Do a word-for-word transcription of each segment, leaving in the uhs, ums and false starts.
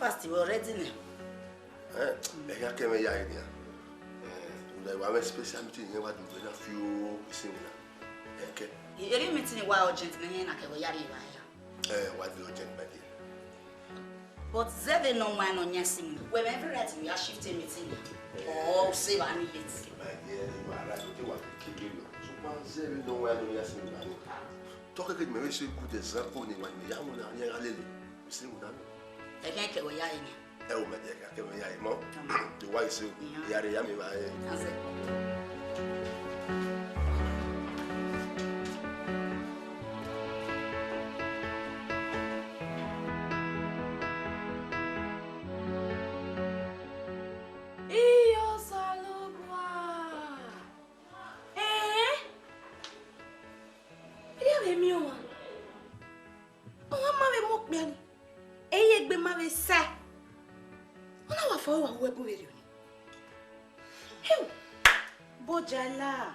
Breakfast wẹ already nẹ. Eh, ẹ ya kẹ mwẹ ya area. Eh, rhunmwuda wa mwẹ special meeting yẹn wa dugbe na fi o, isi wina. Ẹ kẹ. Erriọ meeting wa urgent nẹ, iran na kẹ wẹ ya rhie evba ya. Eh, wa dey urgent, my dear. But zẹ vbene ọ wan nọ yan sin, wẹ mwẹ every right vbe ya shift meeting ya. Ọ sẹ evba ni late. My dear, you are right. Ote wa kekere o. Sokpan zẹ vbene ọ wan nọ yan sin evba ni. Tọ keke mẹ vbe se good example ne wa ni ya mu na, ni a gha lele. Isi wina. Ẹghẹ kẹ wẹ ya rhie nẹ. Ẹ o, mẹ dẹ ka kẹ mwẹ ya emọ. Tama. Do wa ise o. Iran. Ya rre ya mi va ẹ. Azẹ. Iyo Osanobua. Eh? Ẹ ya vbe miẹn ọmwa. Ọmwa ma vbe mu okpia ni. Ẹ i re egbe ma vbe sa. Ọ na wa fo wa ru ẹbu vberriọ ni. Heu! Bọjala.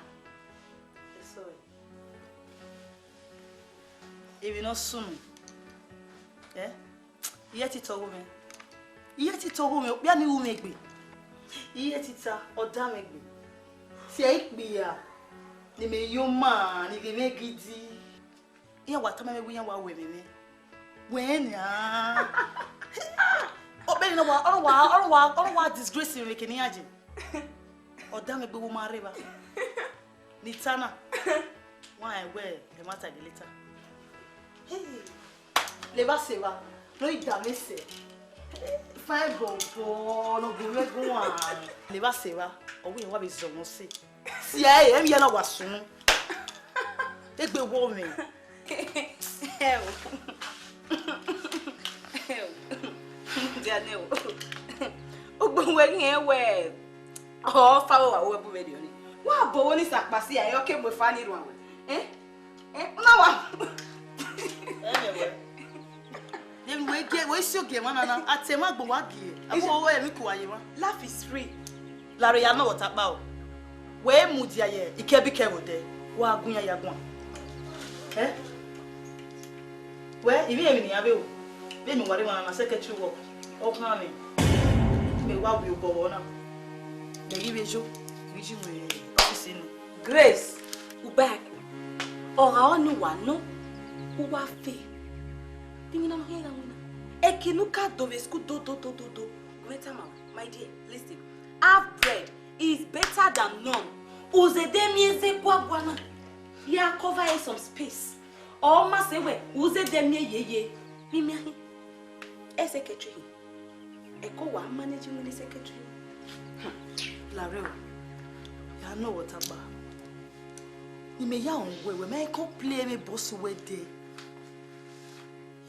Sorry. Emwi ne ọ sunu. Eh? Iye tita ọghe mwẹ. Iye tita ọghe mwẹ, okpia ni ru mwẹ egbe. Iye tita, ọ da mwẹ egbe. Tie ikpia, ne mẹ yo ma, ne ghe mwẹ gidi. Iran wa tama mwẹ wẹ iran wa ru ẹmwẹ mwẹ. Wẹ na. Okpia ni wa, ọ wa, ọ wa, ọ wa disgrace mwẹ kene iran je. Ọ da mwẹ egbe wo ma rre evba. Ni ta na. Wa rẹn wẹ, ẹ ma ta gele ta. Hey. Levba sẹ evba, ne ọ i da mwẹ sẹ. Fine bọbọ, ne ọ gu mwẹ guan. Levba sẹ evba, ọ wẹ iran wa vbe zọ mwẹ ọse. Sia ẹre, emwi hia na wa sunu. Egbe wo mwẹ. Ẹo. Ẹo. Dia nẹ o. Ugbo wẹ ghi rẹn wẹ, ọ fa vbe wa ru ẹbu vberriọ ni. Wa bọ owẹ ni sakpa sia ẹre, ọ ke mu efa ni rhuan wẹ. Eh? Eh? Na wa. Ẹmwẹ wẹ. Yẹn wẹ gie, wẹ isi ogie emwa na na, a te emwa agbọn wa gie. Abo wẹ emwi ku wa ye emwa. Life is free. Larre ya nọ vbe ọta kpa o. Wẹ mudia ye ikẹbikẹ vbe odẹ, wa gun iran ya guan. Eh? Wẹ, ivbi emwi ne iran vbe ru, vbene uwa rre emwa na na secretary work, ọ khan mwẹ, mẹ wa wi obọ vbe ọna. Mẹ ghi vbe yo, ghi ji mu office ni. Grace, u back. Ọ gha ọnii uwa nọ, uwa fe. Dingi na ma khian gha winna. Eke ne u ka do vbe school do, do, do, do, do. Gu mwẹ tama, my dear, listen. Half bread is better than none. U zẹdẹ miẹn eze guaguana. Ya cover some space. Ọ ma sẹ wẹ, u zẹdẹ miẹn yeye. Mimian hin. Ẹ secretary hin. Ẹ ko wa manage winna secretary. Hmm. Larre o. Ya nọ vbe ọta kpa. Ne imẹ ya rẹn wẹ, wẹ ma complain vbe boss wẹ dẹ.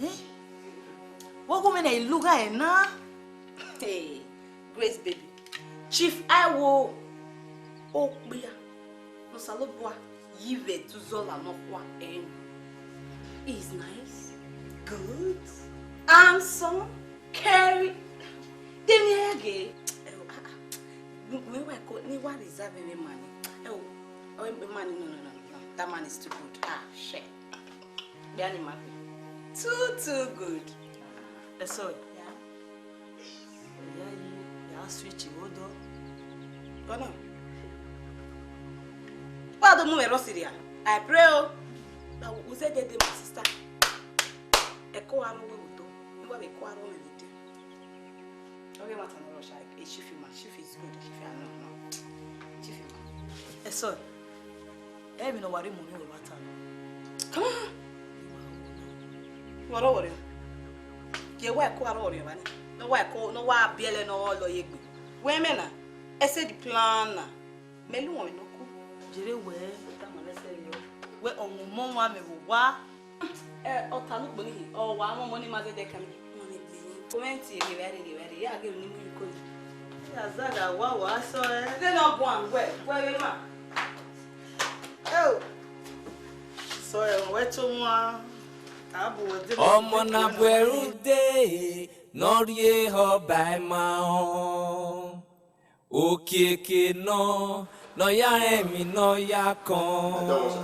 Eh? Wẹ gu mwẹ na i lugha ẹre na. Hey, Grace baby. Chief Iwo, okpia ne Osanobua yi vbe ẹdẹ uzọla nọkhua ẹre. He is nice, good, handsome, caring. Then he again. Ẹ o, ah, ah. Mẹ wa ko ni wa reserve emwa ni. Ẹ o, emwa ni, no, no, no, no. That man is too good. Ah, shit. Bia ni ma gbe. Too, too good. Ẹ sorry. Yeah. Ya yi, ya switch vbe odọ. Ọna. Wa do mu mwẹ rọ sirria. I pray o. Ba u zẹdẹ dee, my sister. Ẹ ko aro wẹ vbe odọ. Ni wa vbe ko aro mwẹ vbe dee. Ọ ghi ẹmwata ne ọ rọ sha, e chief ma, chief is good, chief, I know, no. Chief ma. Ẹ sorry. Ẹ vbene ọ wa rre mu ni wẹ wa ta nọ. Come on. Wa rọ wọrẹ. Ye wa ko aro wọrẹ ba ni. No wa ko, no wa biẹlẹ ne ọ lọ ye egbe. Wẹ mẹ na, ẹ sẹ the plan na. Mẹ lu wọn nọ ku. Jere wẹ, ta ma lẹsẹ yọ. Wẹ ọmọ ọmọ wa mẹ vbe owa. Ẹ, ọ ta lukpo ni, ọ wa mọ ọmọ ni ma zẹdẹ kan. Comment rhie vbe ẹre, rhie vbe ẹre, ya ghe ni mu iko ni. Ya zaga wa wa sọ ẹ. Ẹdẹ nọ guan wẹ, wẹ vbe ma. Eo. Sọ ẹ, wẹ to wan. Abu wẹ de. Ọmọ na bu ẹre ude, ne ọ rhie ehọ ba ima họn. Okiekie nọ, ne ọ ya rẹn emwi ne ọ ya kọn. Dọmọ sa.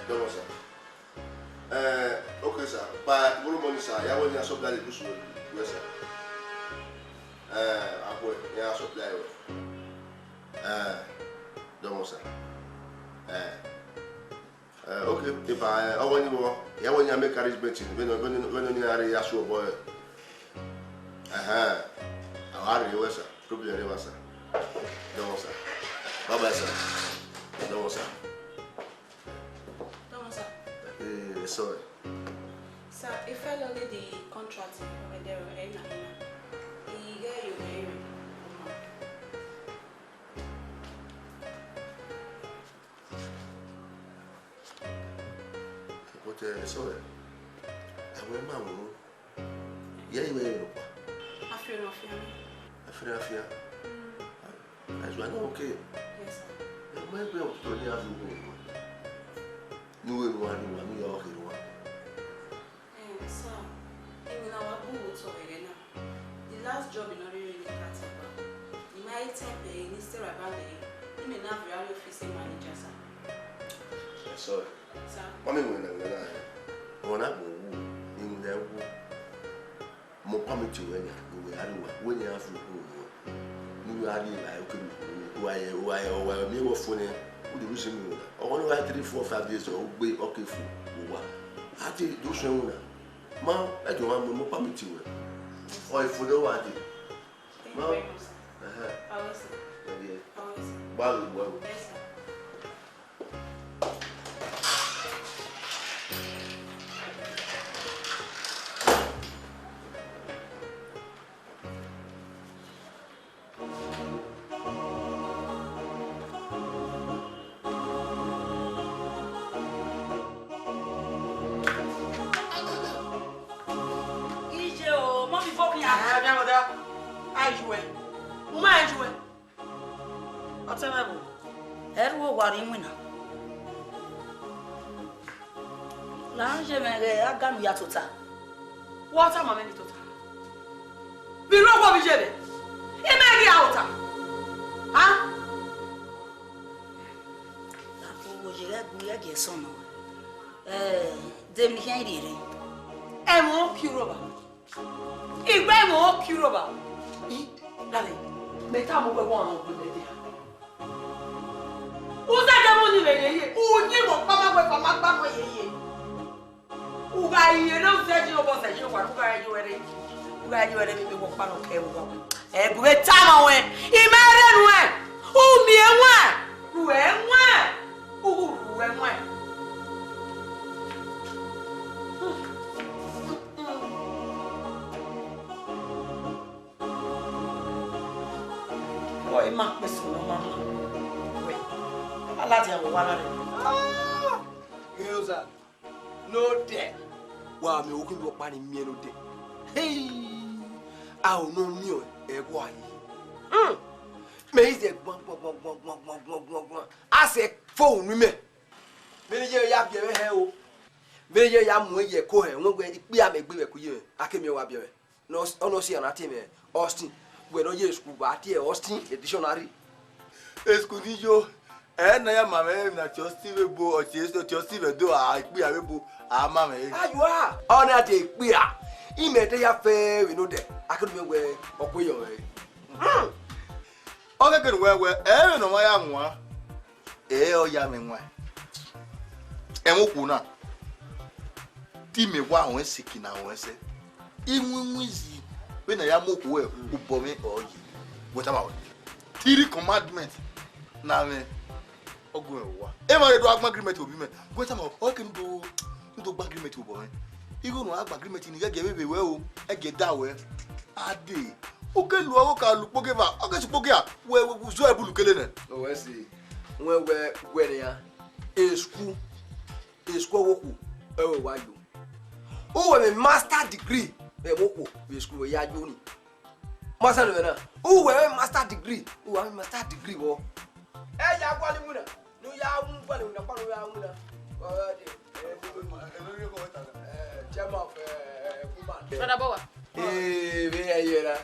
Dọmọ sa. Eh, okay, sir. Kpa vbe orhunmwuda ọnii, sir, ya wẹ ne a sọ gari gu suẹ. Yes, sir. Eh, akhuẹ, iran supply wẹ. Eh, dọmọ, sir. Eh, eh, okay, epa, eh, ọghe ni vbọ, ya wẹ ne iran make arrangement, vbene, vbene, vbene iran rre ya su obọ, eh. Ẹhẹn. A wa rhie ruẹ, sir. Problem rre evba, sir. Dọmọ, sir. Bye bye, sir. Dọmọ, sir. Dọmọ, sir. Eh, sorry. Sir, I fẹ lele the contract ọmwa ẹdẹ rẹ na hia. I ghẹ yo vbe rre. But, eh, sorry. Ẹwẹ ma ru. Yẹ, I wẹ rhọkpa. Afianfian. Afianfian. That's why, no, okay. Yes, sir. Ẹ ma gbe ọtọ ne a fi wo. Ne uwẹ ne uwa, ne uwa, ne uwa kherhe uwa. Eh, sir, emwi ne a wa bu otọ ẹghẹ na. The last job ne ọ rhirhi ne I ka tie ba. I ma he type ẹre ne Sarah ba lẹ, imẹ na viọ avbe office manager, sir. Eh, sorry. Sir. Mami, wẹ na, wẹ na. Ọmọ na gbọn wu, emwi ne a wu. Mẹ ọ permit ruẹ nian, ne uwẹ gha rrie owa, wẹ ne iran fi ukhu ruẹ. Ne uwẹ gha rrie evbare, okere ukhu ruẹ, uwa ye, uwa ye, uwa ye, miẹn wẹ fo nẹ, u do ru isi miẹn na. Ọghọ ne ọ gha three, four, five days, ọ gbe, ọ ke fo, uwa. A te do suẹn ẹmwẹ na. Ma, ẹdẹ ọmwa mu, mẹ ọ permit ruẹ. Ọ i fo nẹ uwa dee. Thank you very much, sir. Ẹhẹn. Always, sir. Ẹdẹ. Always, sir. Gba ghe ugbua o. Yes, sir. Iye o, mọ mi fo khian. Ah, ọmwa ọmwa da. A i ju ẹe. U ma i ju ẹe. Ọtẹn mwẹ vbo? Ẹ ru owa rre iwinna. La ye mwẹ ghẹ a ga ne u ya tota. Wa tama mwẹ ne I tota. Vbe I rre owa vbe iye mwẹ? Imẹ ghi a tota. Ha? Owa ye ghẹ gu, ghẹ gie ẹsọn nọ. Eh, de emwi ne I khian rhie rre? Ẹmwẹ ọ ki urhoba. Igbe ẹmwẹ ọ ki urhoba. I, dale, mẹ tama uwẹ wẹ ọmwa ne ọ gbe mẹ dia. U zẹdẹ vbe uyinmwẹ yeye, uyinmwẹ ọkpa ma wẹ, ọkpa ma gba nuẹn yeye. U gha rhie ne u zẹ yi obọ zẹ yi owa, u gha rhie wẹ rre, u gha rhie wẹ rre vbe ime wẹ ọkpa nọ kẹ vbe owa. Ẹ gu vbe tama ruẹn, I ma rre nuẹn, u miẹn ruẹn, ruẹ ruẹn, u ru ruẹ ruẹn. Ọ i ma kpe sunu ọmwa na. Wẹ, a ladian vbe owa na rre. Ah! Ghe oza, ne odẹ. Wa miẹn okhuo vbe ọkpa ni miẹn ne odẹ. Hey! A ò nọ miẹn ẹghẹ a yi. Hmm. Mẹ i zẹ gbọn, gbọn, gbọn. A sẹ fo unu mẹ. Vbene iye ya biẹ mwẹ hẹ o. Vbene iye ya mu ẹn ye ẹko hẹ, wẹ wẹ ikpia mẹ gbe vbe ẹko iye mwẹ. A ke miẹn wa biẹ mwẹ. Nọ, ọ nọ si ana tie mwẹ Austin. Wẹ ne ọ ye school ba tie Austin the dictionary. School ni yo, ẹ na ya ma mwẹ na tie Austin vbe ebo, ọ tie, ọ tie Austin vbe do, a ikpia vbe ebo, a ma mwẹ. Ayo a, ọ na de ikpia. Imẹ de ya fẹ vbe nodẹ, a ke do mwẹ wẹ ọ kue yọ mwẹ. Ọ ghe ghe ne uwẹ wẹ, ẹ vbe ne ọ ma ya wan, ẹ ọ ya mwẹ wan. Ẹmwẹ okhuo na, te imẹ wa ruẹn siki na ruẹn sẹ. Iwinwin izi vbene a ya mu okhuo rẹ obọ mwẹ ọ ye. Wẹ tama wẹ. Three commandment na mwẹ. Ọ gu mwẹ vbe owa. Emwa rre do gha gban agreement vbe obọ mwẹ. Wẹ tama wẹ, ọ ke ne u do, ne u do gban agreement vbe obọ mwẹ. Igho ne u gha gban agreement ni ghẹ gie vbe vbe wẹ o, ẹ gie da wẹ. Ade. U ke lu ọghe oka lu ukpogieva, ọ ke sẹ ukpogia, wẹ, wẹ, wẹ, zẹ bulu kele nẹ. Owẹ si, wẹ, wẹ, wẹ nian, school, school ọghe okhuo, ẹ wẹ wa yo. U wẹ mwẹ master degree vbe ẹmwẹ okhuo vbe school wẹ ya yo ni. Master nọ vbe na, u wẹ mwẹ master degree, u wa mwẹ master degree vbọ. Ẹ ya gualọ iwinna, ne u ya mu gualọ iwinna, kpa ne u ya winna. Ọ gha dee. Eh, chairman of, eh, woman. Brother Bowa. Eh, vbe ẹ yẹ ra.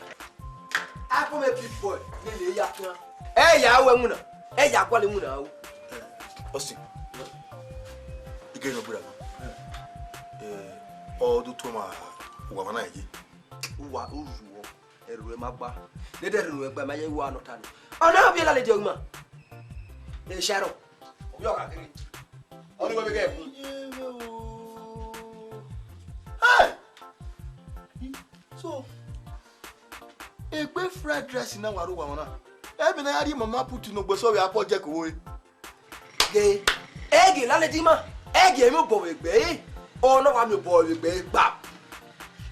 Akpọ mẹ big boy, ne lele ya fian. Ẹ ya wẹ winna, ẹ ya gualọ winna o. Austin. Ige no bura. Eh, ọ do tuẹ ma uwa ma na ye. Uwa, u zuọ, ẹre ruẹ ma gba. Dede ẹre ruẹ gba, ma ye wa nọ ta nẹ. Ọ na ovbi ladies ima. E Sharon. Ovbi ọgha kere. Ọ ni wẹ vbe ghẹ ẹkun. Hey! So, egbe fried rice na wa ru wa na. Ẹ bi na ya rhie mama put ne ogbe sọ vbe apọ jẹ ke wo. Ghe, ẹ ghe ladies ima, ẹ ghe emwi obọ vbe egbe ẹre, ọ na wa miẹn obọ vbe egbe ẹre gba.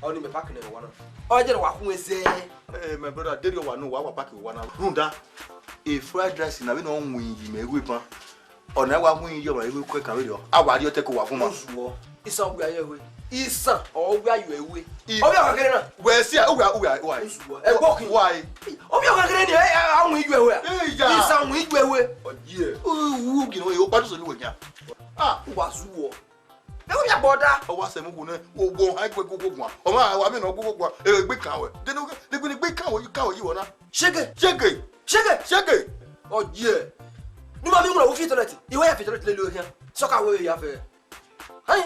Ọ ni mẹ pack nẹ wa na. Ọ jẹ wa khun ẹzẹ. Eh, my brother, deri ọ wa nu wa wa pack wa na. Rhunmwuda, e fried rice na vbene ọ winna yi mẹ igho eban. Ọ na wa winna yi ọmwa igho ekan vberriọ. A wa rhie ọtẹn ke wa fun ma. Ozuọ, isan wia ye we. Isan, ọ wia ye we. I- Ovbi ọgha kere na. Wẹ si a, uwa, uwa, uwa. Ozuọ, ẹgbọkhin. Uwa e. Ovbi ọgha kere ni, ẹ, ẹ, a winna yi we. Iya. Isan winna yi we. Ọ ye. U, u, gino, e, o pa do so ni we nya. Ah, uwa zuọ. Ẹ wo ya gbọ da. Ọ wa sẹ mu wu nẹ, wo gbọ ha gue gue gue guan. Ọ ma wa mi nọ gue gue guan. E gbe kan wẹ. De no, de gbe ni gbe kan wẹ, kan wẹ yi wọ na. Shege. Shege. Shege. Shege. Ọ ye. Nu ma mi mu na wo fi toilet. Iwe ya fi toilet le lo hian. Sọ ka we ya fẹ. Hai.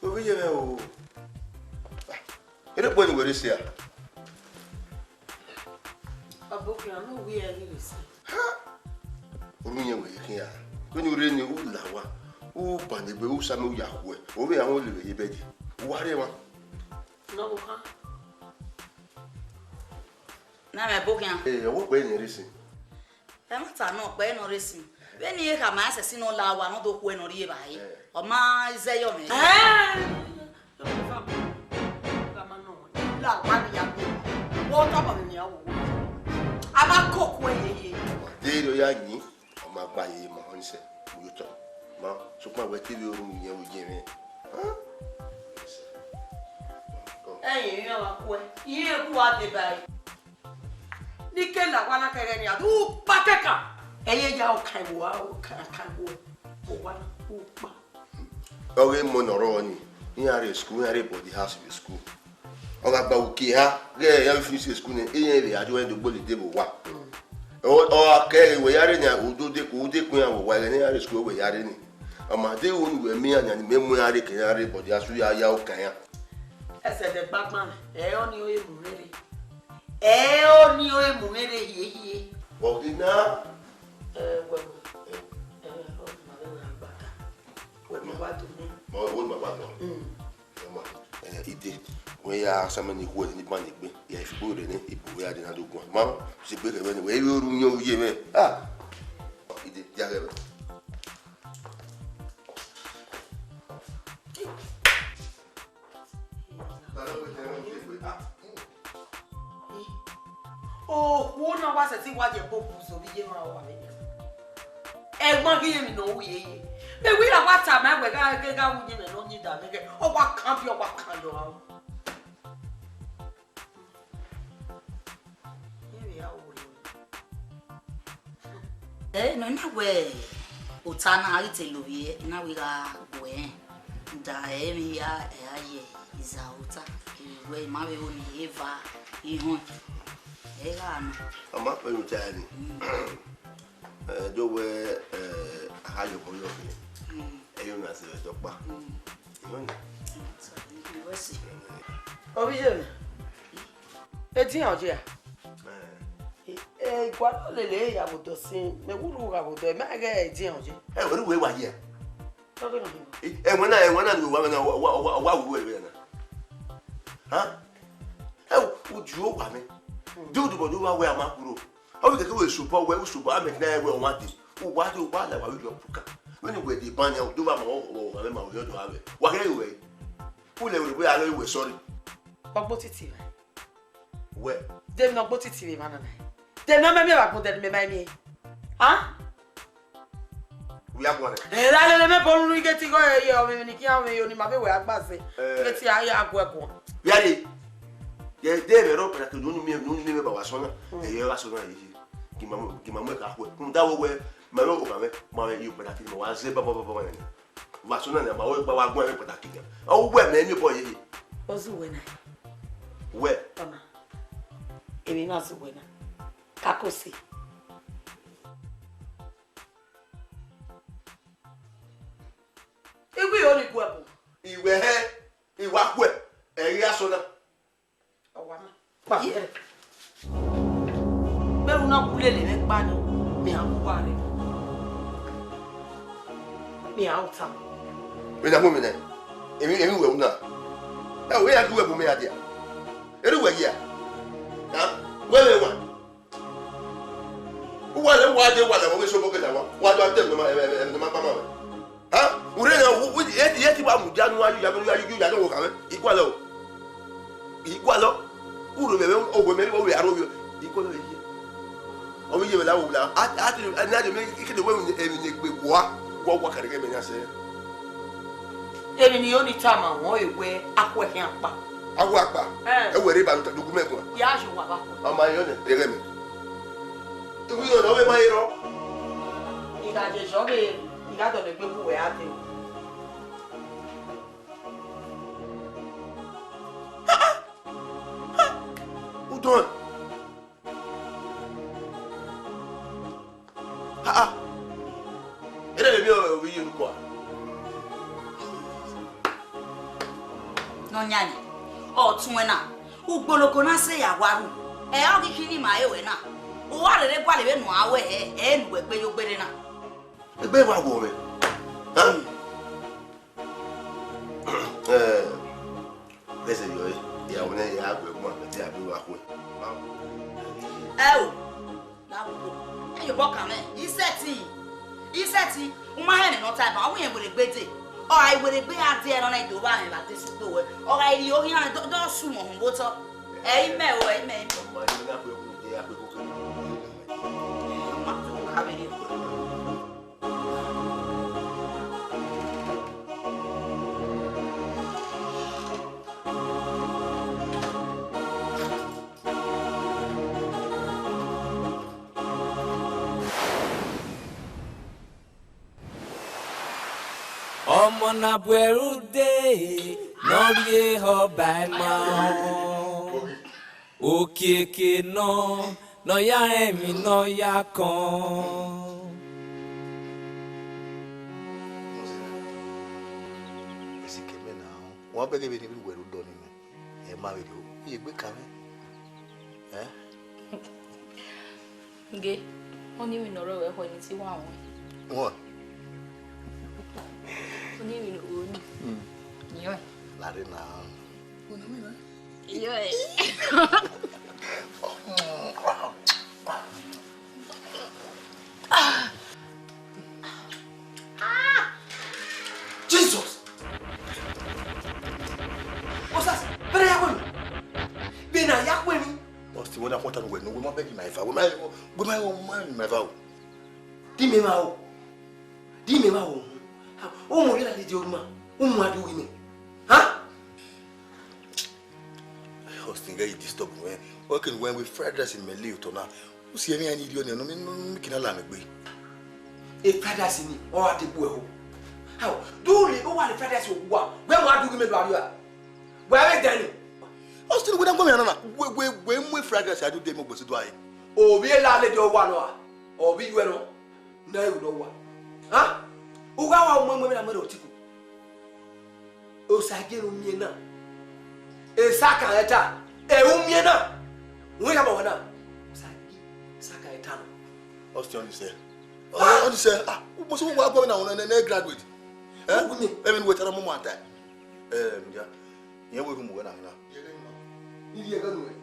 Ovbi ye mwẹ o. Ere kpọ ni wẹ rre sẹ a? Ọbokhian, ne u wi ẹre ghi vbe sẹ. Ha! Orhu yẹn wẹ khian. Vbene u rre ni, u la owa, u ban egbe, u sa amẹ, u ya khuẹ. Ovbi ẹre a wan lele vbe ye bed. U wa rre emwa. Ne ọ vbe khan. Na mwẹ ẹbokhian. Ee, ọ wẹ okpẹ ne rre sin. Ẹmwata nọ, okpẹ ne ọ rre sin. Vbene I khama ẹsẹse ne ọ la owa ne ọ do khuẹ ne ọ rri evbare, ọ ma zẹ yọ mwẹ. Ẹẹn! La owa ne ya gbe. Wọ tọ ma vbe nian wo. A ma koko ẹre ye. Deghẹ ọ ya yin, ọ ma gba ye ma họn sẹ, u yo tọ. Ma, sokpan wẹ te vbe orhu yẹn vbe ye mwẹ. Hẹn? Ẹyin, iran wa khuẹ. Iran ku wa deba ẹre. Ni ke la owa na kẹghẹ nia, u kpa kẹkan. Ẹ ye ya ọkan ẹvbo, ọkan, ọkan ẹvbo, owa na, u kpa. Ọghe emọ ne ọ rrọọ ni, iran rre school, iran rre boarding house vbe school. Ọ gha gba uki eha, ghẹ iran finish school nẹ, iran vbe ya do ẹn do gbe holiday vbe owa. Ọ, ọ gha kẹ ẹre wẹ ya rre nia, u do de ku, u de ku iran vbe owa, ẹghẹ ne iran rre school wẹ ya rre ni. Ọ ma deghẹ unu wẹ miẹn iran nia, ne imẹ mu iran rre ke iran rre boarding house, ya, ya ọkan iran. Ẹsẹ dẹ gbagban, ẹ ọnii ọre mu mwẹ rre. Ẹ ọnii ọre mu mwẹ rre hiehie. But now, ẹ, wẹ, ẹ, ẹ, ọ ma vbe gha gbata. Wẹ ma wa do nẹ. Ma, wẹ ma wa do. Mm. Ẹ ma, ẹ, ide, wẹ ya sa mẹ ni khuẹ ni ban egbe. Ya ifi gbe rẹ nẹ, ibu wẹ ya de na do guan. Ma, si gbe kẹ vbe ni, wẹ i ru yẹn u ye mwẹ. Ah! Ide, ya ghẹ vbe. Okhuo na wa sẹtin wa ye ẹbọ bu zẹ ovbi iye mwa wa vbe nian. Ẹgbọn ghi emwi ne ọ ru ye ye. Mẹ wẹ I ra wa tama wẹ gha ghe gha ru ye mwẹ ne ọ yin da mwẹ ghẹ, ọ wa kan biẹ, ọ wa kan yọ aro. Ẹ, nọ na wẹ ota na a ghi te lovbiẹ, I na wẹ I gha gu ẹre rẹn. Da ẹre emwi hia, ẹ a ye iza ota, kevbe wẹ I ma vbe ho ne I eva ihọn, ẹ gha nọ. Ọ ma kpẹn ota ẹre. Ẹ, do wẹ, ẹ, a gha ye obọ yọ rre. Ẹ i re ọna sẹ vbe ẹdẹ ọkpa. Ihọn ni. Wẹ si. Ovbi iye mwẹ, edian ọ ye a? Ẹ. E, e, I gualọ lele ya vbe odọ sin, mẹ wurhu gha vbe odọ, mẹ ghẹ edian ọ ye. Ẹ, wẹ ru wẹ wa ye a? Tọghe nọ hin. Ẹ, ẹwẹn na, ẹwẹn na ni wa mẹ na, wa, wa, wa, wa wu wẹ vbe na. Ha? Ẹ, u ju owa mẹ. De u dobọ do wa wẹ a ma kuro. Ọ vbe kẹkẹ wẹ sobọ wẹ, u sobọ, a mẹ kina wẹ ọmwa de. U wa de, u wa la wa vbe yọ puka. Vbene wẹ de ban nia, u do wa ma, ọ, ọ, ọ, ma vbe ma, u yọ do avbe. Wa kẹ wẹ. U lẹ wẹ, wẹ a lọ wẹ sorry. Ọgbo titi ra. Wẹ. De emwi ne ọgbo titi vbe emwa na na. De emwi ne ọ miẹn vbe agbọn, de emwi ne mẹ ma miẹn. Ha? Wia guan nẹ. Ẹ, ra lele mẹ bọ ruru ighe ti igho ye, ọ mwẹ emwi ne I khian mwẹ yo, ne ima vbe wẹ a gba zẹ. Ẹ. Ighe ti a ya gu ẹguọn. Wia re. Ye de vbe rọ kpẹdẹ ke unu miẹn, unu miẹn ba wa sọ na. Mm. Ẹ, ye wa sọ na ye. Gi ma mu, gi ma mu ka khuẹ. Kun da wo wẹ, ma vbe o ma vbe, ma vbe yo kpẹdẹ ke ma wa zẹ ba ba ba ba nẹ. Wa sọ na nẹ, ma wẹ gba wa guan vbe kpẹdẹ ke. Ọ wẹ mẹ ni bọ ye. Ozu wẹ na. Wẹ. Ọna. Emwi na zu wẹ na. Kakose. Iwẹ ho ni gu ẹbu. Iwẹ hẹ, I wa khuẹ, ẹ i ghi ya sẹ ọna. Ọ wa ma. Kpa. Ye. Vbene u na gu lele mwẹ kpa nii, mẹ a gu uwa rre. Mẹ a ota. Vbene a mu mwẹ nẹ, emwi, emwi wẹ ru na. Ẹ, wẹ ya gu uwẹ bu mẹ ya dia. Erha uwẹ ye a? Ha? Wẹ vbe wa? Uwa lẹ, uwa dee, uwa lẹ, vbe ọghe eso obọ ke da wa, wa do a te ẹmwẹ ma, ẹmwẹ, ẹmwẹ, ẹmwẹ ma kpa ma wẹ. Ha? U rre na, u, u, e, e ti wa mudia ne uwa ya, ya, ya, ya, ya, ya, ya, ya, ya, I gualọ o. I gualọ. U rre vbe, vbe, owe mẹ, owe aro vbe. I gualọ ye. Ọ vbe ye vbe la wo la. A, a, a, na de me, I kede wẹ emwi ne egbe wa, wa, wa kare ke mẹ na sẹ. Emwi ne I ho ni tama ruẹn, ọ re wẹ, a khuẹ khian kpa. A khuẹ kpa? Ẹ. Ẹ wẹ rre ba document guan. Ya ye uwa ba khuẹ. Ọ ma yọ nẹ, rẹghẹ mẹ. Iwu yọ nẹ, ọ vbe ma rọ. I gha je zọ ghe, I gha dọlegbe bu wẹ a dee. Udọn. Ha ha. Ere vbe miẹn ovbi iye orukhọ a? Nọyan, ọ tuẹn na, ugboloko na sẹ ya wa ru, ẹ ọ ghi khin ne ima re ruẹ na, u wa rherhe gualọ vbene u a ru ẹre, ẹ ne uwẹ gbe ye ogbere na. Egbe wa wọ mwẹ. Hẹn? Eh, ẹsẹ yọ ẹ, ìyàwó nẹ ya gu ẹguan, ẹ te a gbe wa khuẹ. Ẹ o, na wu, ẹ yobọ kan mwẹ, isẹtin, isẹtin, u ma hẹn ne ọ ta ban, ọ wẹ irẹn were gbe dee, ọ gha were gbe ya dee ẹre nọ na, I do vba mwẹ vbe adesẹ ugbo ruẹ, ọ gha rhie ohian dọ, dọ sunu ọhọn vbe otọ. Ẹ i mẹ o, ẹ i mẹ, ẹ i mẹ. Ọ ma yọ na gbe wu de, a gbe koko. Ọ ma tọ gha vbe rhie. Ọmọ na bu ẹre ude, ne ọ rhie ehọ ba ima. Okiekie nọ, ne ọ ya rẹn emwi ne ọ ya kọn. Wa bẹghe vbene I vbe ru wẹ rre odọ nii mẹ, ẹ ma vbe rrie o, I ye egbe kan mwẹ. Ẹn? Nge, ọni emwi ne ọ rre ruẹ ekhọe ne I te wa ruẹn. Ruẹn? Ọni emwi ne u ru ni. Mm. Yọẹn. Lare na. Yọẹn. Jesus! Osas, vbene a ya wẹ nọ? Vbene a ya wẹ nọ? Austin, wẹ na khuọnmwi, wẹ ne uwẹ ma bẹghe ima eva, wẹ ma, wẹ ma, wẹ ma ima eva o. Di mẹ ma o. Di mẹ ma o. O mu ovbi ladian orhu ma, u mu a do ghi mẹ. Ha? Austin, ghẹ i disturb mwẹ. Ọ ke ne uwẹ wẹ fried rice ne imẹ le otọ na. U si emwi iran ni rhie ọnii, ne ọ miẹn, ne ọ miẹn kina la mwẹ egbe. E fried rice ni, ọ ra te bu ẹho. How? Do le, u wa le fried rice okhuo, wẹ wa do ghi mẹ do a rhie a? Wẹ vbe dẹ ni? Austin, wẹ na gu mwẹ nana. Wẹ, wẹ, wẹ mu fried rice a do de mu gbese do a re. Ovbi elalede ọ wa nọ a? Ovbi iye nọ? Na ru nọ wa. Ha? U gha wa mu ẹmwẹ na mu ẹre otiko. Osagie ne u miẹn na, esakan ẹta, ẹ u miẹn na, wẹ ya ma wa na. Osagie, esakan ẹta nọ. Austin, ọni sẹ. Ah! Ọni sẹ, ah, mo sọ wa gbọ na, na, na graduate. Eh? Ogun ni. Even we tell mama that. Eh, yeah. Yẹn wẹ rhunmwuda na na. Iye ẹghẹ nuẹn.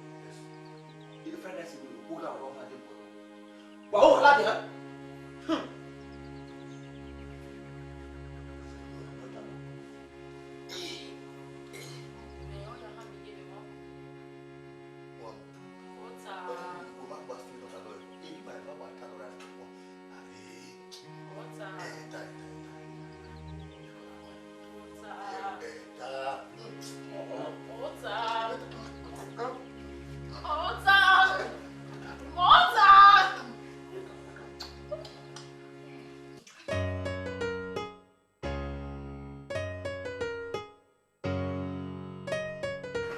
Iye fried rice ni o na wa ma de bọ. Wa o la de ha. Hmm.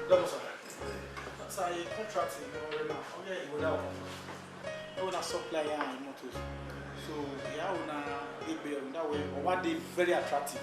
Double sir. Sir, a contract in already now. Okay, you will now. I wanna supply your motors. So, yeah, I wanna be there. That way, I want they very attractive.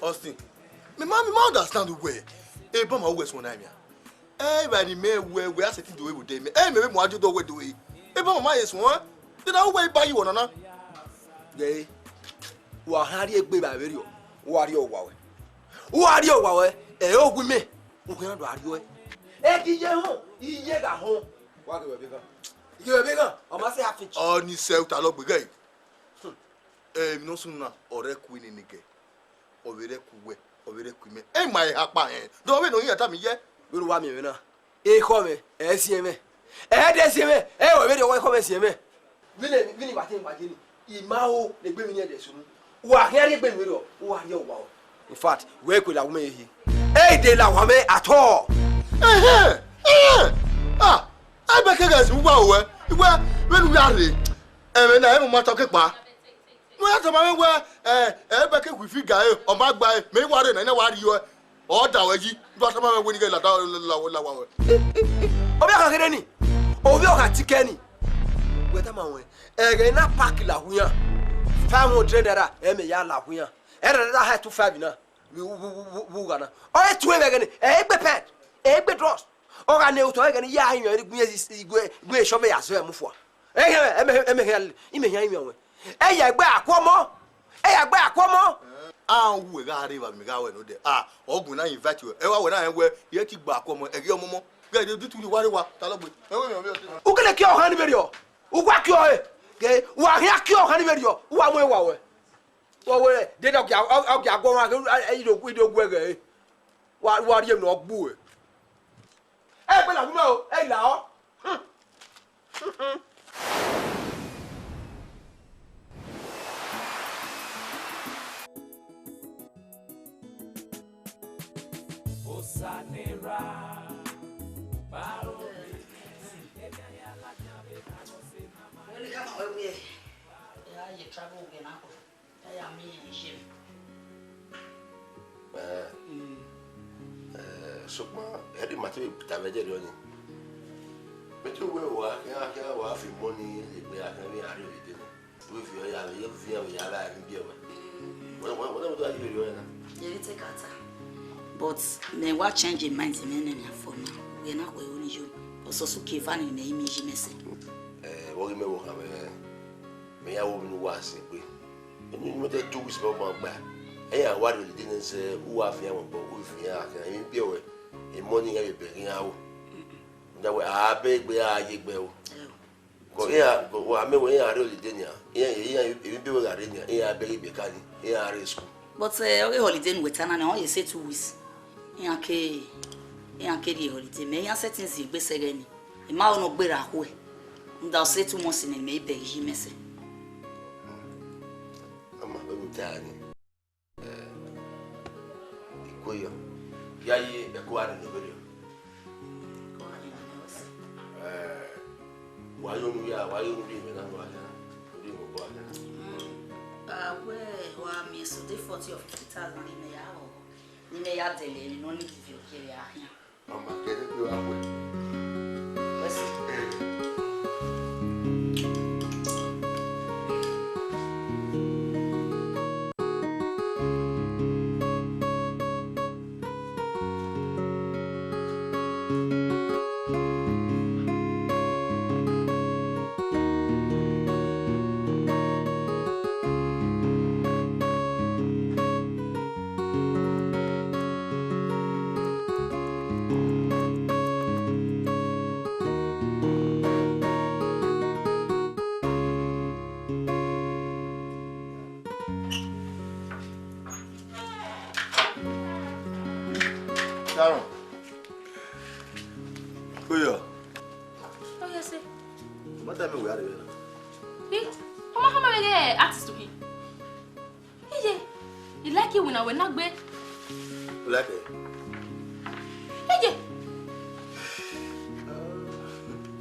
Austin, mi ma, mi ma understand wẹ. Eba ma wẹ suẹn na mia. Ẹ, evba ni mẹ wẹ, wẹ a sẹtin do vbe odẹ mẹ. Ẹ, mẹ vbe mu ajo dọ wẹ do e. Eba ma ma ye suẹn. Dena wẹ ba yi wọ nana. Ghe, wa khan rhie egbe vbe vberriọ. Wa rhie owa wẹ. Wa rhie owa wẹ. Ẹ, owu mẹ. U khian do a rhie ọe. Ẹ ghi ye họn, iye gha họn. Wa ghe wẹ vbe ghan. Ghe wẹ vbe ghan. Ọ ma sẹ a fit. Ọ ni sẹ uta lọ gbe ghe. Emwi ne ọ sunu na, ọ rre ku nene gẹ, ọ vbe rre ku wẹ, ọ vbe rre ku imẹ. Ẹ ma eha kpa rẹn, dọ vbene ọ hia tama iyẹ. Vbene uwa miẹn mwẹ na, ekhọe mwẹ, ẹ ziẹn mwẹ, ẹ dẹ ziẹn mwẹ, ẹ wẹ vbene ọghe ekhọe mwẹ ziẹn mwẹ. Vbene, vbene wa te wa ye ni, I ma ho ne egbe emwi ni ẹdẹ sunu. Wa khian rhie egbe emwi rriọ, uwa rhie owa o. In fact, wẹ kue la wu mẹ ehe. Ẹ i de la wa mwẹ at all. Ẹhẹn, ẹhẹn. Ah, ẹ bẹ kẹ ghẹ zẹ uwa ruẹ, iwẹ vbene u ya rre, ẹmwẹ na ẹ mu ma tọ kekpa. Wẹ ya tama mwẹ wẹ, ẹ, ẹ bẹ ke wifi ga ẹre, ọ ma gba ẹre, mẹ i wa rre na, I na wa rhie ọe. Ọ da ruẹ yi, do a tama mwẹ wẹ ne I ghẹ lada la wa ruẹ. Ovbi ọkhan kherhe ni, ovbi ọkhan tikẹ ni. Wẹ tama ruẹ, ẹghẹ na pack la hu iran, five hundred naira, ẹ mẹ ya la hu iran. Ẹ rẹ da ha two five na, vbe u, vbe u, vbe u, vbe u gha na. Ọ re tue vbe ẹghẹ ni, ẹ i gbe pad, ẹ i gbe drugs. Ọ gha ne otọ ẹghẹ ni ya iran gu iran, gu iran shop ya zẹ mu fua. Ẹ hẹn, ẹ mẹ, ẹ mẹ hẹn, imẹ hẹn iran wẹ. Ẹ ya gbe akhuọmọ. Ẹ ya gbe akhuọmọ. A wu ẹ gha rre evba mẹ gha wẹ nodẹ. A, ọ gun na invite wẹ. Ẹ wa wẹ na rẹn wẹ, irẹn ki gbe akhuọmọ, ẹ ghi ọmọmọ. Ghe de dutu rri wa rre wa, ta lọgbe. Ẹ wẹ mẹ, mẹ, mẹ. U kele kie ọhan ni vberriọ. U wa kie ọre. Ghe, wa khian kie ọhan ni vberriọ. U wa mu ẹwa wẹ. Wẹ wẹ, de da ọ gia, ọ gia guọmwa, ẹ i do gu ẹghẹ ẹre. Wa, wa rhie emwi ne ọ gbu ẹ. Ẹ i gbe la wu mẹ o, ẹ i la ọ. Wẹ ne ka ma wẹ wiẹ, ya ye travel wẹ na ko. Ẹ ya miẹn iye. Ẹ, ẹ, sokpan, ẹ di ma te vbe tama ẹdẹ rriọ ni. Mẹ te wẹ wa khian, khian wa fi mọ ni egbe a khian vbe a rrie odede nẹ. Vbe viọ ya vbe, ye viọ ya vbe a ni biẹ wẹ. Wẹ, wẹ, wẹ, wẹ, wẹ, wẹ, wẹ, na. Ye take our time. But mẹ wa change your mind mẹ nẹ mẹ for now. Wẹ na khuẹ ro ni yo. Ọsọsọ ke va ni mẹ i mi yi mẹ sẹ. Ẹ, vbọ ghi mẹ vbe okhan mwẹ, mẹ ya wo vbene uwa sẹ egbe. Eni ni mẹ te two weeks mẹ ọkpa gba. Ẹ ya wa rrie holiday nẹ sẹ, uwa fian mẹ obọ, u fian a khian, emwi biẹ wẹ, emọ ni ighẹ vbe bẹghe iran ro. Rhunmwuda wẹ, a bẹghe egbe, a ye egbe ro. Kọ iran, kọ, wa mẹ wẹ iran rrie holiday nian, iran, iran, emwi biẹ wẹ gha rre nian, iran bẹghe ibiẹka ni, iran rre school. But, eh, ọghe holiday ne uwẹ ta na nẹ, ọ ye sẹ two weeks. Iran ke, iran ke rrie holiday, mẹ iran sẹtin zẹ egbe sẹ ẹghẹ ni. I ma ho ne ọ gberra khuẹ. Rhunmwuda ọ sẹ two months nẹ, mẹ i bẹghe iye mẹ sẹ. ta ni. Eh, Ikoyọ, ya ye ẹko a nene ovberriọ. Wa yo nu ya, wa yo nu rhie mwẹ na, wa ya, rhie mwẹ ọkọ a ya. A wẹ wa miẹn sẹ odẹ forty or fifty thousand ne imẹ ya rọ, ne imẹ ya dẹlẹ emwi ne ọ ni viviẹ ogie vbe a khian. Mama, kẹdẹ kpe wa wẹ. Wẹ sẹ. Sharon. Ikoyọ. Oh, yes, sir. Mata me wẹ a rre na. Eh? Ọmọ hama vbe ghe artist to him. Iye, I like iwinna wẹ na gbe. You like it? Iye.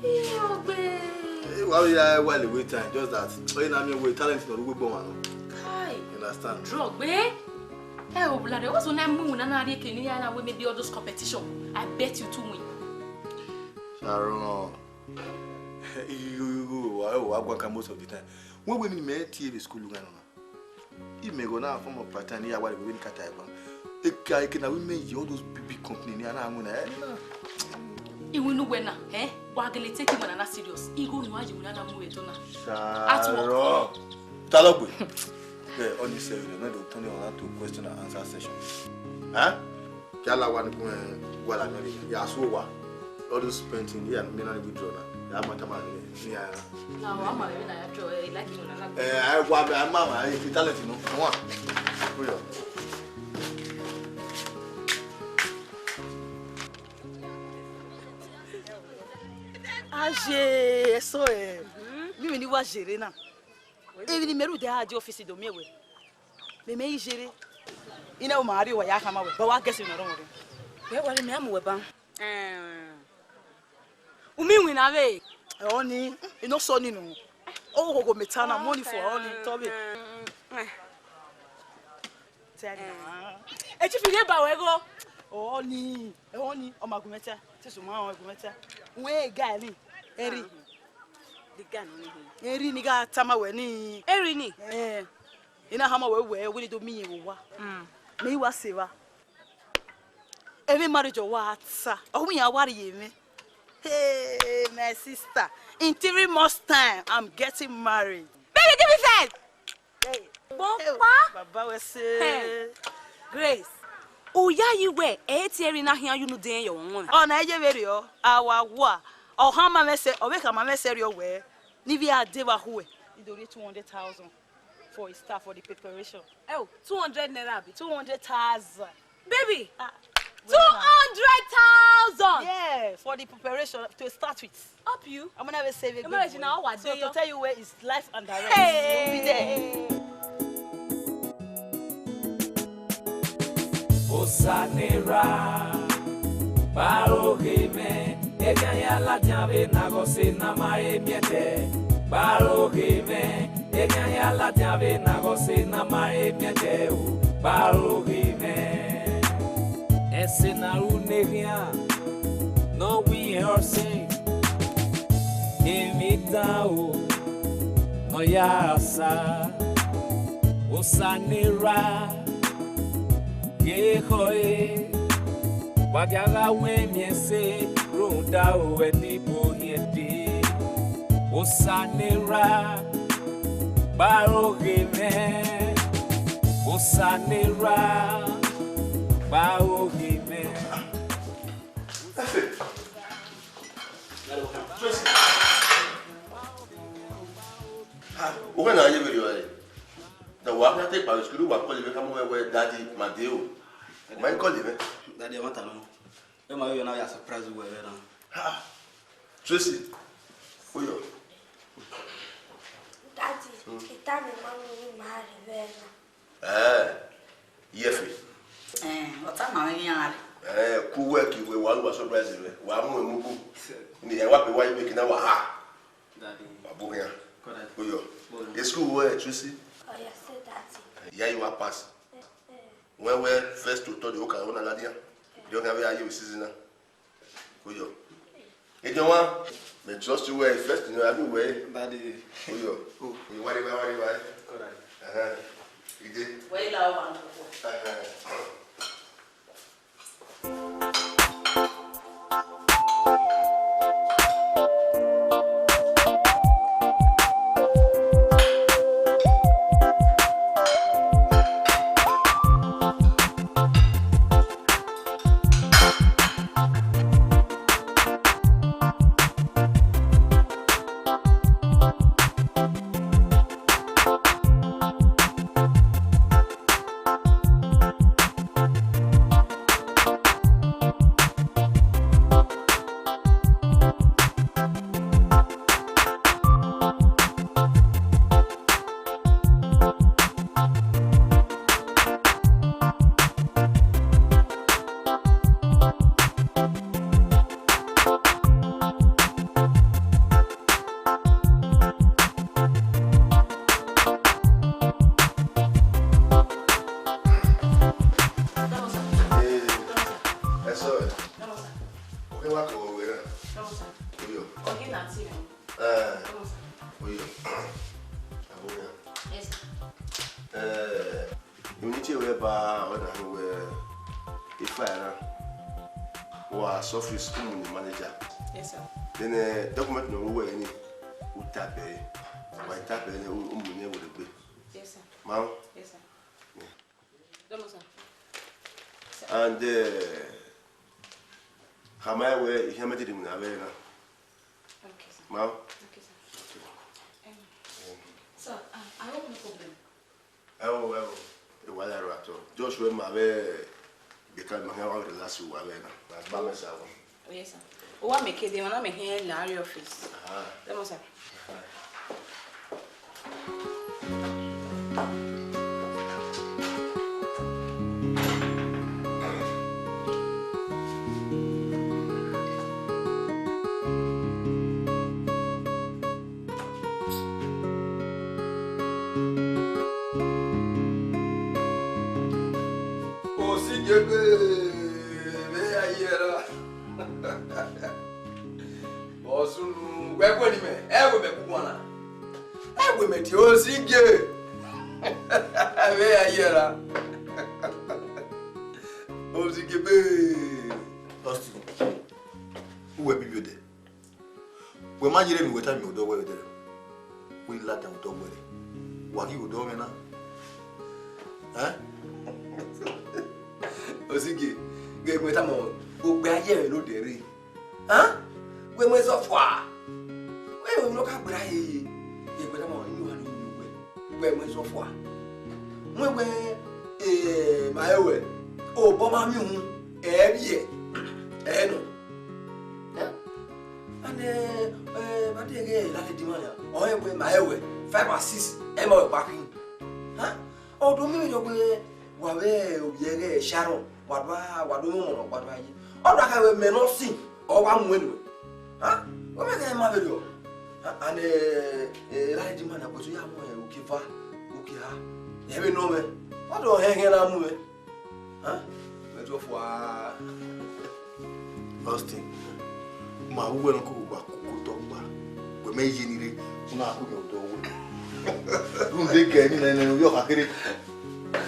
Iye, ogbe. Eh, why we are while away time? Just that. Oh, you know me, we talent no, we go on. Kai. You understand? Drug, eh? Hey, oh, blood, what's when I move and I reckon you are with maybe all those competition? I bet you to win. Sharon, you, you, you, I, I work most of the time. When women may T V school, you know. Imẹ ghe na form of part time, ya wa rre vbe ni kata ẹban. Eka eke na women ye all those big big company ni a na mu na, eh, na. Iwinna uwẹ na, eh? Wa gele take iwinna na serious. Igho ne uwa ye iwinna na mu vbe do na. At work. Sharon. Ta lọ gbe. Eh, honestly, you know, don't turn it on to question and answer session. Huh? Kẹ a la wa ni kun, eh, wa la mẹ ya so wa. All those painting here, me na ni withdraw na. Ya ma tama ni, ni ya. Na wa ma, me na ya draw, eh, like you na. Eh, I wa, I ma, I talent, you know. Come on. Put it up. Aye, eso, eh. Mi, mi ni wa jere na. Emwi ne imẹ rhunmwuda a die ọfisi do miẹn wẹ. Mẹ mẹ i jere. I na ma rrie uwa ya khama wẹ, but wa guess ne ọ rọnmwẹ rre. Wẹ, wẹ, mẹ a mu wẹ ban. Eh. U miẹn iwinna vbe? Ọni, I no sọ ni nọ. Oghogho mẹ ta na, money for ọni, tọ vbe. Tell me. Eh. E chief, I rhie ba wẹ gho. Ọni, ọni, ọ ma gu mwẹ ta. Te sẹ ma gu mwẹ ta. Wẹ guy ni, Eri. The guy no ni. Eri ni gha tama wẹ ni. Eri ni? Eh. I na hama wẹ wẹ, wẹ ni do miẹn vbe owa. Mm. Mẹ i wa sẹ evba. Emwi marriage ọ wa ta. Ọ wi iran wa rhie mwẹ. Hey, my sister, in three months time, I'm getting married. Baby, give me first. Hey. Baba wẹ sẹ. Hey. Grace, u yayi wẹ, ẹ i tie erha na khian ye unu de yọ wọn. Ọ na ye vberriọ, a wa wa. Ọ khama mwẹ sẹ, ọ vbe khama mwẹ sẹ rriọ wẹ, ne I vbe a de vbe a khuẹ. I do rhie two hundred thousand for a staff for the preparation. Oh, two hundred naira, abi? Two hundred thousand. Baby, ah, two hundred thousand. Yeah, for the preparation to start with. Up you. I'm gonna have a saving. Imagine now what. So to tell you where is life and direct. Hey. We'll be there. Osanera, baro ghe mwẹ, eghan ya ladian vbe na ghe ọse na ma re miẹn tẹ. Baro ghe mwẹ, eghan ya ladian vbe na ghe ọse na ma re miẹn tẹ o. Baro ghe mwẹ. Ẹse ne a ru ne eghian ne ọ wi irẹn ọse, emwi dan o, ne ọ ya sa. Osanera, gie ekhọe, wa gia gha wẹ emwi ẹse rhunmwuda oro Ẹdẹ Ibuohiẹn dee. Osanera, baro ghe mwẹ. Osanera, baro ghe mwẹ. Tracy. Ah, u wẹ ne a ye vberriọ ẹre. Da wa na te kpa school, wa call mwẹ, khama mwẹ wẹ, "Daddy, ma dee o." Ma call mwẹ. Daddy, I want to know. Ẹ ma yo na ya surprise wẹ vbe na. Ah, Tracy. Oyo. Daddy, mm, ita mwẹ ma mu ni ma rre vbe na. Wa. Daddy. Wa bu khian. Go, Daddy. Uyo. Go, Daddy. E school wẹ Tracy? Ọ ya sẹ, Daddy. Ya yi wa pass. Wẹ wẹ first to third, o ka wona ladian. Diọ khian vbe a ye vbe season na. Uyo. Ediọn wa, mẹ trust you well, first ni a bi wẹ. Daddy. Uyo. Oh. Uyo, wa re wa, wa re wa. Go, Daddy. Aha. Ide. Wẹ la o wa nọ. Aha. Eh, eso es. Oke wa ko we na. Uyo. Eh. Uyo. Aboya. Yes, sir. Eh, Emwi ne I tie ruẹ ba, ọ na rhie wẹ ifa na, wa sẹ office, u mu ne manager. Yes, sir. Then, eh, document ne ọ ru wẹ ni, u type ẹre. Wa type ẹre, u, u mu ne werriegbe. Yes, sir. Ma? Yes, sir. Yeah. Dọmọ, sir. And, eh, khama wẹ, I khian mẹ te de mu na vbe na. Okay, sir. Ma? Okay, sir. Okay. Um, sir, um, I hope no problem. Ẹ o, ẹ o, e wa ya ro at all. Just wẹ ma vbe bekal ma khian wa relax uwa vbe na. Ma gba mẹ sa wọn. Oh, yes, sir. Uwa mẹ ke de, ma na mẹ khian la rrie office. Aha. Dọmọ, sir. Aha. Osigegbe vbe a ye ra. Ọ sunu, wẹ gu ẹre mẹ, ẹ wẹ mẹ gu wan na. Ẹ wẹ mẹ tie Osige. Vbe a ye ra. Osigegbe. Austin, uwẹ bibi odẹ. Wẹ ma ye rre ne uwẹ tama odẹ wẹ vbe dẹrẹ. Wẹ ladian odẹ wẹ rre. Wa ghi odẹ mwẹ na. Ẹn? Osige, ghẹ wẹ tama, okpia ye ẹmwẹ ne odẹ rre. Hán? Wẹ mu ẹzọ fua. Wẹ mu ẹzọ ka gberra yeye. Ghẹ wẹ tama, inu wa ni inu wẹ. Wẹ mu ẹzọ fua. Wẹ wẹ, eh, ma ẹ wẹ. Obọ ma miẹn uhunmwu, ẹ vbiẹ. Ẹ nọ. Ẹn? And, eh, eh, ma deghẹ landlady ma nia, ọ rẹn wẹ ma ẹ wẹ, five and six, ẹ ma wẹ kpa khin. Hán? Ọ do miẹn vberriọ wẹ, wa vbe ovbi ẹghẹ Sharon, wa do a, wa do mwẹ ọmọ nọ, wa do a ye. Ọ do a khẹ wẹ mẹ ne ọ sin, ọ wa mu ẹn nuẹn. Hán? Wẹ mẹ ghẹ ma vberriọ. Hán? And, eh, eh, landlady ma nia, wẹ so ya mu, eh, uki eva, uki eha. Ẹ vbe nọ mwẹ. Ọ do hẹn hẹn na mu mwẹ. Hán? Mẹ tuẹ fua. Austin, ma vbe uwẹ ne ọ koko gba koko otọ gba. Wẹ mẹ ye ni rre, u na ku mẹ odọ wẹ. Rhunmwuda ẹgẹ ni nẹ, nẹ, ovbi ọkha kherhe.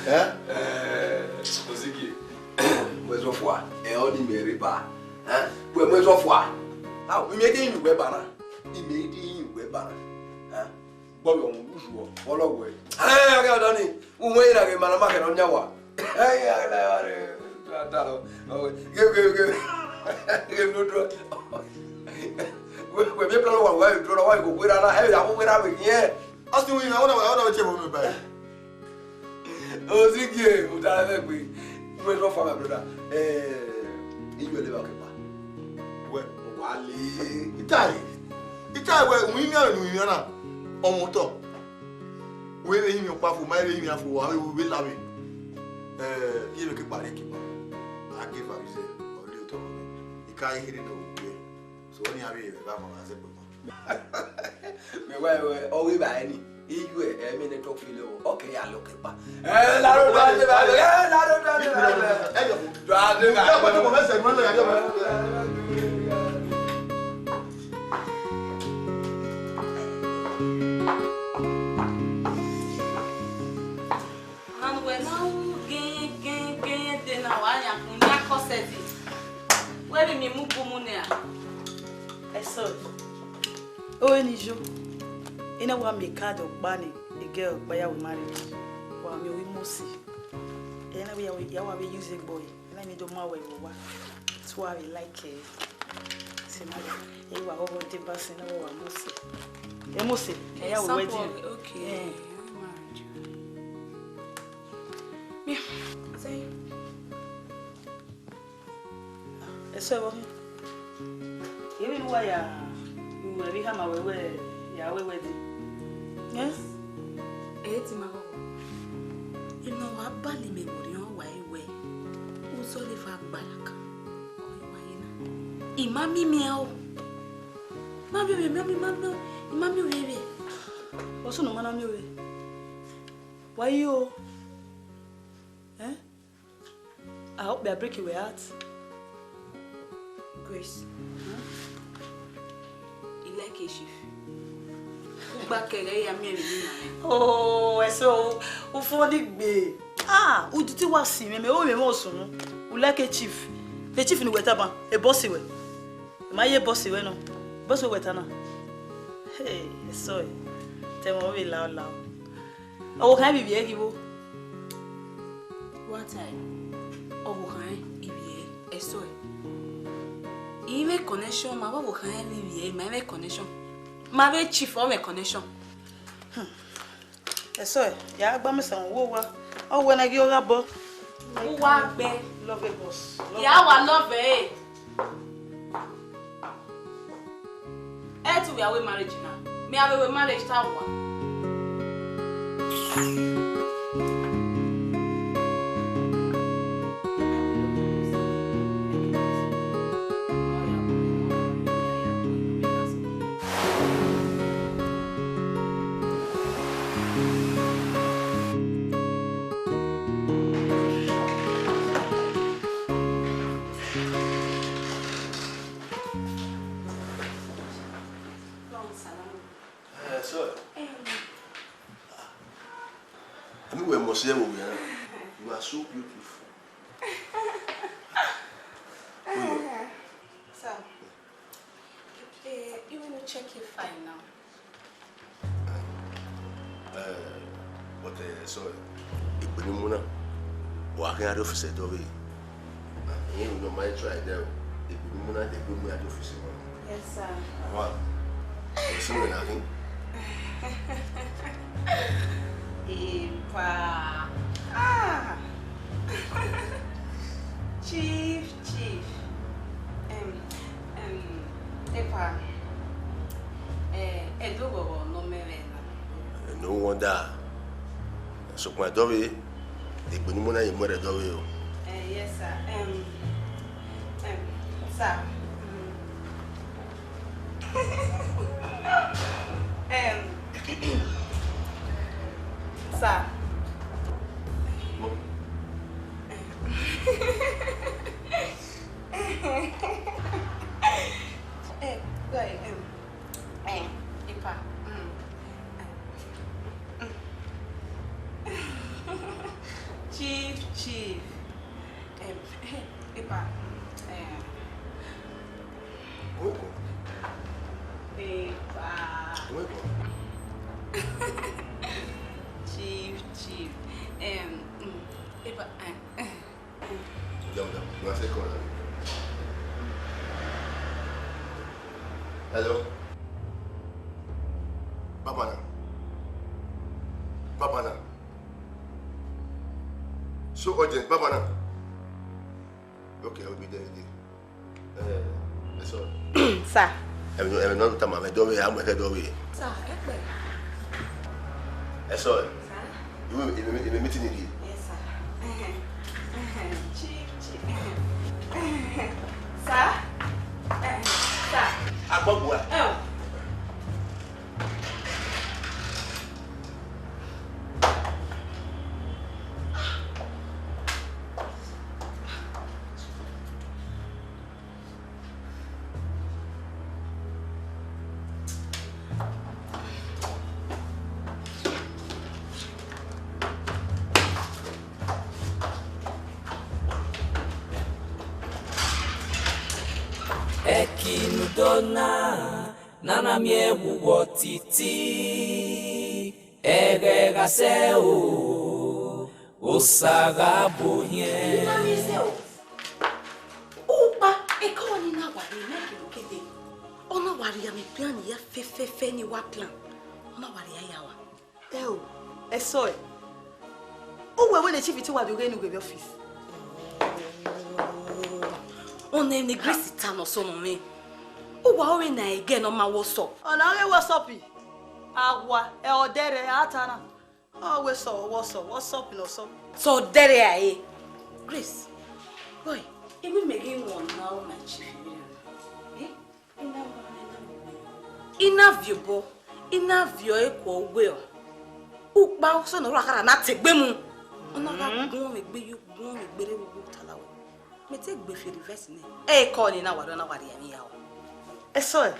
Ẹn? Eh, Osigi, mẹ tuẹ fua, ẹ, ọ ni mẹ rre ba. Ẹn? Wẹ mẹ tuẹ fua. A, imẹ i de yin uwẹ ba na. Imẹ i de yin uwẹ ba na. Ẹn? Gbọvbiẹ ọmwa uzuọ, ọ lọ wẹẹ. Ẹ, ọghe ọdọ ni, uwẹ i na ghe ma na ma khẹ ne ọ yan wa. Ẹ, ẹ, ẹ, ẹ, ẹ, da lọ, ọ wẹẹ, ghe, ghe, ghe, ghe, no do. Wẹ, wẹ, mi plan wa, wa do na, wa go wera na, ẹ, ya go wera vbe khian. Austin, wẹ, I wanna, I wanna check on you, bye. Ozigie, u da mwẹ gbe. Wẹ no far, my brother. Eh, I yu ẹre leva kẹkpa. Wẹ, wa le. Itai. Itai wẹ, u yin imian, u yin imian na. Ọmọ otọ. Wẹ vbe yin imian ọkpa fo, ma vbe yin imian fo, wa vbe, vbe la vbe. Eh, I vbe kekpa rre kekpa. A ghe eva vbe zẹ, ọ rhie otọ nọ. I ka i kherhe nọ vbe. So, ọni a vbe eva ma na zẹ gbe ma. Mẹ wa, ọ ghi vba ẹre ni, iyu ẹmwẹ ne tọ filo, ọ kẹ ya lọ kẹ kpa. Ẹ, la ro do ade ba, ẹ, la ro do ade ba. Ẹ jọ, do ade ba. Ẹ jọ, mo mẹ sẹ, mo lọ ya jọ. Ọna ne uwẹ na ru gẹn, gẹn, gẹn de na, wa yan kun ne a kọ sẹ di. Wẹ vbe miẹn mu gu mu nian. Ẹsọ, ore ne I yo, ena wa miẹn card ọkpa ni, girl ọkpa ya wẹ marriage. Wa miẹn ovbi Mosi. Ena ya wa vbe use egbe ọre. Ena ni do ma wẹ vbe owa. Te uwa vbe like ẹre. Sẹ na, ẹ wa ghọghọ deba sẹ na, wa Mosi. Ẹ Mosi, ẹ ya wẹ wedding. Okay. Eh. Mia, sẹ. Ẹsọ ẹvbo hin. Emwi ne uwa ya ru ẹvbo ihama wẹ wẹ ya wẹ wedding. Yes. Ẹ ti ma ghọghọ. Emwi ne ọ wa bali mẹ vbe orhiọn wa ẹre wẹ, uzọla eva gbalaka. Ọ wa ye na. I ma miẹn miẹn o. Ma miẹn ovbi, ma miẹn, ma miẹn, I ma miẹn ovbi vbe. Ọsunu ma na miẹn ovbi. Wa yi o. Eh? I hope they break your heart. Grace. Huh? I like a chief. Ugba kẹrẹ ya miẹn vbe na. Oh, ẹsẹ o, u fo ni gbe. Ah, u di ti wa si mẹ, mẹ o mẹ mọ sunu. U like a chief. The chief ni wẹ taba, e boss wẹ. Ma ye boss wẹ nọ. Boss wẹ ta na. Hey, sorry. Tẹ mọ vbe la la. Ọvbokhan ivbi ẹre ghi vbo? What time? Ọvbokhan ivbi ẹre, ẹsọ ẹ. I mwẹ connection, ma vbe ọvbokhan ivbi ẹre, ma mwẹ connection. Ma vbe chief ọ mwẹ connection. Ẹsọ ẹ, ya gba mẹ sẹ wo wa. Ọ wẹ na ghi ọ gha bọ. Uwa gbẹ. Love a boss. Ya wa love ẹ. Ẹ te wẹ a wẹ marriage na. Mẹ a vbe wẹ marriage ta wa. Eh, so, I mean, we must say we are. You are so beautiful. Oh, yeah. Sir, eh, you want to check your file now? Eh, but, eh, sorry. Egbe ne u mu na, wa khian rrie office dọvbe. Irẹn ne ọ ma try there o. Egbe ne u mu na, egbe mu ya rrie office mwa. Yes, sir. Wa. Ẹ si mwẹ na khin. Epa. Ah. Chief, chief. Em, em, epa. Eh, ẹdẹ oghọghọ ne ọ mẹ vbe na. No wonder. Sokpan dọvbe, egbe ne u mu na ye mu ẹre dọvbe o. Eh, yes, sir. Em, em, sir. Mm. Em, sir. Em, sorry, em, em, epa. Mm. Chief, chief. Em, epa, em. Welcome. Epa. Welcome. Chief, chief. Em, mm, epa, em, em. Jam, jam. You are second. Hello. Baba na. Baba na. So urgent, Baba na. Okay, I will be there again. Eh, ẹ sọ. Sir. Ẹ nọ, ẹ nọ tama mẹ dọvbe, a mọ ẹkẹ dọvbe. Sir, ẹ pẹ. Ẹ sọ. Sir. Iwe, iwe, iwe meeting ni. Yes, sir. Chief, chief. Sir. Eh, sir. Agbọgbọ. Ẹ o. Ẹki ne u do na, ne a na miẹn vbe uwu otiti, ẹghẹ gha sẹ o, Osa gha bu ohiẹn. Ina mi zẹ o. Ukpa, eke ọni na wa rhie mẹ kevbe kede. Ọ na wa rhie amẹ plan ya fẹfẹfẹ ne I wa plan. Ọ na wa rhie ya wa. Ẹ o, ẹsọe. Uwẹ wẹ ne chief te wa do ghe ne u ghe vbe office. Ọna ne Grace ta nọ sọ nọ mwẹ. Uwa ọre na ẹgẹ ne ọ ma WhatsApp. Ọna ghe WhatsApp. Awa, ẹ ọdẹrẹ a ta na. Ọ wẹ sọ, what's up, what's up, what's up? Sọ ọdẹrẹ a e. Grace, boy, I mean, me ghi wan now my chief. Eh? I na viọ obọ, I na viọ ekuo uwẹ ọ. Ukpa ọsẹ ne ọ rhie akhara na te egbe mu. Ọ na gha guọnmwẹ egbe yo, guọnmwẹ egbe rre vbe uwu tala wẹ. Mẹ te gbe fi reverse nẹ. Eke ọni na wa rre, ọ na wa rhie emwi ya o. Ẹsọe,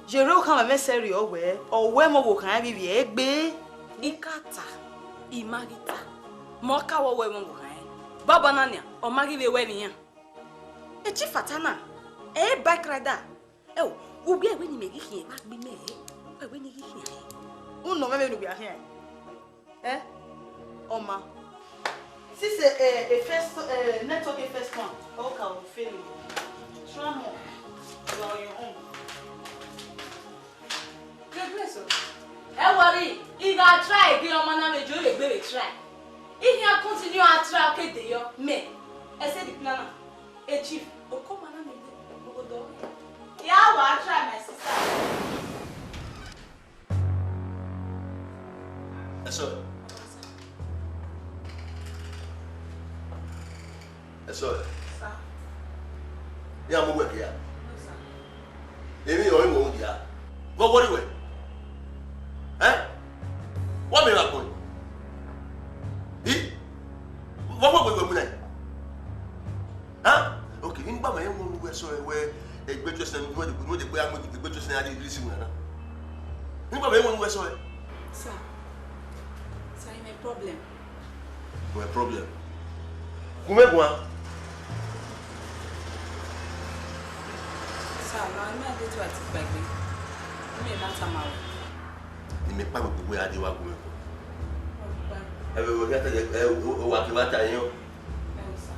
ye rre okhan mwẹ mẹ sẹrriọ wẹ, ọ wẹ mẹ ọvbokhan vbe ivbi egbe. I ka ta, I ma ghi ta. Mẹ ọ ka wẹ ọ wẹ mẹ ọvbokhan rẹn. Baba na nian, ọ ma ghi vbe wẹ emwi iran. Echi fata na, ẹ bike rider. Ẹ o, u wẹ wẹ ne imẹ ghi khian vbe gbe imẹ, ẹ? U wẹ wẹ ne I ghi khian, ẹ? U nọ mwẹ vbene u ghi khian, ẹ? Ọ ma. Since, eh, a first, eh, network a first one, ọ ka o fail. Try more. You are on your own. Great, great, sir. Ẹ worry, I gha try again, ọmọ na vbe jo vbe gbe vbe try. I khian continue a try, okay, de yọ, mẹ. Ẹ sẹ the plan na. Ẹ chief, okọ ọmọ na mẹ gbe, obodo. Ya wa try, my sister. Ẹsọe. Ẹsọe. Sir. Iran mu uwẹ gie a. No, sir. Emwi ọre wẹ dia. Vbe ọ worry wẹ? Ẹ? Wa miẹn vbe agbọn? I? Vbe ọ wẹ wẹ mu na? Hẹn? Okay, nigba mẹ rẹn wẹ Ẹsọe wẹ egbe tuẹ sẹ ne u de gbe a mu egbe tuẹ sẹ a di rhie isi wẹ na. Nigba mẹ rẹn wẹ Ẹsọe. Sir, sir, in a problem. Wẹ problem. Gu mwẹ guan. Sir, ma ima de tu ati kpaegbe. Ima na tama wẹ. Ne imẹ kpaegbe gbogbo a de wa gu mwẹ guan. Ọ gba. Ẹ vbe wẹ gha ta ẹ, o wa ke wa ta yẹn o. Ẹ o, sir.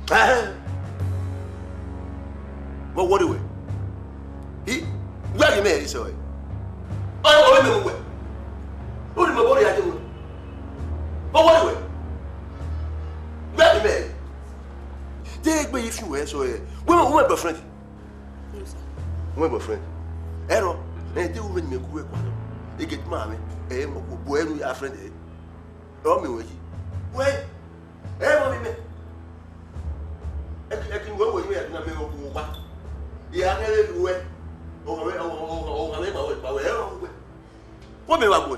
Ẹhẹn. Vbe ọ worry wẹ? I, wẹ ghi mẹ ẹre sẹ ọe. Ọ, ọ mẹ wẹ. U rhie mẹ obọ rhie a ye wẹ. Vbe ọ worry wẹ? Wẹ ghi mẹ ẹre. De egbe yi fi wẹ sẹ ọe. Wẹ, wẹ boyfriend. No, sir. Wẹ boyfriend. Ẹrọ, ẹ de wẹ ne mẹ gu wẹ kua nọ. Ege tuma mwẹ, ẹ mọ ko bo ẹnu ya friend ẹ. Ọ mẹ wẹ yi. Wẹ, ẹ mọ mi mẹ. Ẹ ki, ẹ ki wẹ wẹ yi mẹ ya na mẹ wẹ ko wa. Ya ne lu wẹ. Ọ mẹ, ọ, ọ, ọ, ọ mẹ ba wẹ, ba wẹ, ẹ mọ wẹ. Wẹ mẹ wa wẹ.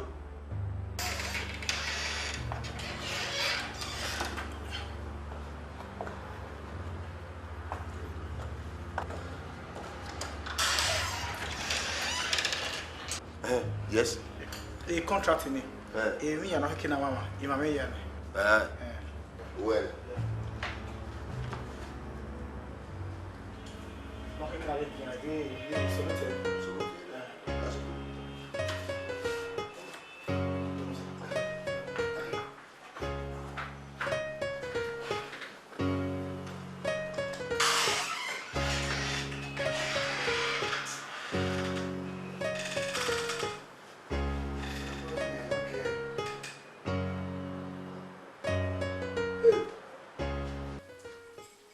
Eh, yes. E contract ni. Eh. E mi ya no ke na mama. I ma me ya ni. Eh. Eh. Well. No ke na le ki na ge, ge so te. So, eh. That's good.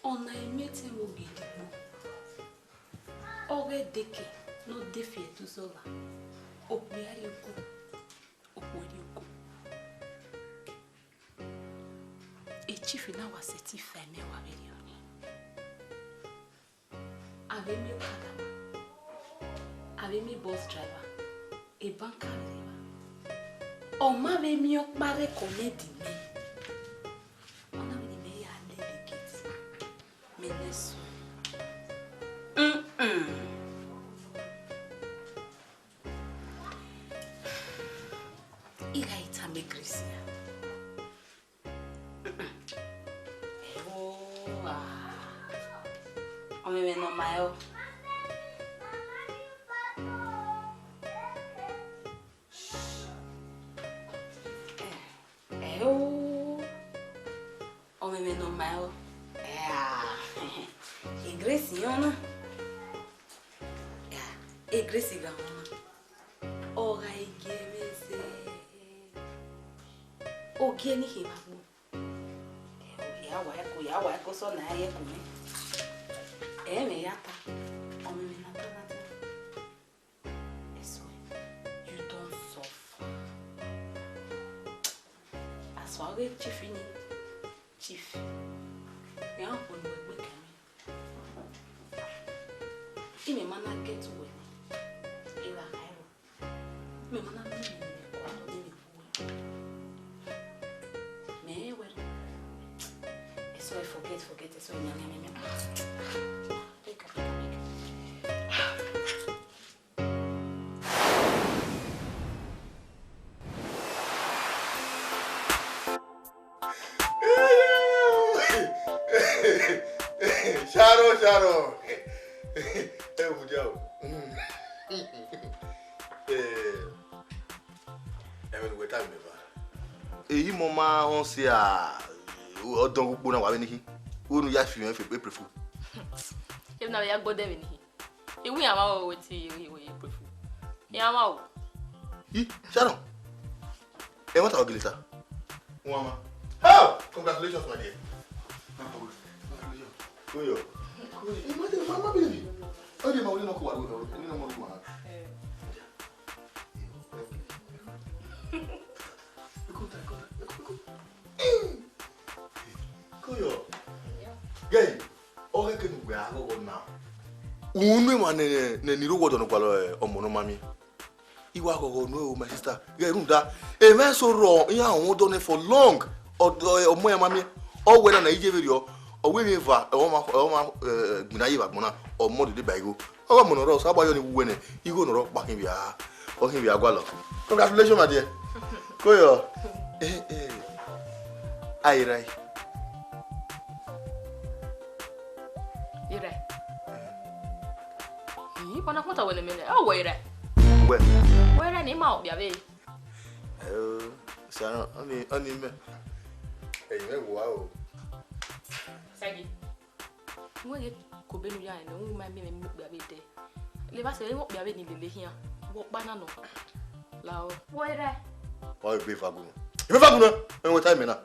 Ọna i miẹn etẹn vbe ogidigbo, ọ ghe deke ne ọ de fi ẹdẹ uzọla, okpia rrie uko, okhuo rrie uko. E chief na wa sẹtin fa ẹmwẹ wa vberriọ nii. A vbe miẹn okada, a vbe miẹn bus driver, Ebanka vbe evba, ọ ma vbe miẹn ọkpa rre kọmẹdi mẹ, ọ na vbe ne imẹ ya lele gate, mẹ ne ẹsọ. Mm-mm. I gha tama Grace ya. Ẹo, ah, ọmwẹmwẹ ne ọ ma ẹre. Ẹo, ọmwẹmwẹ ne ọ ma ẹre. Ẹa, Grace yan na. Ẹa, Grace gha wọn na. Ọ gha gie mwẹ zẹ. Ogie ne I khin vbe agbọn. Ya wa ẹko, ya wa ẹko sọ na, ya ẹko mẹ. Ẹ mwẹ ya ta, ọmwẹmwẹ na ta na ta. Ẹsọhẹ, you don suffer. Asua ọghe chief ni, chief. Ya kpolo egbe kẹ mwẹ. Imẹ ma na get uwẹ nẹ, I gha khairo. Mẹ ma na miẹn emwi ne ọ kọ otọ ne mẹ khuẹ. Mẹ rẹn wẹẹ, ẹsọhẹ forget, forget, ẹsọhẹ miẹn, miẹn, miẹn, miẹn. Make I, make I, make I. Sharon, Sharon. Ẹ wo dia o. Eh, ẹmwẹ ne uwẹ tama mẹ eva. Eyi mọ ma họn si a, ọdọn ukpo na wa vbe nikhin. Wo nu ya fi mwẹ fe pe prefu. Emwi na vbe ya gbọdẹ vbe nikhin. Iwu iran mwa o, wetin iran mwa o. Yi, Sharon. Ẹ, what about Gilita? Wọ́n ma. Oh, congratulations, my dear. Congratulations. Koyo. Koyo. Imagine, mama, baby. Oh, dear, ma, we don't know who I will. We don't know who I will. Koyo. Gay. Ọghe ke ne uwẹ a ghọghọ na. Unu emwa ne, ne, ne I rre owa ọdọ ne ọ gualọ, eh, ọmọ ne ọ ma miẹn. I wa ghọghọ nuẹn o, my sister. Ghẹ rhunmwuda, emwa eso rrọọ, iran rọnmwẹ odọ nẹ for long. Ọdọ, eh, ọmọ iran ma miẹn. Ọ wẹ na, na iye vberriọ. Ọ wẹ emwi eva, ọ ma, ọ ma, eh, gbinna ye vbe agbọn na. Ọmọ dede ba igho. Ọ gha ọmọ ne ọ rrọọ, Osanobua yọ ne I wu wẹ nẹ, igho ne ọ rrọọ ọkpa khin vbe a, ọ khin vbe a gualọ. Congratulations, my dear. Koyo. Eh, eh. Ai, rai. Ira. Ih, kpọnọ kpọtọ wẹ ne mẹ nẹ. Ọ wẹ ira. Wẹ. Wẹ ira ne ima okpia vbe. Ẹo, Sharon, ọni, ọni mẹ. Ẹi mwẹ wa o. Sagi. Wẹ ghe kobe nu ya nẹ, u ma miẹn mẹ mu okpia vbe dẹ. Levba sẹ, u okpia vbe ni lele khian. Wẹ ọkpa na nọ. Lao. Wẹ ira. Wa gbe fa gunu. Ibe fa gunu. Ẹ wẹ ta mẹ na.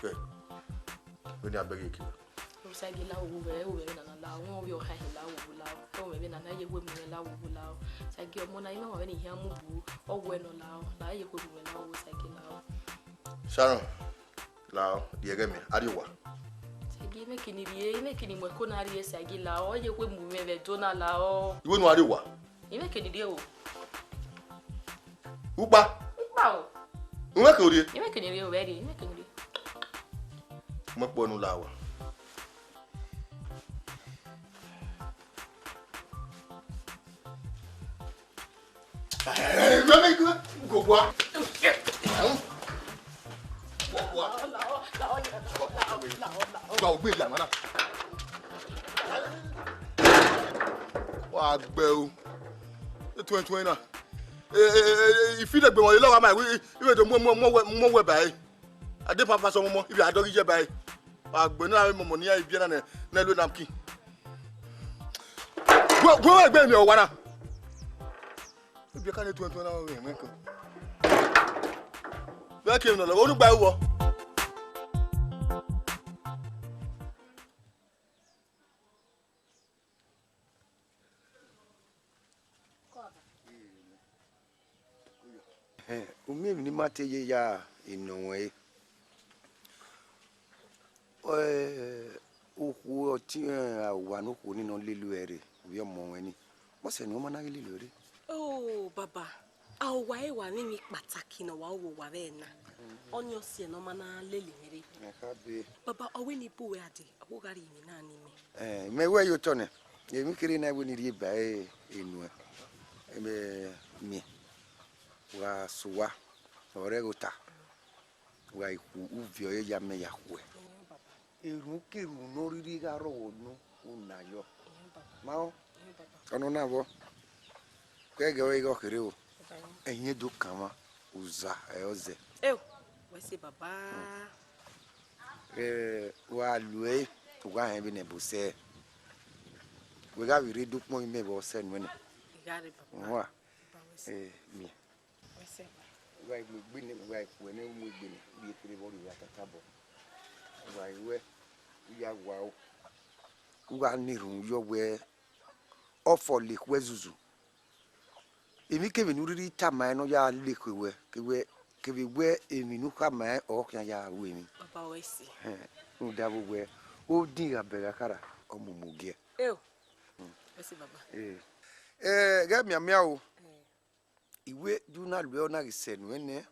Wẹ. Wẹ ni abẹgẹ ki. Osagie la wo vbe, wo vbe nana la, wo vbe ọkhan hin la wo vbe la, wo vbe nana ye we mu la wo vbe la. Osagie ọmọ na, imẹ wa vbe ne ihian mu bu, ọ wẹ nọ la, la ye we mu la wo Osagie la. Sharon, la, die ẹghẹ mẹ, a rrie owa. Osagie, imẹ kini rrie, imẹ kini mu ẹko na rrie Osagie la, ọ ye we mu mwẹ vbe Ẹdo na la. Iwe nu a rrie owa. Imẹ kini rrie o. Ukpa. Ukpa o. Imẹ kini rrie. Imẹ kini rrie o, vbe rrie, imẹ kini rrie. Mẹ kpọ nu la wa. Gba ogbe ya mana. Wa gbẹ o. Etuẹn etuẹn na. Eh, eh, eh, eh, I feel egbe wọn lọgha ma, I, I, I do mu, mu, mu, mu wẹ ba ẹre. A de pampas ọmọmọ, I vbe a dọghe iye ba ẹre. Wa gbe ne a vbe mọmọ ne iran biẹ na nẹ, ne ẹ lu napkin. Gu, gu egbe mi ọwa na. Ebiẹ ka ne etuẹn etuẹn na vbe ẹmwẹ kan. Vbe ke emwi ne ọ lọghọ, onu gba ẹre vbọ? Ẹhẹn, u miẹn emwi ne ima te ye ya enọ ruẹn re. Ẹ, okhuo ọtiẹn, a, owa ne okhuo ni nọ lele uẹ rre, ovbi ọmọ ruẹn ni. Vbọsẹ ne ọ ma na ghi lele uẹ rre? O baba, a wa re wa ne emwi kpataki ne ọ wa ru vbe owa vbe na. Ọnii ọ siẹ ne ọ ma na lele mwẹ rre. Ẹ kha be. Baba, ọ wẹ ne I bu ruẹ a dee, ọ gha rhie emwi na ne imẹ. Ẹ, mẹ wẹ ye otọ nẹ, emwi kherhe na wẹ ne I rhie ba ẹre nuẹn. Ẹ, mẹ, wa sẹ owa, ọ rre ẹghẹ ota, wa i khu, u viọ ẹre ya mẹ ya khuẹ. Erhunmwukerhunmwu ne ọ rhirhi gha rrọọ vbe unu, u na yọ. Ma rẹn ọnii na vbọ, ke ẹghẹ ọre ighẹ ọ kherhe o, ẹhiẹn do kanmwa, uza ẹre ọ zẹ. Eo, wẹ sẹ baba. Eh, wa lu ẹre, u gha rẹn vbene ẹbọ sẹ. Wẹ gha vbe rre do ukpọn imẹ vbe ọ sẹ nuẹn nẹ. I gha rre baba. Wa, baba wẹ sẹ. Eh, miẹn. Wẹ sẹ baba. Wa i mu egbe nẹ, wa i khuẹ ne u mu egbe nẹ, u rhie kherhe vbọ rhie ya tatabọ. Wa i ruẹ, u ya wa o. U gha na erhunmwu yọ wẹ ọfọ le khuẹ zuzu. Emwikemwi ne u rhirhi tama ẹn ne ọ ya le khuẹ wẹ, kevbe, kevbe wẹ emwi ne u khama ẹn ọ khian ya ru emwi. Baba wẹ sẹ. Hẹn, rhunmwuda vbe wẹ, odin gha bẹghe akhara, ọ mumu giẹ. Eo. Wẹ sẹ baba. Eh. Eh, ghẹ mianmian o. Eh. I wẹ, de u na lu ẹre, ọ na ghi sẹ nuẹn nẹ.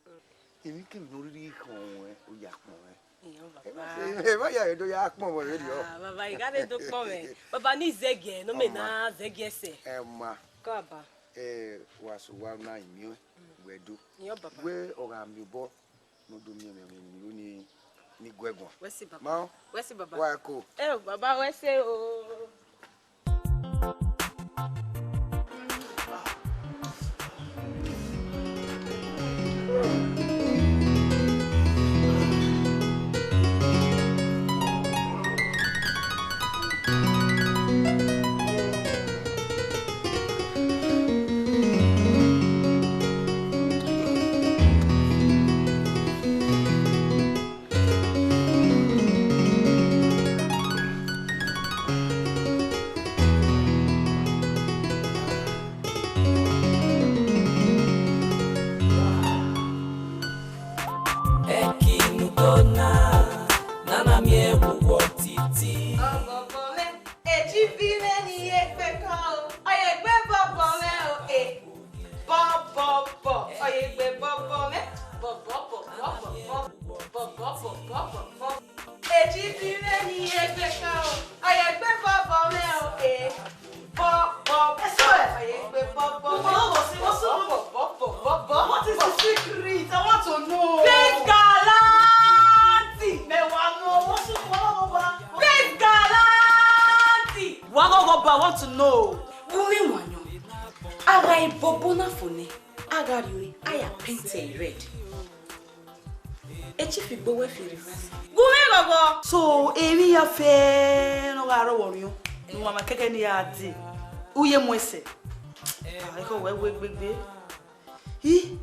Emwikemwi ne u rhirhi khọn ruẹn, u ya kpọn ruẹn. Iyo, baba. Ẹ, ẹ, ẹ, ya do ya kpọn vbe rriọ. Ah, baba, I gha rre do kpọn mwẹ. Baba, ne I zẹgiẹ, ne ọ mẹ na zẹgiẹ sẹ. Ẹ ma. Kọ baba. Eh, wa sẹ owa na imiẹn wẹ do. Iyo, baba. Wẹ ọ gha miẹn obọ, ne u do miẹn mwẹ, mwẹ, mwẹ, ni, ni guẹ guan. Wẹ sẹ baba. Ma. Wẹ sẹ baba. Wa ko. Eh, baba, wẹ sẹ o. Ẹki ne u do na, ne a na miẹn vbe uwu ọtiti. Ọbọbọ mwẹ, ejifi mwẹ ne I ye gbe kọ o, ọ ye gbe bọbọ mwẹ o, e. Bọbọbọ, ọ ye gbe bọbọ mwẹ, bọbọbọ, bọbọbọ, bọbọbọ, bọbọbọ. Ejifi mwẹ ne I ye gbe kọ o, ọ ye gbe bọbọ mwẹ o, e. Bọbọ, bọbọ, ọ ye gbe bọbọ mwẹ. What is the secret? I want to know. Faith Galanti. Mẹ wa nọ, what's up, what, what, what? Faith Galanti. Wa ghọghọ, but I want to know. Gu mwẹ wanniẹn. A gha re bọbọ na fo nẹ, a gha rrie ore, a ya paint ẹre red. Echifi gbe owẹ fi reverse. Gu mwẹ ghọghọ. So, emwi ya fẹ ne ọ gha rrọọ vbe orhiọn, ne uwa ma kẹkẹ ne I ra dee. U ye mu ẹsẹ. Ah, ekhọe wẹ wẹ gbegbe. I,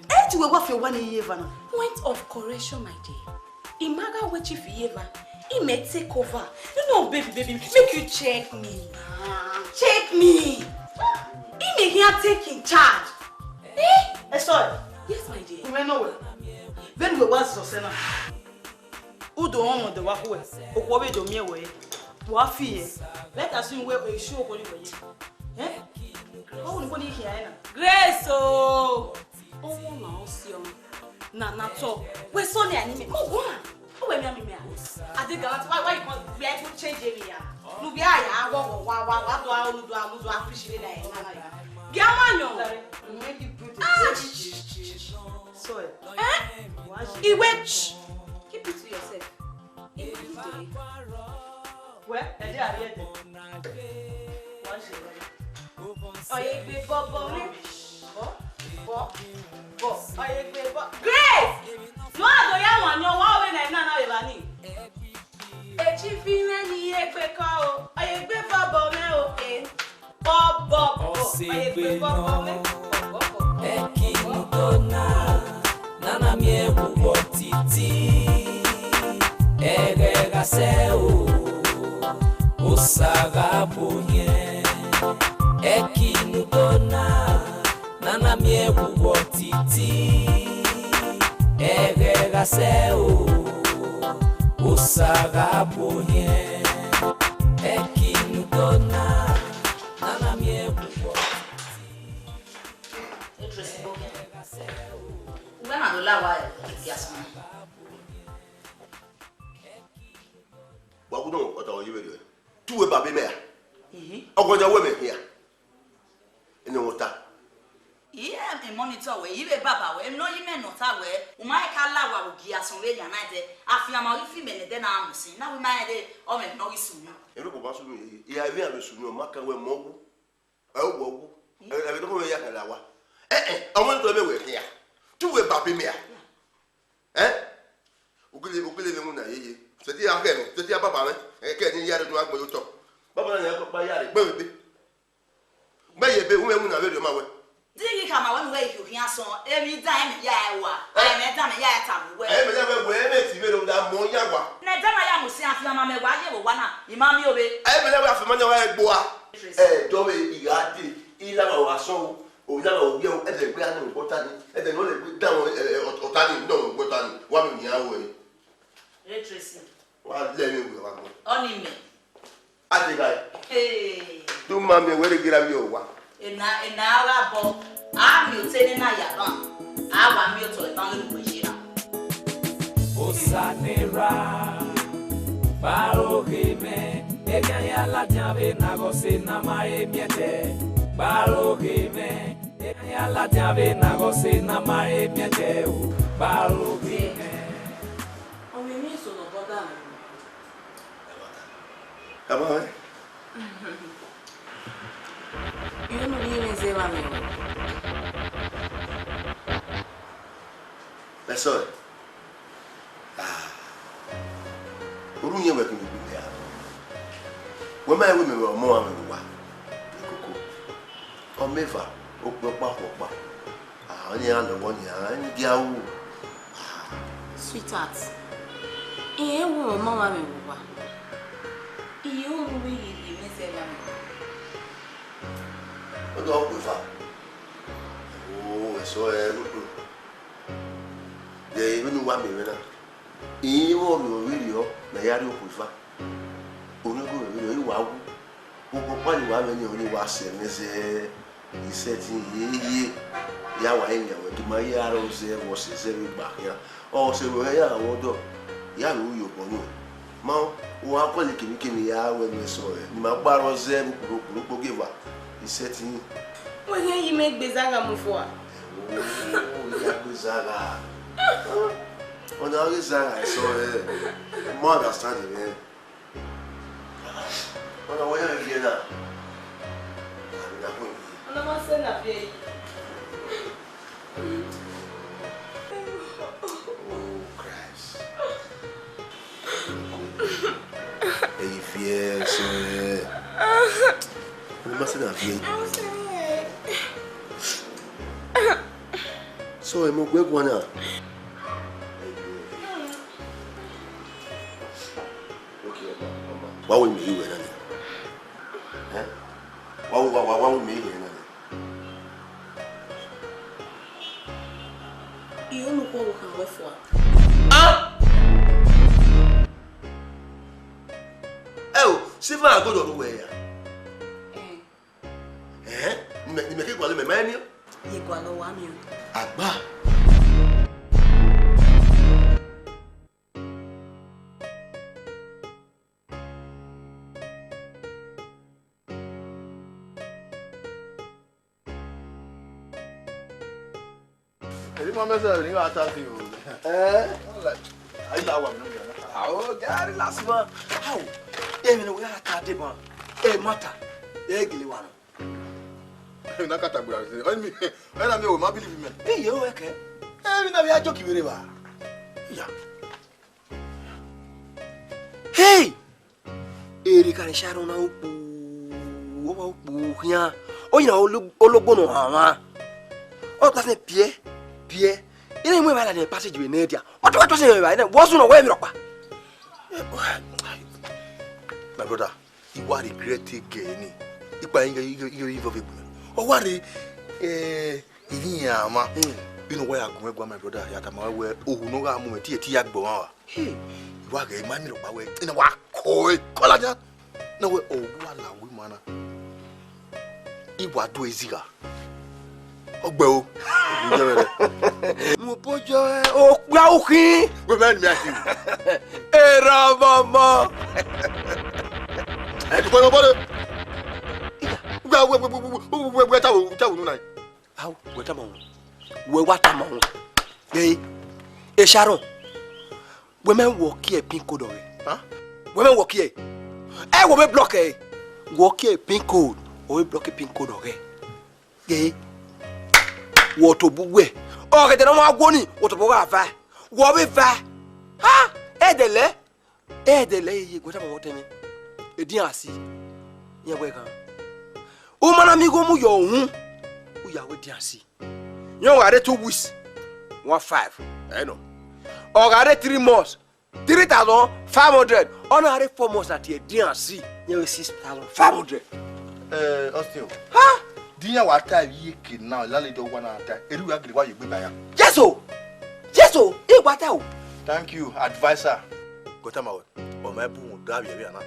ẹ te wẹ wa fi owa ni ye eva na. Point of correction, my dear. I ma gha wẹ Chief ye eva, I mẹ take over. No, no, baby, baby, make you check me. Ah. Check me. I mẹ here take in charge. Eh? Eh, sorry. Yes, my dear. I mẹ nọ wẹ. Vbene uwẹ wa zọ sẹ na. U do rọnmwẹ ọdẹ wa khuẹ, okhuo vbe do miẹn wẹ, wa fi ẹe. Let us assume wẹ esu okhuo ni wẹ ye. Eh? Ọ wẹ ni khuo ni khian ẹre na. Grace o! Ọmọ na ọ si ọmọ. Na, na tọ. Wẹ sọ nẹ a ni mẹ. Mo guan. Ọ wẹ miẹn mi mẹ a. Ade Galanti, why, why you come? We are even change area. Nu bi a ya, wa, wa, wa, wa, wa do a, nu do a, nu do a, fish ni na, na, na, na. Gi a ma yọn. Sorry. Eh? Iwe, shh. Keep it to yourself. Wẹ, ẹ jẹ a ri ẹdẹ. Wa ṣe wẹ. Ọ ye gbe bọbọ mwẹ. Bọ, bọ, bọ. Ọ ye gbe bọ. Grace! Nọ a do ya wan ni, ọ wa ọvbe na, na, na vbe evba ni. Echifi mwẹ ni ye gbe kọ o. Ọ ye gbe bọbọ mwẹ o, eh. Bọbọ, bọbọ, ẹki ne u do na, ne a na miẹn vbe uwu ọtiti, ẹghẹ gha sẹ o, Osa gha bu ohiẹn. Ẹki ne u do na, ne a na miẹn vbe uwu ọtiti, ẹghẹ gha sẹ o, Osa gha bu ohiẹn. Ẹki ne u do na, ne a na miẹn vbe uwu ọtiti. Wa wa, ya sunu. Wa gu nọ, ọta wẹ ye vberriọ. Te uwẹ baba mẹ ra? Ihi. Ọguọmwadia wẹ mẹ khian. Ene wẹ ta. Iye, emọ ni tọ wẹ, iye vbe baba wẹ, emwi ne ọ yi mẹ ne ọ ta wẹ, u ma ka la wa vbe ogie asọn vbe nian na ẹdẹ, afianma ghi fi mẹ ne ẹdẹ na mu sin, na wẹ ma rẹn dẹ, ọ mwẹ emwi ne ọ ghi sunu. Erha obọ ma sunu ye, I ra vbe iran vbe sunu, ọ ma kan wẹ mọ wu. Ẹ, wọ wu. Ẹ, ẹ, vbe ne ọ ya kan la wa. Ẹ, ẹ, ọmọ ni tọ mẹ wẹ khian. Te uwẹ baba mẹ ra? Ẹ? U gele, u gele vbe mu na yeye. Sẹtin a khẹ mwẹ, sẹtin a baba mwẹ. Ẹ, kẹ ne I ya rre ne u gha gbẹn ye otọ. Baba na ya kpa ya rre, gbẹn vbe ebe. Gbẹn ye ebe, u mwẹ mu na vberriọ ma wẹ. Di ghi khama wẹ ne uwẹ i khian sọn, emwi dan ẹmwẹ ya ẹre wa, ẹmwẹ dan mẹ ya ẹre tama uwẹ. Ẹmwẹ ya wẹ, wẹ ẹmwẹ ti vberriọ da mọ ya wa. Ne ẹdẹ na ya mu sin afianma mẹ wa ye vbe owa na, I ma miẹn ovbe. Ẹmwẹ ya wẹ afianma ya wa ẹgbo a. Ẹ, dọ vbe I gha dee, I la wa wa sọn o. Ovbi na vbe ovbi ẹvbo, ẹdẹ gbe a nọ vbe ọta ni, ẹdẹ ne ọ lẹ gbe dan ọta ni, nọ vbe ọta ni, wa vbe nian ruẹ. Re Tracy. Wa lẹ emwi wẹ wa gbọn. Ọni mẹ. A de gha. Hey. Du ma miẹn wẹ rre gera vbiẹ owa. Ena, ena gha bọ, a miẹn otọ ne na ya ban, a wa miẹn otọ eban ghe ne uwẹ ye na. Osanera, kpare oghe mwẹ, egian ya ladian vbe na ghe ọse na ma re miẹn tẹ, kpare oghe mwẹ. Eya ladian vbe na ghe ọse na ma re miẹn tẹ o, kpare oghe mwẹ. Ọ mwẹ emwi eso ne ọ bọda mwẹ. Ẹ ma mwẹ. Irẹn ne u rhie mwẹ zẹ vbe amẹ o. Ẹsọe. Ah. Orhu iyẹn wẹ kevbe egbe mẹ ra? Wẹ ma rẹn wẹ mẹ ọmọ ọmwa mwẹ vbe owa? Koko. Ọ mẹ eva, okpia ọkpa, okhuo ọkpa. Ah, ọni iran lọghọ, ọni iran, ọni dia ru. Ah. Sweetheart, irẹn wẹ ọmọ ọmwa mwẹ vbe owa. Iye unu vbe ghi rhie mwẹ zẹ vbe amẹ. Ọ do ku eva. Oh, ẹsọe, rhunmwuda. Vbe vbene uwa miẹn mwẹ na, I i mwẹ orhiọn vberriọ ne a ya rrie okhuo eva. Orhiọn ghe mwẹ vberriọ, I wa wu. Okhuo ọkpa ni wa mwẹ ni, ọni wa sẹ mwẹ zẹ, I sẹtin ye ye, ya wa rinmwian wẹ, de ima ye aro zẹ vbe ọse zẹ vbe egba khian. Ọ sẹ vbe ya gha vbe ọdọ, ya vbe ru ye obọ nuẹn. Ma, uwa kọle kemwikemwi ya wẹ ne ẹsọe, ne ima gba rrọọ zẹ vbe ukpurukpu, ukpurukpu ogieva, I sẹtin. Wẹ hẹn yi mẹ gbe zagha mu fua. Oh, ya gbe zagha. Ọna ghe zagha ẹsọe, ma understand mwẹ. Ọna wẹ ya viẹ na. Ọna ma sẹ na viẹ yi. Oh, Christ. Ẹ i viẹ ẹsọe. Ọna ma sẹ na viẹ yi. So, ẹ mọ gbe guan na. Wa wẹ mẹ i wẹ na nia. Eh? Wa, wa, wa, wa wẹ mẹ i wẹ na nia. Iyo, unu khuo wo khan wẹ fua. Ah! Ẹ o, silver and gold ọre uwẹ ya. Eh. Ẹhẹn, ne imẹ, ne imẹ ke gualọ, mẹ ma miẹn. Ye gualọ, wa miẹn. Agba. Ẹre ima mẹ sẹ vbe ne I gha ta fi o. Eh? A i la wa mi nọ. Ao, gari last man. Ao, emwi ne u ya ta deba, ẹ ma ta, ẹ gele wa nọ. Emwi na ka ta gbera vbe, ọ mi, ọ na mi o ma believe mẹ. Iye o ẹkẹ. Emwi na vbe a joke vbe rre evba. Ya. Hey! Ere ka ne Sharon na ukpu, ọ wa ukpu khian. Ọ yina olo-, ologbo nọ hanmwa. Ọ ta sẹ piẹ, piẹ. I na mu evbare ladian passage vbe ne dia. Ọ tọ, ọ tọ sẹ evbare na, wọ sunu wẹ emwi rhọkpa. My brother, I wa regret ege ni. Ikpa ighe, ighe, ighe, ighe vbe gbe. Ọ wa re, eh, I ghi yan mwa. Hmm. Vbene uwa ya gu mwẹ guan, my brother, ya tama wẹ, ohu ne ọ gha mu mwẹ tie, tie ya gbe ọmwa wa. Hmm. I wa ghẹ ma miẹn rhọkpa wẹ, ena wa kọ e, kọ ladian. Na wẹ, ọ wa la wẹ ima na. I wa do ezigha. Ọ gbe o. Ǹjẹ́ bẹ̀rẹ̀? Mu obo yọ, okpia ukhin. Wẹ mẹ ni mẹ a ti. Erha ọmọmọ. Ẹ ti pẹrẹ obọ re. Wẹ, wẹ, wẹ, wẹ, wẹ, wẹ, wẹ, ta wo, ta wo nu na. Ao, wẹ tama wọn. Wẹ wa tama wọn. Ee, e Sharon. Wẹ mẹ wọ kie pin code ọghẹ. Huh? Wẹ mẹ wọ kie. Ẹ wọ mẹ block ẹ. Wọ kie pin code. Wọ mẹ block pin code ọghẹ. Ee. Wọ to bu wẹ. Ọghẹdẹ ne ọ ma guọ ni, wọ to bu gha va. Wọ vbe va. Ha? Ẹdẹlẹ. Ẹdẹlẹ ye wẹ tama wọn tẹmwẹ. Edian si. Yẹn wẹ ghan. U ma na miẹn igho mu yọ uhun. U ya wẹ edian si. Yẹn ọ gha rre two weeks, one five. Ẹ nọ. Ọ gha rre three months, three thousand five hundred. Ọ na rre four months na tie edian si, yẹn wẹ six thousand five hundred. Eh, Austin. Ha? Di iran wa ta ivbi eke na, landlady wa na ta. Eri wa gele wa ye egbe ba ya. Yes o. Yes o. I wa ta o. Thank you, advisor. Gọta ma wẹ. Ọ ma bu da vbe vbe ana.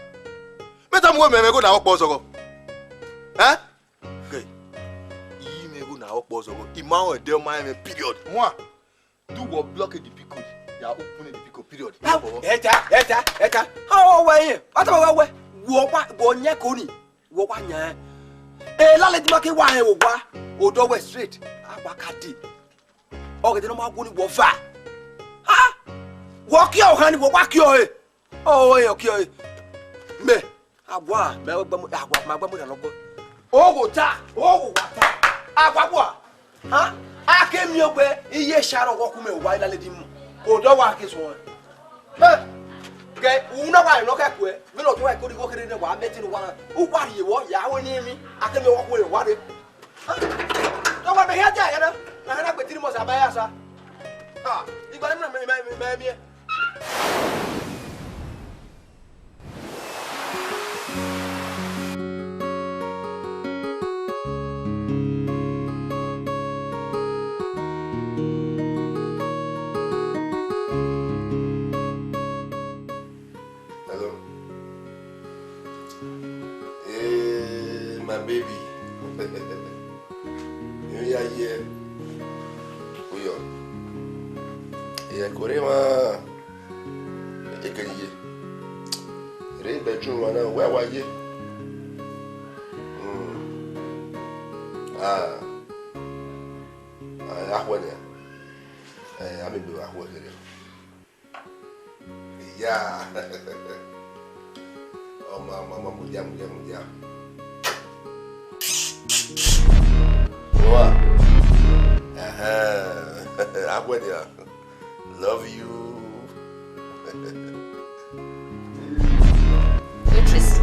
Mẹ tama wẹ mẹ mẹ go na ọkpọ zọghọ. Eh? Ke, iyi mwẹ gho na ọkpọ zọghọ, I ma rẹn ẹdẹ ọ ma rẹn mwẹ, period. Wan, do wọ block the pin code, ya open the pin code, period. Ẹta, ẹta, ẹta. Ọ wẹ yẹn, ọ tama wẹ wẹ, wọ wa, wọ yẹn ko ni, wọ wa yan. E landlady ma ke wa hẹn vbe owa, odọ wẹ straight, a wa ka dee. Ọghẹdẹ ne ọ ma wu ni wọ va. Ha? Wọ kiẹ ọhan ni wọ wa kiẹ ọre. Ọ, ọ, ọ, ọ, ọ. Mẹ, a wa, mẹ, a gba mu, a wa, ma gba mu ya nọ gbọ. Ogho ta, ogho wa ta. A wa wa. Ha? A ke miẹn wẹ, iye Sharon wọ ku mẹ wa landlady mu. Odọ wa ke suẹn. Ẹ, gẹ, u na wa nọ kẹ kuẹ. Vbene ọ tọ wa ko righo kherhe nẹ wa mẹ te ne wa. U wa rhie vbọ, ya wẹ ne emwi. A ke miẹn wọ ku mẹ wa re. Tọmọ mẹ hia dia ẹre na, na hana gbe three months a ma ya sa. Ah, igba ne mẹ, mẹ, mẹ, mẹ miẹn. Hello. Hey, my baby. Emwi ya ye. Uyọ. Ẹ kore mwa. Ekeri ye. Rre bedroom wa na, wẹ wa ye. Hmm. Ah. Ah, akhuẹ nia. Eh, a miẹn egbe vbe akhuẹ kherhe. Yeah. Ọma, ọma, ọma, mudia, mudia, mudia. Wa. Ahem. Akhuẹ nia. Love you. Beatrice,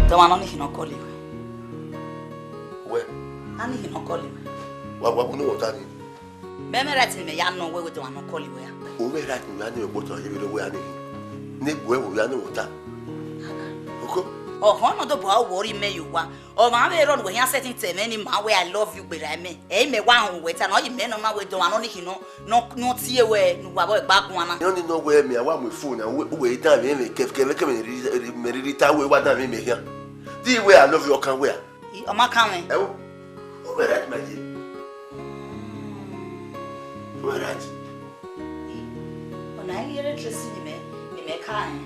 te ọmwa nọ ni khin ne ọ call wẹ? Wẹ? A ni khin ne ọ call wẹ? Wa, wa, bu ne wẹ ta ni? Mẹ, mẹ right ne mẹ ya nọ wẹ, wẹ te ọmwa nọ call wẹ a? U mwẹ right ne u ya nọ wẹ kpotọ, ye vbe rre wẹ a ni khin. Ne gu ẹvbo ya ne wẹ ta. Oko? Ọhọn, nọ do bu aro wọ rri mẹ ye owa. Ọmwa vbe rrọọ ne uwẹ khian sẹtin tẹ mwẹ ne ima wẹ I love you gberra mẹ. Ẹ i mẹ wa họn wẹ ta, ne ọ yi mẹ nọ ma wẹ de ọmwa nọ ni khin nọ, nọ, nọ tie wẹ ne uwa vbe gba guan na. Nọ ni nọ wẹ mẹ, a wa mu phone na, uwẹ, uwẹ i danmwẹ mwẹ kẹfẹkẹfẹ, mẹ rhirhi ta wẹ, wa danmwẹ mwẹ khian. Di wẹ I love you, ọ kan wẹ a? I, ọ ma kan mwẹ. Ẹ wo, u mwẹ right, my dear. U mwẹ right. I, ọna i ghi rre Tracy ne imẹ, ne imẹ ka rẹn.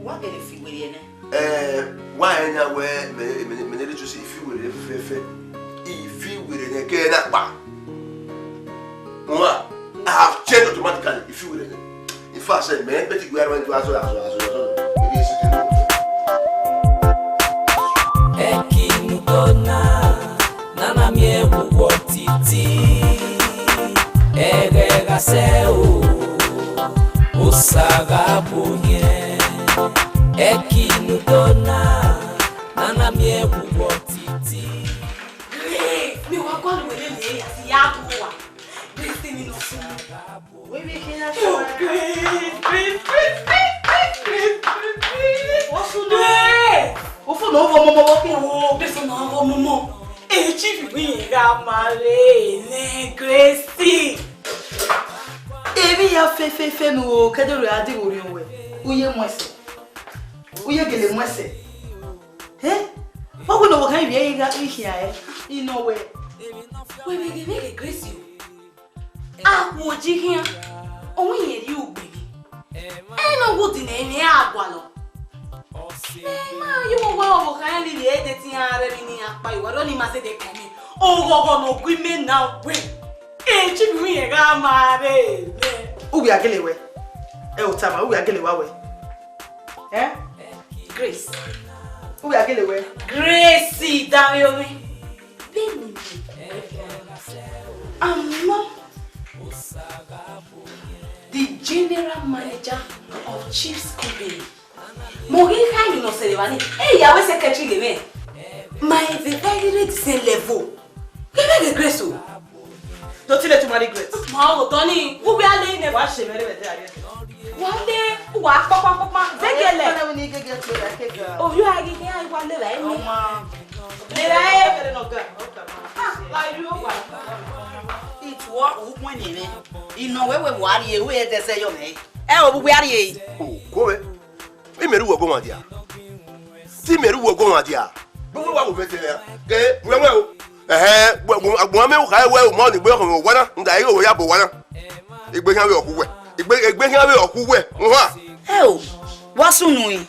Uwa gele fi werriẹ nẹ. Eh, wa rẹn yan wẹ, mẹ, mẹ, mẹ ne Tracy, I fi werriẹ fẹfẹfẹ. I fi werriẹ nẹ kẹ na kpa. Uwa, I have changed automatically. I fi werriẹ nẹ. In fact, sẹ mẹ, bẹti gu ya rẹ do azọ, azọ, azọ, azọ. Maybe it's still. Ẹki ne u do na, ne a na miẹn vbe uwu ọtiti, ẹghẹ gha sẹ o, Osa gha bu ohiẹn. Ẹki ne u do na, ne a na miẹn vbe uwu ọtiti. Grace, mẹ wa call wẹ lele, ya si ya bu wa. Grace, tell me nothing. Wẹ vbe khin ya sẹ. Grace, Grace, Grace. Osu nọ. Grace. Ofu nọ, ovọ mọmọ vọ khin. Oh, Grace nọ, ovọ mọmọ. E chief wẹ irẹn gha ma re nẹ Grace. Emwi ya fẹfẹfẹ ne u kẹdẹ rre a di vbe orhiọn wẹ. U ye mu ẹsẹ. U ye gele mu ẹsẹ. Ẹ? Ọ wẹ ne ọ wẹ khan ivbi ẹre gha ikhian ẹ. I nọ wẹ. Wẹ vbe ghe vbe ghe Grace o. Akhuo ji khian, ọ wẹ irẹn rhie ugbe ghe. Ẹ i nọ wo di nẹ, emwi a gualọ. Mẹ ma ye uwu wẹ ọvbokhan rẹn rhirhi ẹdẹ te iran rre emwi ne iran kpa, I wa rọ ne ima zẹdẹ kan mẹ. Oghọghọ ne ọ gu imẹ na wẹ, e Jimmy wẹ irẹn gha ma rre mẹ. Uwẹ a gele wẹ, ẹ o tama, uwẹ a gele wa wẹ. Ẹ? Grace. Uwẹ a gele wẹ. Grace, danmwehọ mwẹ. Vbene I am now the general manager of Chiefs Company. Mẹ ọ ghi kha emwi ne ọ sẹrriọ evba nii, e ya wẹ secretary ghe mwẹ. Ma vbe vbe rhie the same level. Ghe mwẹ ghe Grace o. Don't you let you marry Grace? Ma o, Donny, u ghi a le nẹ. Wa se mẹ rre vbe ẹdẹ ariẹ. Wa le, wa kpakpa kpakpa, zegele. Ọna wẹ ne I gege kpe ra keke. O yo a ghi ghe a wa le ra emi. Ọma. Le ra e. Kere nọ ga. Ah, la yu o wa. Itu u gun ni mẹ. Inọ wẹ wẹ wa rrie, wẹ ẹdẹ zẹ yọ mẹ. Ẹ o, vbe uwẹ a rrie? O, ko vbe. I mẹ rre uwẹ ọguọmwadia. Te I mẹ rre uwẹ ọguọmwadia. Gbogbo wa wo mẹ te ya. Ke, wẹ wẹ o. Ẹhẹn, agbọn mẹ kha wẹ o, ma ni gbe ọkhọ mẹ owa na, nga igho wẹ ya bọ owa na. Egbe khian vbe ọ khu wẹ. Egbe, egbe khian vbe ọ khu wẹ. Ohan. Ẹ o, wa sunu rin.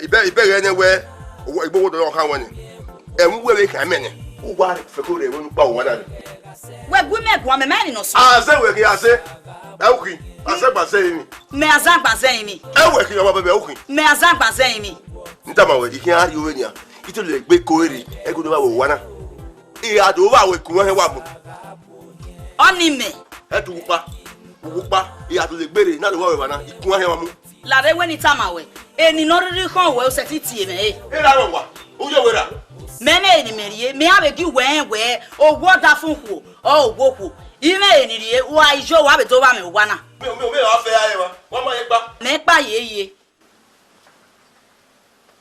Ibẹ, ibẹ ghẹ nẹ wẹ, igbe wo dọ khan wẹ ni. Ẹmwẹ uwẹ vbe khan mẹ nẹ. U wa fẹko rre ẹmwẹ unu kpa owa na ni. Wẹ gu mẹ guan, mẹ ma rẹn nọ sunu. Azẹ wẹ ghi azẹ. Ẹ u khin. Azẹ gba zẹ emwi. Mẹ azan gba zẹ emwi. Ẹ wẹ khin ọmọ bẹbẹ u khin. Mẹ azan gba zẹ emwi. N tama wẹ, I khian rhie ore nian. I te lele egbe ko ere, ẹgunu vbe aro owa na. I gha do vbe aro ẹkun ẹhẹn wa mu. Ọni mẹ. Ẹ tu ukpa. Ukpa. I gha do lele egbe rre, na do vbe aro evba na, ẹkun ẹhẹn wa mu. Lare wẹ ne I tama wẹ, eni ne ọ rhirhi khọn wẹ, u sẹtin tie mwẹ re. Erha mwẹ wa, u yo wẹ ra? Mẹ ne eni mẹ rrie, mẹ a vbe gi wẹ rẹn wẹ, owa ọdafẹn okhuo, ọ owa okhuo. I mwẹ eni rrie, wa i yo, wa vbe do vba mẹ owa na. Mẹ, mẹ, mẹ, wa fẹ ya rẹn wa, wa ma ye kpa. Mẹ kpa ye ye.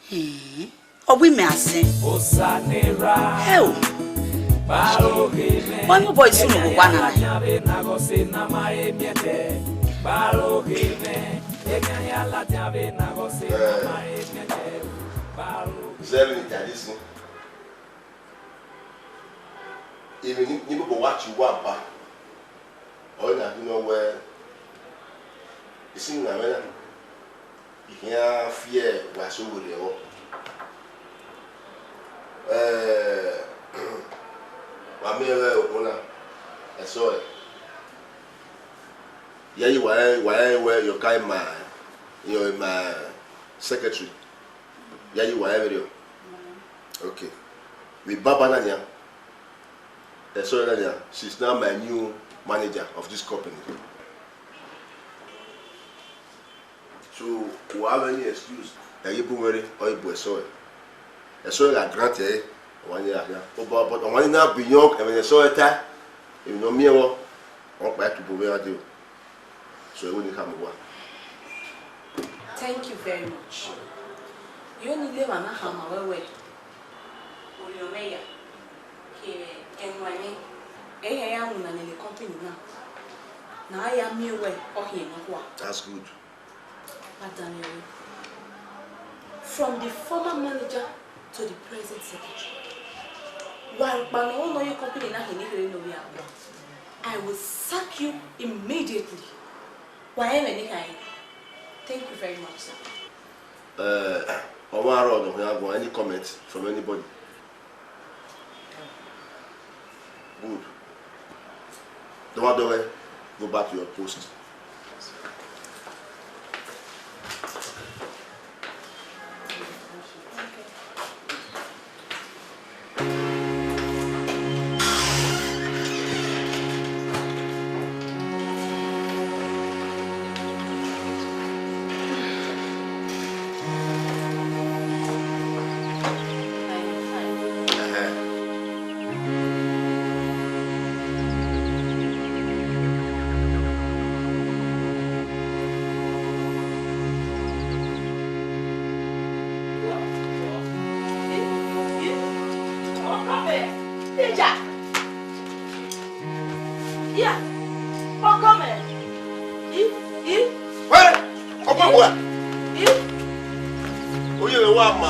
Hmm. Ọ wẹ imẹ azẹn. Hell. Ọ ni obọ isu ne owa nana. Zẹvbe ne I ta ẹre sin. Emwi ni, ni koko wa tie uwa ba. Ọre na ghi nọ wẹ, isin na mwẹ na, I khian fiẹ wa so werriẹ vbọ. Eh, wa miẹn vbe okhuo na, ẹsọhẹ. Iyayi wa rẹn, wa rẹn wẹ your guy ma, your ma secretary. Iyayi wa rẹn vberriọ. Okay. Vbe baba na nian. Eh, sorry, Nadia. She's now my new manager of this company. So, u have any excuse? Ẹ i bu mwẹ rre, ọ i bu ẹsọhẹ. Ẹsọhẹ gha grant ẹre, ọmwa ni gha khian. But, but ọmwa ni na beyond ẹmwẹ ne ẹsọhẹ ta, emwi ne ọ miẹn vbọ, ọkpa i tobọ mwẹ gha dee. So, ẹvbo ne I khama uwa. Thank you very much. Iyoni lele emwa na khama wẹ wẹ, orhiọn mwẹ ya, ke ẹwaẹn mwẹ, ẹ i hẹ ya winna nene company na, ne a ya miẹn wẹ ọ khian nọkhua. That's good. Adanmwehọ. From the former manager to the present secretary. Wa rhukpa ne ọ nọ ye company na hin ne kherhe ne ovbi agbọn. I will sack you immediately. Wa rẹn mwẹ ne I khare. Thank you very much, sir. Eh, ọmwa rrọọ ne ọ khian guan, any comment from anybody? Good. Dọmwadọmwẹ, go back to your post. Teacher. Yeah. Ọkọ mẹ. I, i. Wẹ, ọkọ wa. I. Oye rẹ wa ma.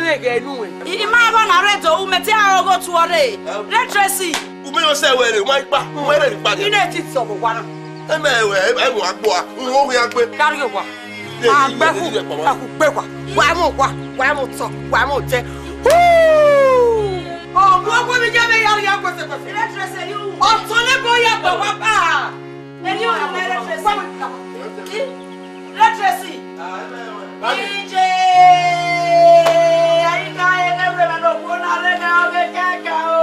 mwẹ ghẹ nuẹn. I ma ẹmwẹ na rre do, u mẹ te aro ghe otu ọre. Re Tracy. U mẹ yọ sẹ wẹ re, u ma ikpa, u ma rẹ ikpa. I na ti sẹ ọmọ wa na. Ẹ mẹ wẹ, ẹ mu agbo a, u ho khian gbe. Gari wa. Agbẹkhu, ẹkhu gbe wa. Wa mu wa, wa mu tọ, wa mu tẹ. Huu! Ọmọ ọgua vbe iye mwẹ ya rhie kuẹsẹkuẹsẹ. Re Tracy, you. Ọtọn ne ebo ya gba wa ba. Ẹni ọ̀rọ̀ mẹ Re Tracy. Re Tracy. Ije, ayika ẹgbẹrẹ na no wo na re na ọghe kẹkẹ o.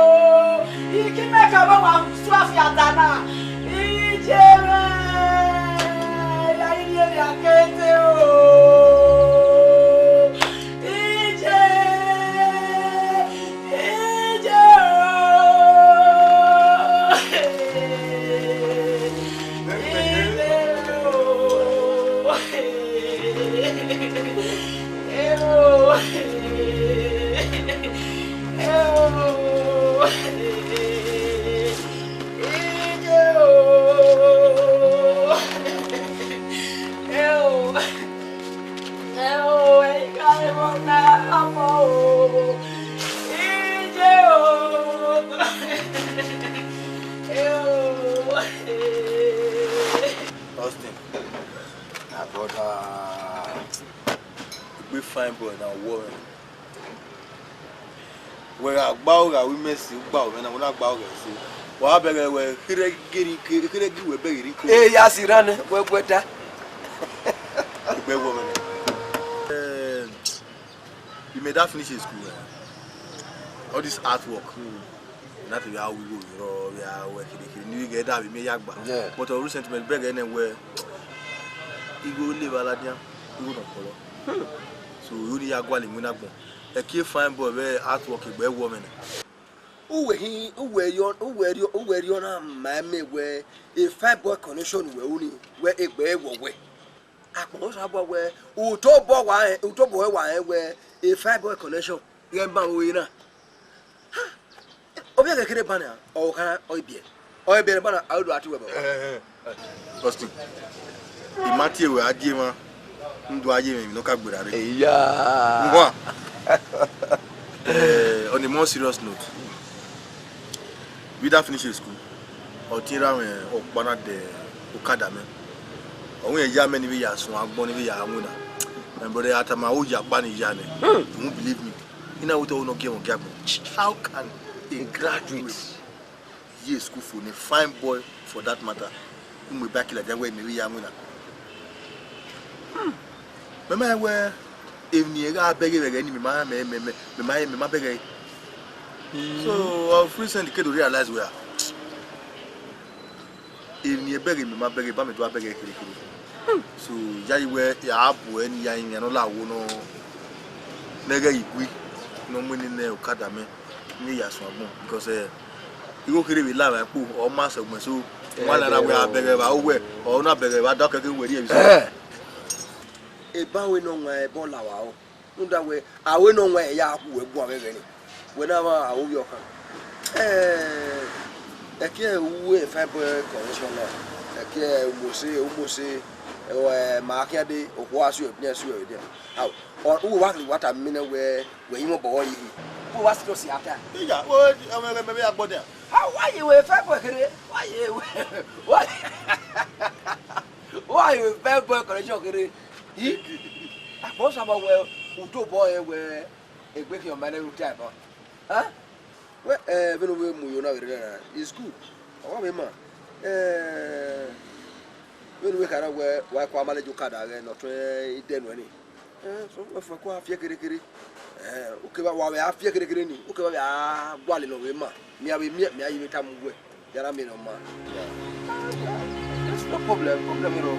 Iki mẹ ka ba wa su afiata na. Ije mwẹ, ya iri eri akete o. Ije, ije o. Ije o. Eo. Eo. Ije o. Eo. Eo, ẹ i gha re vbọ na, amọ o. Ije o. Eo. Austin, my brother. Egbe fine boy na wọ mwẹ. Wẹ gha gba aro gha ru imẹ ẹse, u gba aro mwẹ na, wẹ na gba aro gha ẹse. Wa bẹghe wẹ kherẹ geri ke, kherẹ gi wẹ bẹghe rinko. E ya si rran nẹ, wẹ, wẹ da. Egbe wọ mwẹ nẹ. Eh, you may that finish in school, eh? All this artwork. Hmm. Na te vbe a ru igho vbe rọ, vbe a wẹ kherhe kherhe, ne I vbe ghẹ da vbe miẹn ya gba. Yeah. But ọ recent mẹ bẹghe nẹ wẹ igho le evba ladian, igho nọ kpọlọ. Hmm. So, iro ne I ya gualọ iwinna agbọn. Ẹki e fine boy vbe artwork egbe wọ mwẹ nẹ. Uwẹ hin, uwẹ rhie, uwẹ rhie, uwẹ rhie ọna ma mẹ wẹ e fine boy connection wẹ ru ni, wẹ egbe wọ wẹ. Akpọnmwẹ Osanobua wẹ, u tobọ wa rẹn, u tobọ wa rẹn wẹ e fine boy connection ghẹ ban ore na. Ha! Ovbi ẹghẹ kherhe ban nian, ọ khan ọ i biẹ. Ọ i biẹ ne ban na, a do a tie wẹ baba. Eh, eh, eh. Austin, I ma tie wẹ a die emwa, n do a ye mwẹ emwi ne ọ ka gberra rre. Eya. Uwa. Eh, on a more serious note, Vida finish school, ọ tie ra mwẹ ọkpa na de okada mẹ. Ọ wẹ ya mẹ ne I vbe ya suẹn agbọn ne I vbe ya winna. My brother, a tama aro ya kpa ne I ya nẹ. Hmm. You won't believe me. I na wẹ te ọ wẹ ne ọ gie mwẹ ọgua agbọn. How can a graduate ye school for a fine boy for that matter, u mu bike ladian wẹ mẹ vbe ya winna? Hmm. Mẹ ma rẹn wẹ emwi ne irẹn gha bẹghe vbe ẹghẹ ni, mẹ ma, mẹ, mẹ, mẹ, mẹ ma, mẹ ma bẹghe ẹre. So, of recent, I ke do realize wẹ, ah, emwi ne irẹn bẹghe, mẹ ma bẹghe, ba mẹ do a bẹghe kherhe kherhe. So, yayi wẹ, ya bu ẹre ne I ya rinmwian ne ọ la wo nọ, ne ẹghẹ igui ne ọ mu eni ne okada mẹ, ne I ya suẹn agbọn, because, eh, igho kherhe vbe la mwẹ kpo, ọ ma sẹ ọgbẹn, so, wa la ra wẹ a bẹghe evba, owẹ, ọ na bẹghe evba, da kẹkẹ wẹ rhie emwi so. Eh. Eba wẹ ne ọ wan ẹbọ la wa o. Rhunmwuda wẹ, aro ne ọ wan ẹre ya hu wẹ guan vbe ẹghẹ ni. Wẹ na vba aro vbe ọkhan. Eh, ẹki ẹ ru e fine boy connection na. Ẹki ẹ u mose, u mose, ẹ, ma khian de, okhuo a suẹ, ne ẹ suẹ vbe dia. Ao, ọ, u wa kele wa tama mẹ nẹ wẹ, wẹ i mwẹ obọ ọre yi. U wa serious ya ta. Iya, o, ọmọ ẹghẹ mẹ vbe ya gbọ dia. A wa ye wẹ fine boy kherhe, wa ye wẹ, wa, wa ye wẹ fine boy connection kherhe. Ih? Akpọ Osanobua wẹ, u tobọ rẹn wẹ egbe khian ma nẹ ru ta ẹbọ. Hẹn? Wẹ, eh, vbene u vbe mu yo na ghe rre na, it's good. Ọ wa vbe ma. Eh, vbene u vbe kha na wẹ, wa i kua manage okada ghẹ ne ọ tuẹn idẹ nuẹn ni. Eh, so, wẹ fẹ kua fiẹ kherhe kherhe. Eh, u kevbe wa vbe a fiẹ kherhe kherhe ni, u kevbe a vbe a gualọ nọ vbe ma. Mẹ a vbe miẹn, mẹ a ye vbe tama uwẹ. Yara miẹn ne ọ ma. There's no problem, problem at all.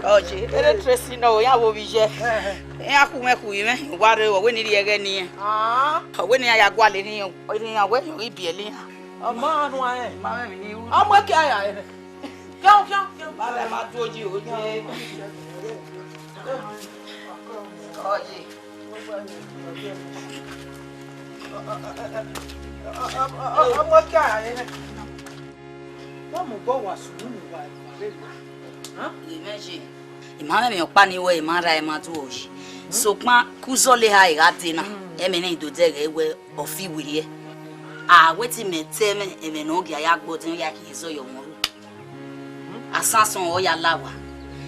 Ọje, ere Tracy nọ, iran vbe ovbi iye. Iran khu mwẹ khu mwẹ, wa rre, ọ wẹ ne I rhie ẹghẹ ne irẹn. Ọ wẹ ne iran ya gualọ erha iran, wẹ ne ọ ghi biẹlẹ iran. Ọ ma rhuan rẹn. Ma mwẹ emwi ne I ru. Ọ mu ẹki a ya rẹn. Khian, khian, khian. Ma rẹ ma du oji, oje. Ọje. Ọ mu ẹki a ya rẹn. Wa mu obọ wa sunu mu wa eva vbe ebo. Hàn? Imẹ ye. I ma mwẹ emwi ọkpa ni wẹ I ma ra, I ma du oyi. Sokpan ke uzọla eha gha dee na, ẹmwẹ ne I do dẹghe wẹ ọ fi werriẹ. A wẹ te imẹ te ẹmwẹ, ẹmwẹ ne ọ gia ya gbe ọdẹn, ọ ya khin ezọ ye ọmọ ru. Asan asọn ọ ya la owa.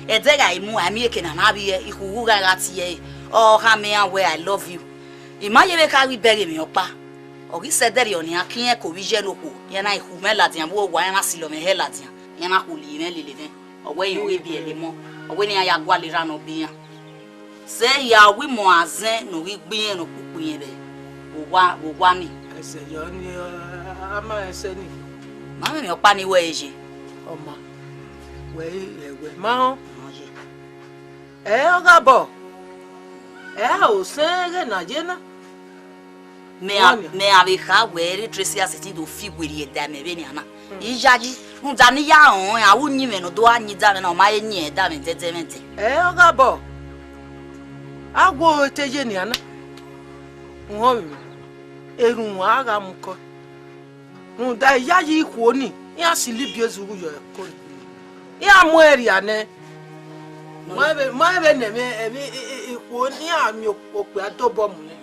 Ẹdẹ gha mu, a miẹn eke na na vbiẹ, ikhuo gha gha tie ẹre, ọ khama iran wẹ, "I love you." I ma ye vbe kha ghi bẹghe emwi ọkpa. Ọ ghi sẹ ẹdẹrriọ nian, ke irẹn ke ovbi iye ne okhuo, iran na khu mwẹ ladian, vbe owa iran na silo mwẹ hẹ ladian, iran na khu li mwẹ lele mwẹ. Ọ wẹ iran ghi biẹlẹ emọ, ọ wẹ ne iran ya gualọ erha ne ọ biẹ iran. Sẹ ya wẹ imọ azẹn ne ọ ghi gbe irẹn ne ọ kpukpu irẹn vbe owa, vbe owa ni. Ẹsẹ yọ ni, a ma ẹsẹ ni. Ma mwẹ emwi ọkpa ni wẹ ye. Ọ ma, wẹ i rẹ wẹ ma họn. Ọ ye. Ẹ ọ gha bọ. Ẹ a ho sẹ ẹghẹ ne a ye na. Mẹ a, mẹ a vbe kha wẹ ere Tracy a sẹtin do fi werriẹ da mẹ vbenian na. I yayi, rhunmwuda ne I ya rẹn ọnrẹn, a ru uyinmwẹ ne ọ do gha yin da mwẹ na, ọ ma he yin da mwẹ dẹdẹmwẹdẹ. Ẹ ọ gha bọ. A wo te ye nian na. Uhọnmwẹ, erhunmwu a gha mu kọ. Rhunmwuda iyayi ikhuo ni, iran silo ibiezughu yọ ẹko ni. Iran mu ẹn rhia nẹ. Ma vbe, ma vbe nẹ emwi, emwi i, i, ikhuo ni iran miẹn okpia dobọ mu nẹ.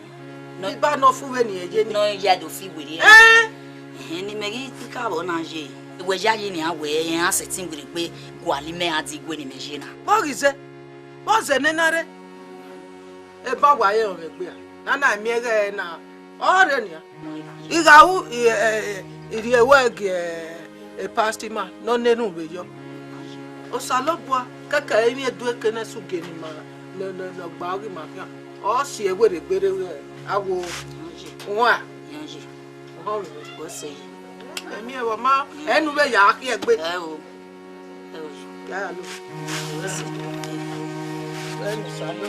Nọ. Iba nọ fu vbene irẹn ye ni. Nọ ya do fi werriẹ. Ẹn. Ẹhẹn, ne imẹ ghi ka vbọ na ye. Wẹ yayi nian wẹ, iran sẹtin werriegbe gualọ imẹ gha die igue ne imẹ ye na. Vbọ ghi zẹ? Vbọ zẹ nẹ na rre? Eba wa ye ọmwẹ egbe a. Na na miẹn ẹghẹ na, ọ rre nian. I gha ru, i, ẹ, ẹ, I rhie wẹ gie, ẹ, pastor ma ne ọ na erhunmwu vbe yọ. Osanobua kẹkẹ emwi edu eke ne ẹse ugie ne ima, ne, ne, ne ọ gba ghi ma khian. Ọ si ẹre werriegbe rre, a wo wan. Ọhọ, wẹ sẹ yi. Emwi ẹvbo ma, ẹ nu vbe ya khiẹ egbe. Ẹ o. Ẹ o. Ya ya lo. Wẹ sẹ yi. Wẹ nu sa lo.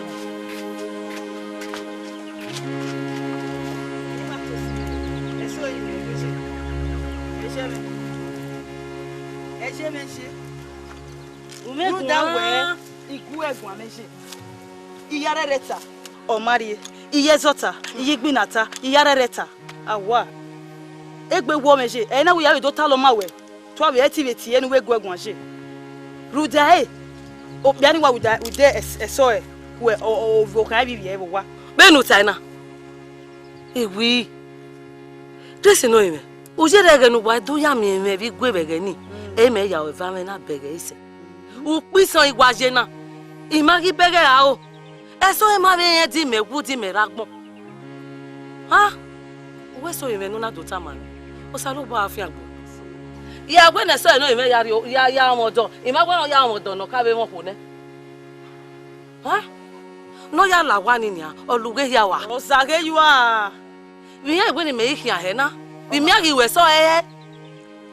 Ẹ ye mwẹ ye. Rhunmwuda wẹ, igue guan mẹ ye. Iyarẹrẹ ta, ọ ma rrie. Iyẹzọ ta, iye igbinna ta, iyarẹrẹ ta. Awa, egbe wọọ mwẹ ye, ẹ i na wẹ ya vbe do talọ ma wẹ, tua vbe ẹtin vbe tie ne uwẹ gu ẹguan ye. Rhunmwuda ẹre, okpia ni wa rhunmwuda, rhunmwuda ẹs-, ẹsọhẹ, wẹ ọ, ọ, ọ, okhan ivbi vbe owa. Vbene u tae na, I wi, Tracy nọ mwẹ, u yerre ẹghẹ ne uwa do ya miẹn mwẹ vbe igue vbe ẹghẹ ni, ẹ i mẹ ya ru eva mwẹ na bẹghe ẹre sẹ. Ukpo isan I wa ye na, I ma ghi bẹghe ra o. Ẹsọhẹ ma vbe rẹn di mẹ wu di mẹ rre agbọn. Ha? Uwẹ sẹ ọre mwẹ ne u na do tama mwẹ. Osanobua ra fiangbe. Ya wẹ ne ẹsọhẹ ne ọ mwẹ ya rrie, ya, ya mwẹ ọdọ. I ma wẹ ne ọ ya mwẹ ọdọ ne ọ ka vbe mwẹ okhuo nẹ. Ha? Ne ọ ya la owa ni nian, ọ la ughe hia wa. Ọ zaghe yua. Vbe iran wẹ ne imẹ i khian hẹ na, vbe imian ghi ru ẹsọhẹ hẹ.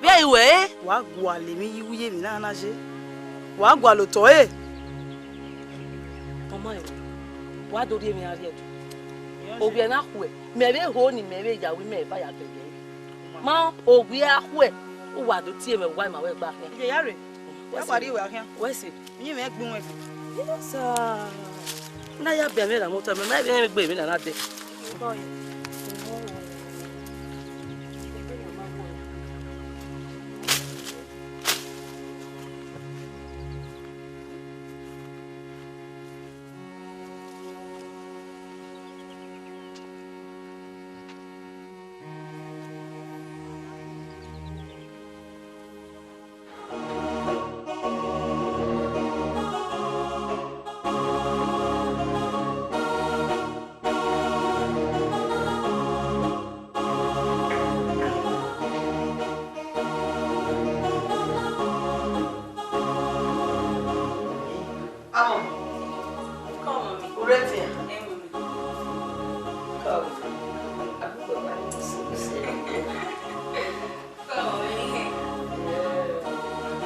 Vbe ẹ i wẹ ẹre? Wa gualọ emwi ye uwu ye emwi na na ye. Wa gualọ otọ ẹre. Ọ ma rẹn, wa do rhie emwi a rhie ẹdẹ. Ovbi ẹre na khuẹ, mẹ vbe ho ne imẹ vbe ya ru imẹ eva ya bẹghe ẹre. Ma ovbi ẹre a khuẹ, uwa do tie mwẹ, uwa ima wẹ gba khian. Iye ya rre, ya wa rrie uwa khian. Wẹ sẹ. Iye mwẹ gbe uwẹ gbe. Yes, sir. Na ya bia mwẹ ra mọta, mẹ ma vbe rẹn egbe emwi na na dẹ.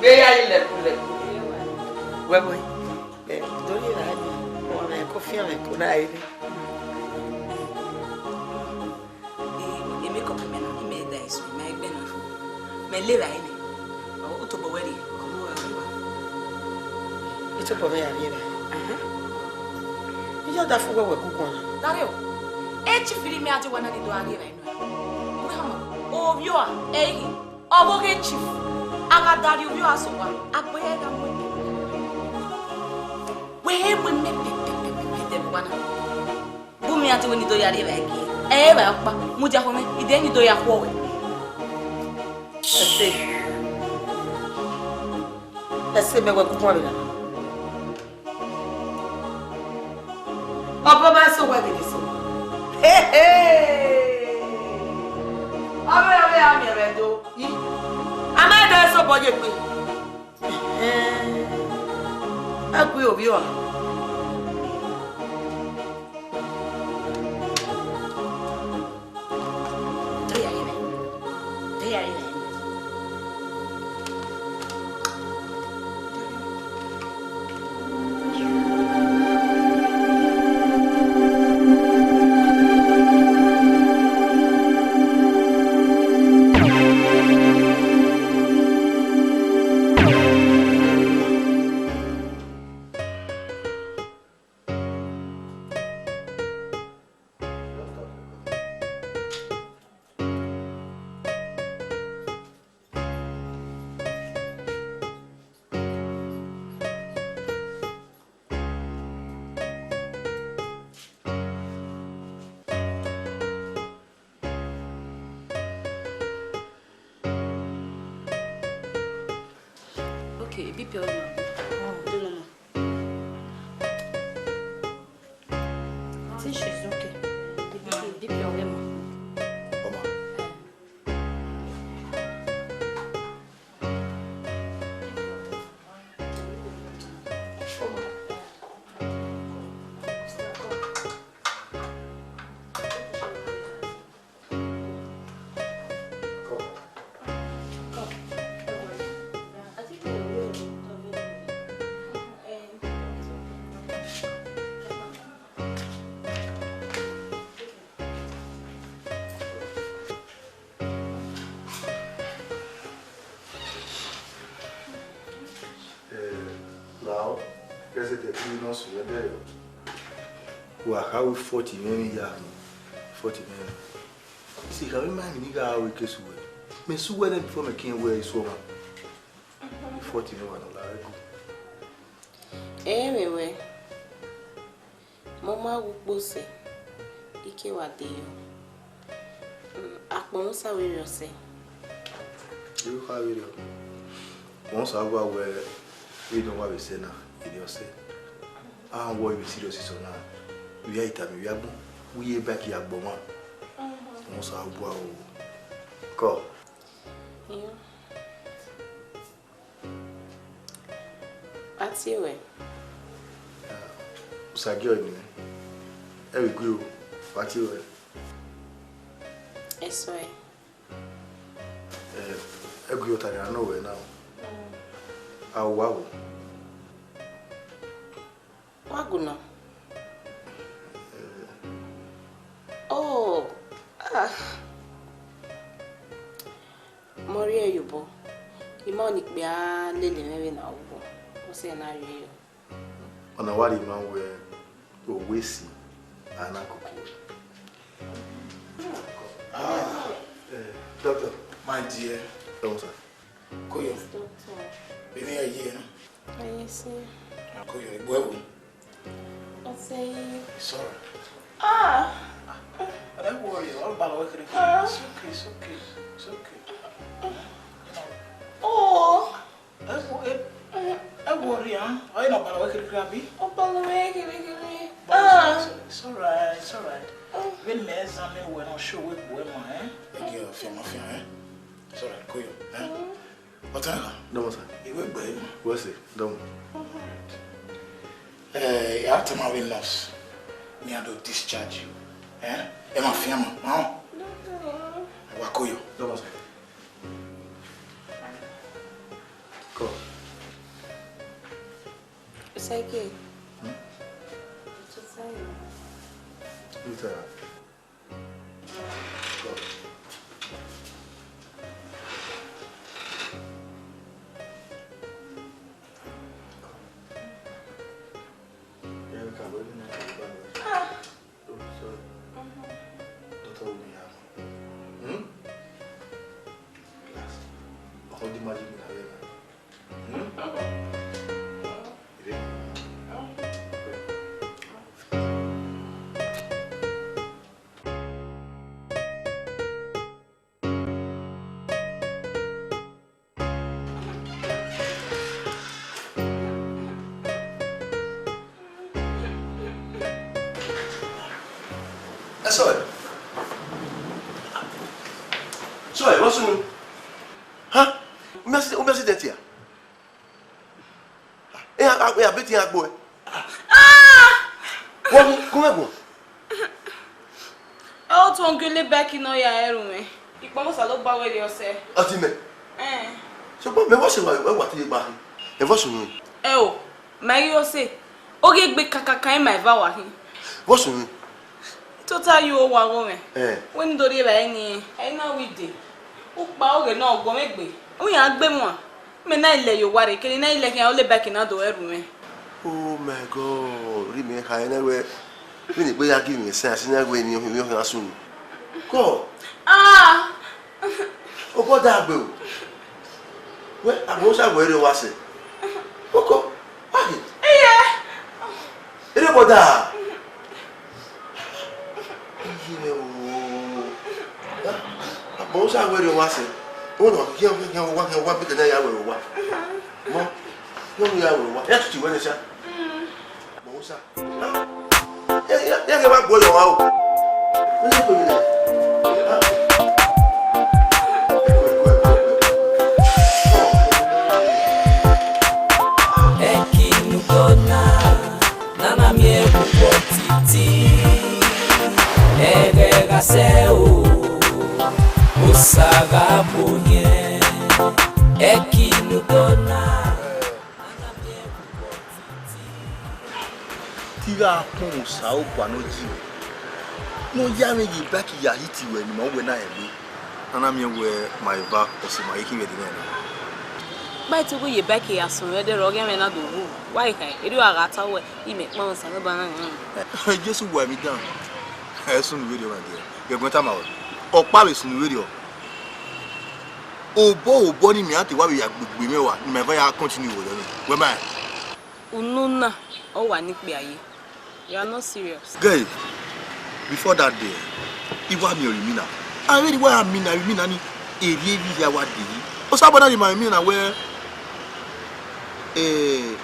Vbe ya ye lẹku lẹku. Wẹ wẹ. Ẹ, do rhie evbare nẹ, ọmwa ne ko fian mwẹ ko na re nẹ. Ẹ, makeup mẹ na, imẹ da eso, imẹ egbe na fo. Mẹ le evbare nẹ. Ọ, u tobọ wẹ rhie, ọ, u wa, u wa. I tobọ mwẹ ya rhie evbare. Ẹhẹn. Iye ọdafẹn wẹ wẹ gu guan na. Dare o. E chief rhie imẹ a je wa na ni do a rhie evbare nẹ. Wẹ hama, ovbi ua, ẹ i ghi. Ọghe chief, a gha da rhie ovbi ua sẹ owa, a gbe ẹre gha mu ẹre. Wẹ he mu mẹ pẹpẹpẹpẹ de vbe owa na. Bu mẹ a te wẹ ne I do ya rhie evbare gie. Ẹ i re evbare ọkpa, mudia khọ mwẹ, I de ne I do ya khuọ wẹ. Ẹse. Ẹse mẹ wẹ gu guan vbe na. Ọbọ ma sẹ owa gele sẹ. Hehe! Ọ vbe, ọ vbe a miẹn mwẹ do. I, a ma da ẹse obọ ye egbe. Ẹhẹn. Ẹ gui ovbi ua. Te ya ye nẹ. Te ya ye nẹ. Okay, B P ọmọ. Oh, do normal. I think she's okay. B P ọmọ. Ọmọ. Eh, lao, kẹsẹ tẹ kiri nọ sunu ẹdẹ yọ. Wa kha ru forty mwẹ ya khin, forty mwẹ. Isi kha vbe ma emwi ne I gha ru ke sẹ uwẹ. Mẹ sẹ uwẹ nẹ before mẹ kiẹn wẹ i su ọmwa. Forty mwẹ wa nọ la ẹgu. Ẹ mwẹ wẹ. Mẹ ọ ma wu ukpo sẹ, I ke wa de yọ. Mm, akpọ mwẹ sa vberriọ sẹ. I ru kha vberriọ. Mẹ ọ sa wa wẹ vbene ọ wa vbe sẹ na, erriọ sẹ. A wọ vbe serious sọ na. Vbe a i tama ivbi agbọn, u ye back ya gbọmwa. Mẹ ọ sa wa o. Kọ. Iyo. A tie ruẹ. Usagiọ emwi nẹ. Ẹ vbe gui o, wa tie ruẹ. Ẹsọe. Ẹ, ẹ gui ọta ne a nọ ruẹ na o. A wa o. Wa gu nọ. Oh, ah. Mẹ ọ rhie ẹre ye obọ. I ma ọni ikpia lele mwẹ vbene a wu obọ. Ọ sẹ ne a rhie ẹre yọ. Ọna wa rhie ma wẹ owa esi a na koko. Ah, eh, doctor. My dear. Ẹ wọ sir. Koyo. Yes, doctor. Vbene I ye na. Yes, sir. Koyo, egbe ẹvbo. Ọ sẹ. It's all right. Ah. Don't worry, ọ balọ wẹ kherhe. Ah. It's okay, it's okay, it's okay. Oh. Ẹ wo, ẹ, ẹ wo rhia, ọ i na balọ wẹ kherhe, abi? Ọ balọ wẹ kherhe. Ah. It's all right, it's all right. Vbene mẹ zan mẹ wẹ ne ọ show wẹ gbe ma, eh? Ẹ gi ọ fian ma fian, eh? It's all right, Koyo, eh? Ọtẹn na? Dọmọ sir. Iwe gbe ma. Wẹ sẹ, dọmọ. Eh, ya tama vbe nurse. Me I do discharge you. Eh? Ẹ ma fian ma, ma. Wa Koyo. Dọmọ sir. It's okay. Hmm? It's okay. You tell her. Ah. Oh, sorry. Mm-hmm. Daughter, we have. Hmm? Relax. Ọkọ di magic mi na wẹ na. Hmm? Ire. Ẹ sọe. Sọe, what's wrong? Ha? Umi accident, umi accident ya? Iran, iran beti iran gbe ẹ. Wọ́n mú, kún ẹ̀gbọ́n. Ọ tọn gele bẹki nọ ya ẹrhu mwẹ. Ikpọnmwẹ Osanobua wẹ rhie ọsẹ. Ọtí mẹ. Ẹn. Ṣùgbọ́n mẹ wọ́n ṣe wà, wà tí ì gba. Ẹ vọ́ sùn. Ẹ o, ma ghi ọsẹ. Oghegbe kakaka ima eva wa khin. Vọ́ sùn. Tota yo wa gho mwẹ. Ẹn. Wẹ ne do rhie vbe ẹre ni, ẹre na wẹ ide. Ukpa ọghe nọ gọ mwẹ gbe. U yan gbe mua. Mẹ na lẹ ye owa rre, kene na lẹ khian, ole bẹki na do ẹrhu mwẹ. Oh my God, rhie mẹ kha nẹ wẹ, vbene egbe ya gie mwẹ sẹ, a sẹ nẹ wẹ emwi ọkhian, emwi ọkhian sunu. Kọ. Ah! Obọ da gbe o. Wẹ, agbọn sa wẹ rre owa sẹ. Koko, why? Iye. Ere bọda. Iye mẹ o. Agbọn sa wẹ rre owa sẹ. Unu, hian, hian, hian, owa, hian, owa, bẹgẹ ne a ya wẹ owa. Mọ, hian, ya wẹ owa. Ya tutu wẹ nẹ sa. Agbọn sa. Ya, ya, ya, ya, ma gbuẹ yọ wa o. Unu, unu, unu. Ẹki ne uko na, ne a na miẹn vbe ukpọ titi, ẹghẹ gha sẹ o, Osa gha bu ohiẹn. Ẹki ne uko na, ne a na miẹn vbe ukpọ titi. Te I gha kpọnmwẹ Osanobua ne ọ yi mwẹ, ne ọ ya mwẹ ye bike ya hit wẹ ne ima wẹ na rẹn gbe. A na miẹn wẹ ma eva ọse ma ghi khin vbe ẹdẹ nẹ na. Gba te uwu ye bike ya sunu ẹdẹ rẹ, ọghe mwẹ na do wu. Wa i kha, erriọ a gha ta wẹ, imẹ kpọnmwẹ Osanobua na rẹn. Jesu wa emwi dan. Ẹ sunu vberriọ, my dear. Ghẹ guẹn tama wẹ. Ọkpa vbe sunu vberriọ. Obọ obọ ni mẹ a te wa vbe ya gbegbe mwẹ wa, ne ima eva ya continue vbe odẹ mwẹ. Wẹ ma rẹn? Unu na, ọ wa ne ikpia ye. You are not serious. Guy, before that day, I wa miẹn ọre imina. A vbe rhie wa mina, imina ni, erriọ evbi hia wa de yi. Osanobua na rhie ma imina wẹ, eh,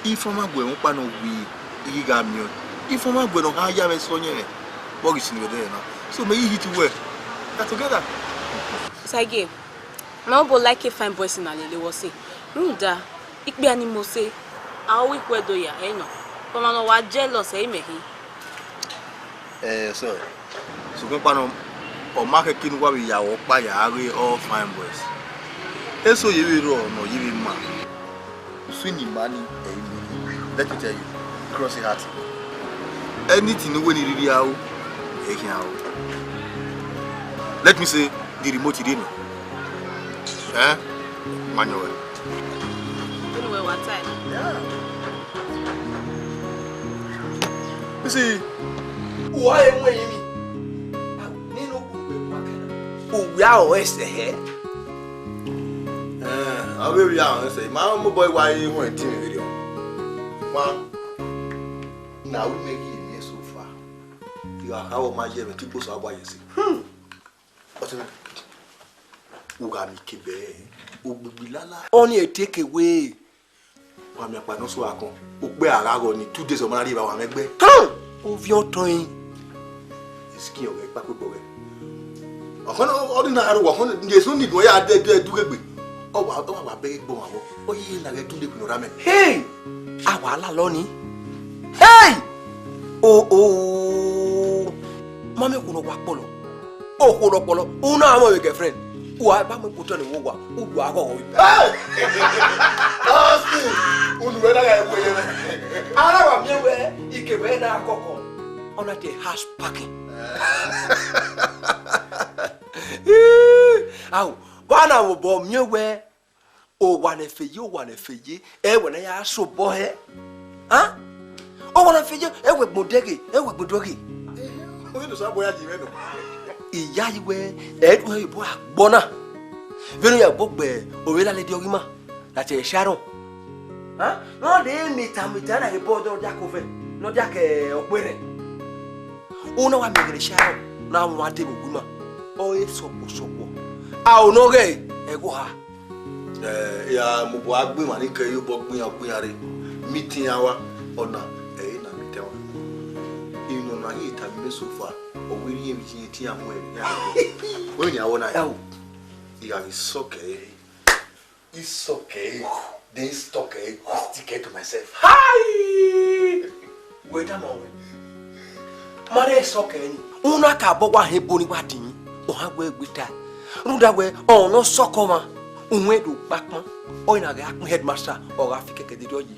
Ifeoma gu ẹmwẹ ọkpa nọ wẹ, I ghi gha miẹn ọẹn. Ifeoma gu ẹmwẹ ne ọ kha ya vbe sẹ ọyẹnmwẹ, vbe ọ ghi sunu vbe ẹdẹ na. So, mẹ i hit uwẹ. We are together. Sagie, ma obọ like fine boys na lele vbe ọse. Rhunmwuda, ikpia ni mose, a o wẹ ikhuẹ do ya, ẹ nọ. Ọmwa ne ọ wa jealous, ẹ i mẹ khin. Eh, sorry. Sokpan ọkpa nọ, ọ ma khẹke ne uwa vbe ya vbe ọkpa ya ghe all fine boys. Eso ye vbe rrọọ ne ọ ye vbe ma. Usun ni ma ni, ẹ i mẹ. Let me tell you, cross your heart. Anything ne uwẹ ni rhirhi aro, ẹ i khian aro. Let me say, the remote rhie nọ. Eh? Ma yọ wẹ. Unu wẹ wa tae. Yeah. You see, uwa emu ẹyin ni. Nene okpukpe ma kẹna. Uwia ọre ẹsẹ hẹ. Eh, avbe vbe ya ọre ẹsẹ. Ma mo boy wa ye wọn team video. Ma. Na u me ghi miẹn so far. Igha kha wẹ ọ ma ye ẹmwẹ, te ikposa wa ye ẹse. Hmm. Ọtẹn, u gha miẹn ikebe, ogbigbi lala. Ọni e take away. Wa miẹn akpa ne ọ so a kọn. Okpẹ a gha ghọ ni, two days ọ ma na rri evba wa mwẹ ẹgbẹ. Kan! Ovbi ọtẹn. Skin ọghẹ, ikpakpa egbọghẹ. Ọkhọn, ọ ni na aro wa, ọkhọn, Jesu ni gun ya dẹ, dẹ, dughe gbe. Ọ wa, ọ wa, wa bẹghe gbọn wa vbọ. Ọ ye na ghẹ dule kunu ra mẹ. Hey! A wa lalọ ni. Hey! O, o, ma mẹ okhuo ne ọ wa kpọlọ. Okhuo ne ọ kpọlọ. U na mọ vbe girlfriend. Uwa ba mu ikpotọ ne uwa, u do aghọghọ. Hey! Austin, unu wẹ na gha ẹvbo yẹn. A na wa miẹn wẹ ikevbe na kọkọ, ọ na te house parking. Ao, wa na vbe obọ miẹn wẹ owa ne fe ye, owa ne fe ye, ẹ wẹ ne a ya sẹ obọ hẹ. A? Owa ne fe ye, ẹ wẹ gbodẹghe, ẹ wẹ gbodọghe. Oye do sa bọ ya ji mwẹ nọ. Iyayi wẹ, ẹ i do hẹ obọ agbọn na. Vbene u ya gbọ gbe ovbi elalẹ Ọghe ima, na te Sharon. A? Ne ọ de mita mita na he bọ ne ọ dia ke ovẹn, ne ọ dia ke ọkpẹrhẹn. U na wa miẹn ghe ne Sharon na wan de vbe owa ima. Ọ re sọkpọ sọkpọ. A, o nọ ghẹ ẹghẹ oha. Eh, ya mu obọ a gbẹn emwa ni ke ye obọ gbe iran, gbe iran rre. Meeting iran wa, ọna, ẹ i re na meeting iran wa. Emwi ne ọ na ghi tama imẹ so far, ọ wẹ irẹn emwi ye te iran mu ẹre, iran rre. Wẹ nian wẹ na ya? Ẹo. I gha ghi sọkẹ ẹre. I sọkẹ ẹre. Then I sọkẹ ẹre. I stick it to myself. Hi! Wẹ tama wẹ. Ma rẹn sọkọ ẹre ni. Una ka bọ wa hẹ ebo ni wa dinmwi, ọ han wẹ egbe ta. Rhunmwuda wẹ, ọ nọ sọkọ ọmwa, uhunmwu ẹre do gba kpan, ọ na gha kpẹn headmaster, ọ gha fi kẹkẹ dede ọyi.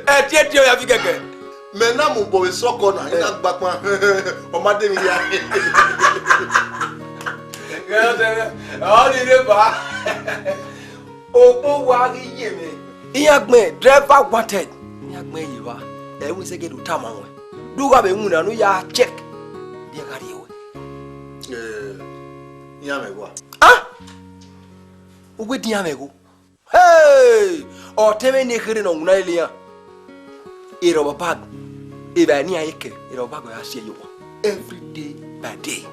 Ẹtiẹtiẹ ọ ya fi kẹkẹ. Mẹ na mu obọ vbe sọkọ na, I na gba kpan, ọ ma de emwi hia. Ọ ni rre ba. Okpọn wa ghi ye mwẹ. Iran gbẹn driver wanted. Iran gbẹn ye evba. Ẹ i wẹ sẹ ghe do tama ruẹ. Do gha vbe winna ne u ya check. Biẹ gha rrie ruẹ. Eh, iran mwẹ gua. Ah! Uwẹ dian mwẹ gho. Hey! Ọtẹn mwẹ ne kherhe ne ọ winna lele iran. Erha ọba bag, evba ne iran ye kẹ, erha ọba bag ọ ya si ẹre ye owa. Every day by day.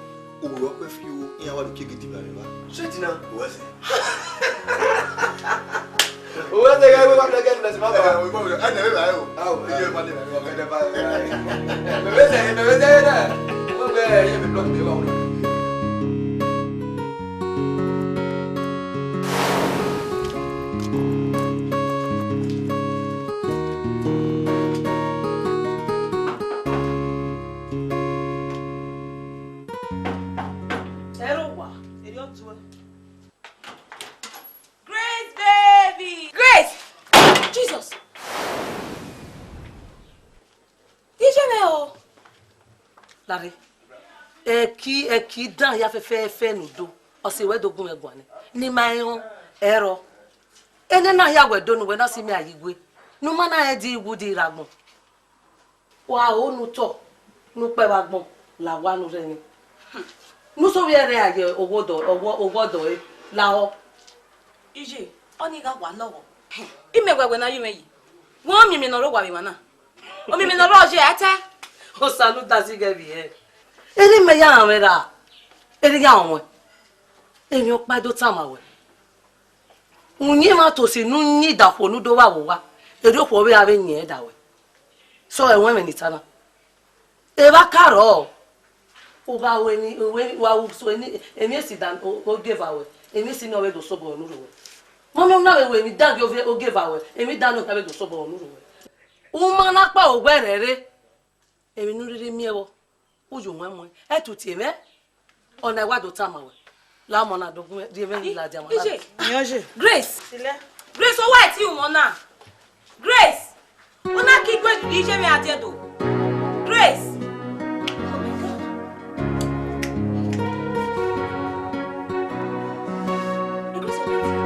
Uwẹ ọkpẹ fi o, iran wa do kie gidi ba vbe evba. Straight na. Uwẹ sẹ. Uwẹ sẹ gha wẹ wa tẹ gẹ bless ma ba. Eh, we go, eh, ne vbe ba o. Ah, o, eh. Iye ma de ba, eh, ba, eh. Mẹ vbe sẹ, mẹ vbe sẹ na. Uwẹ, eh, iye mi block mi wa. Ẹre owa, erriọ ọ tuẹ. Grace baby! Grace! Jesus! Iye mwẹ o! Larre, ẹki, ẹki dan hia fẹfẹfẹ ne u do, ọ sẹ wẹ do gun mwẹ guan nẹ, ne ima rẹn họn, ẹrọ. Enẹ na hia wẹ do ne uwẹ na si mẹ a ye igue, ne u ma na rẹn di iwu di rre agbọn. Wa ho ne u tọ, ne u kpẹ vbe agbọn, la owa ne u rre ẹmwẹ. Ne u sẹ ovbi ẹre ra ye owa ọdọ, owa, owa ọdọ ẹre, lahọ. Iye, ọnii gha wa lọghọ. Imẹ wẹ wẹ ne a ye mwẹ yi. Wẹ ọ miẹn emwi ne ọ rre owa vbe emwa na. Ọ miẹn emwi ne ọ rre ọye, ẹ tẹ. Osa ne u da zẹ ighẹ vbe hẹ. Erha imẹ ya rẹn mwẹ ra? Erha I ya rẹn mwẹ. Emwi ọkpa do tama wẹ. Uyinmwẹ tosi ne u yin idakhuo ne u do vba vbe owa, erriọ okhuo vbe ra vbe yin ẹn da wẹ. Sẹ ẹmwẹ ne I ta na. Evba ka rrọọ, u gha ru emwi, u wa ru so emwi, emwi esi da o, ogieva ruẹ, emwi esi nọ vbe do sobọ ne u rre ruẹ. Mọmọ na vbe ru emwi dangiẹ ogieva ruẹ, emwi da nọ vbe do sobọ ne u rre ruẹ. U ma na kpa owẹ rẹrẹ, emwi ne u rhirhi miẹn vbọ, u ye owẹn muẹn, ẹ tu tie mwẹ. Ọna I wa do tama wẹ, la ọmọ na do gun rhie mwẹ ni ladian mwa na. Iye. Iye. Grace. Grace, ọ wa ti wọn na. Grace. Ọ na ki gue iye mwẹ adiẹ do. Grace. Oh my God. Grace, ọ wa ti.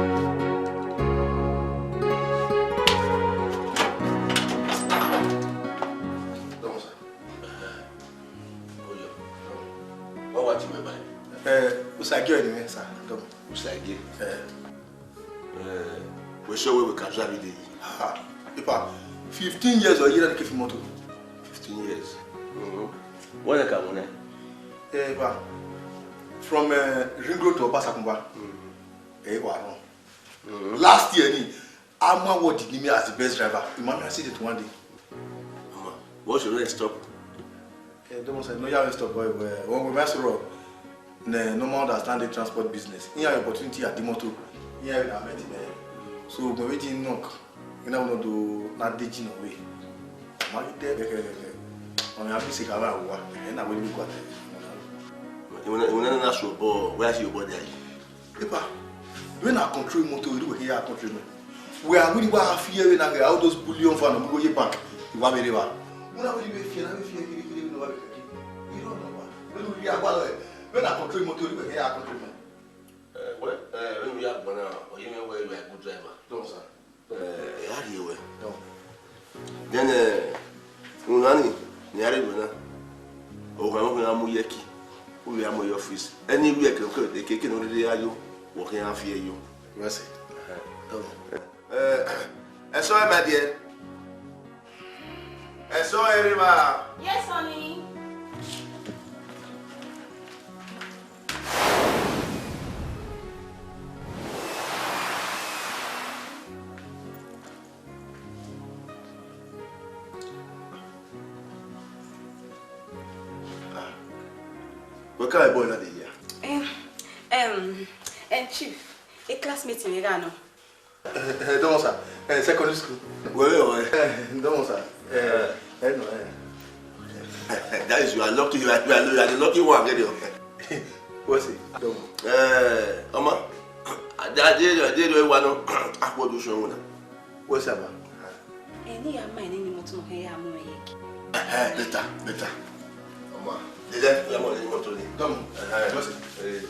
Oya, ọ wa ti wẹ ba? Eh, Usagie ni mwẹ, sir. Dọmọ. Usagie. Eh. Eh, we sure we, we can drive it. Ha, epa, fifteen years or year that keep motor. Fifteen years. Mm-hmm. What the car one? Eh, epa, from, eh, Ring Road to Obasakunba. Mm-hmm. Eh, wa run. Mm-hmm. Last year ni, Ama award ni me as the best driver. Ima mi accident one day. Ama, what should we stop? Eh, don't say no, you stop, boy. Well, when we mess up, ne normal understand the transport business. Here opportunity at the motor. Here I met him. So when we didn't knock, you know, no do not digging away. Ama get there, get there, get there. Ama, I have to say, I want. And I will be quiet. Iwinna, iwinna na na suobọ, wẹ a si obọ dia yi. Epa, vbene a control imọto, erriọ wẹ khin ya control mẹ. Wẹ a wiri wa fi ẹre na ghe all those bullion van ne ọ mu igho ye bank, I wa vbe rre evba. Wẹ na wiri vbe fi ẹre, na vbe fi ẹre kherhe kherhe vbene ọ wa vbe kẹke. Erriọ nọ wa, vbene u rhie agbọn lọre, vbene a control imọto, erriọ wẹ khin ya control mẹ. Eh, well, eh, vbene u ya agbọn na, ọ ye mwẹ wẹ you are a good driver. Dọn, sir. Eh, I ya rhie ruẹ. Dọn. Then, eh, una ni, ne I ya rhie ruẹ na, okhuo mwẹ khian mu yẹki, u vbe ya mu ye office. Ẹni wẹ ẹkẹkẹ, ekeke ne u rhirhi ya yo, wẹ khian fi ẹre yo. Mercy. Dọn. Eh, ẹsọhẹ, my dear. Ẹsọhẹ, erha evba. Yes, honey. Wẹ ka ẹbọ na de ya? Em, em, em, Chief, e classmate mwẹ gha nọ. Eh, eh, dọmọ sir. Eh, secondary school. Wẹ vbe ọe? Eh, dọmọ sir. Eh, eh, no, eh. That is, you are lucky, you are, you are, you are the lucky one, get it? What's it? Dọmọ. Eh, ọma. Ade, ade, ade, ade, wa nọ. Akpọ do sọ wona. What's up, man? Eni ya ma eni ni moto he ya mu ye ki. Eh, eh, better, better. Ọma. Dede, ya mọ eni moto ni. Dọmọ. Eh, eh, what's it? Eh.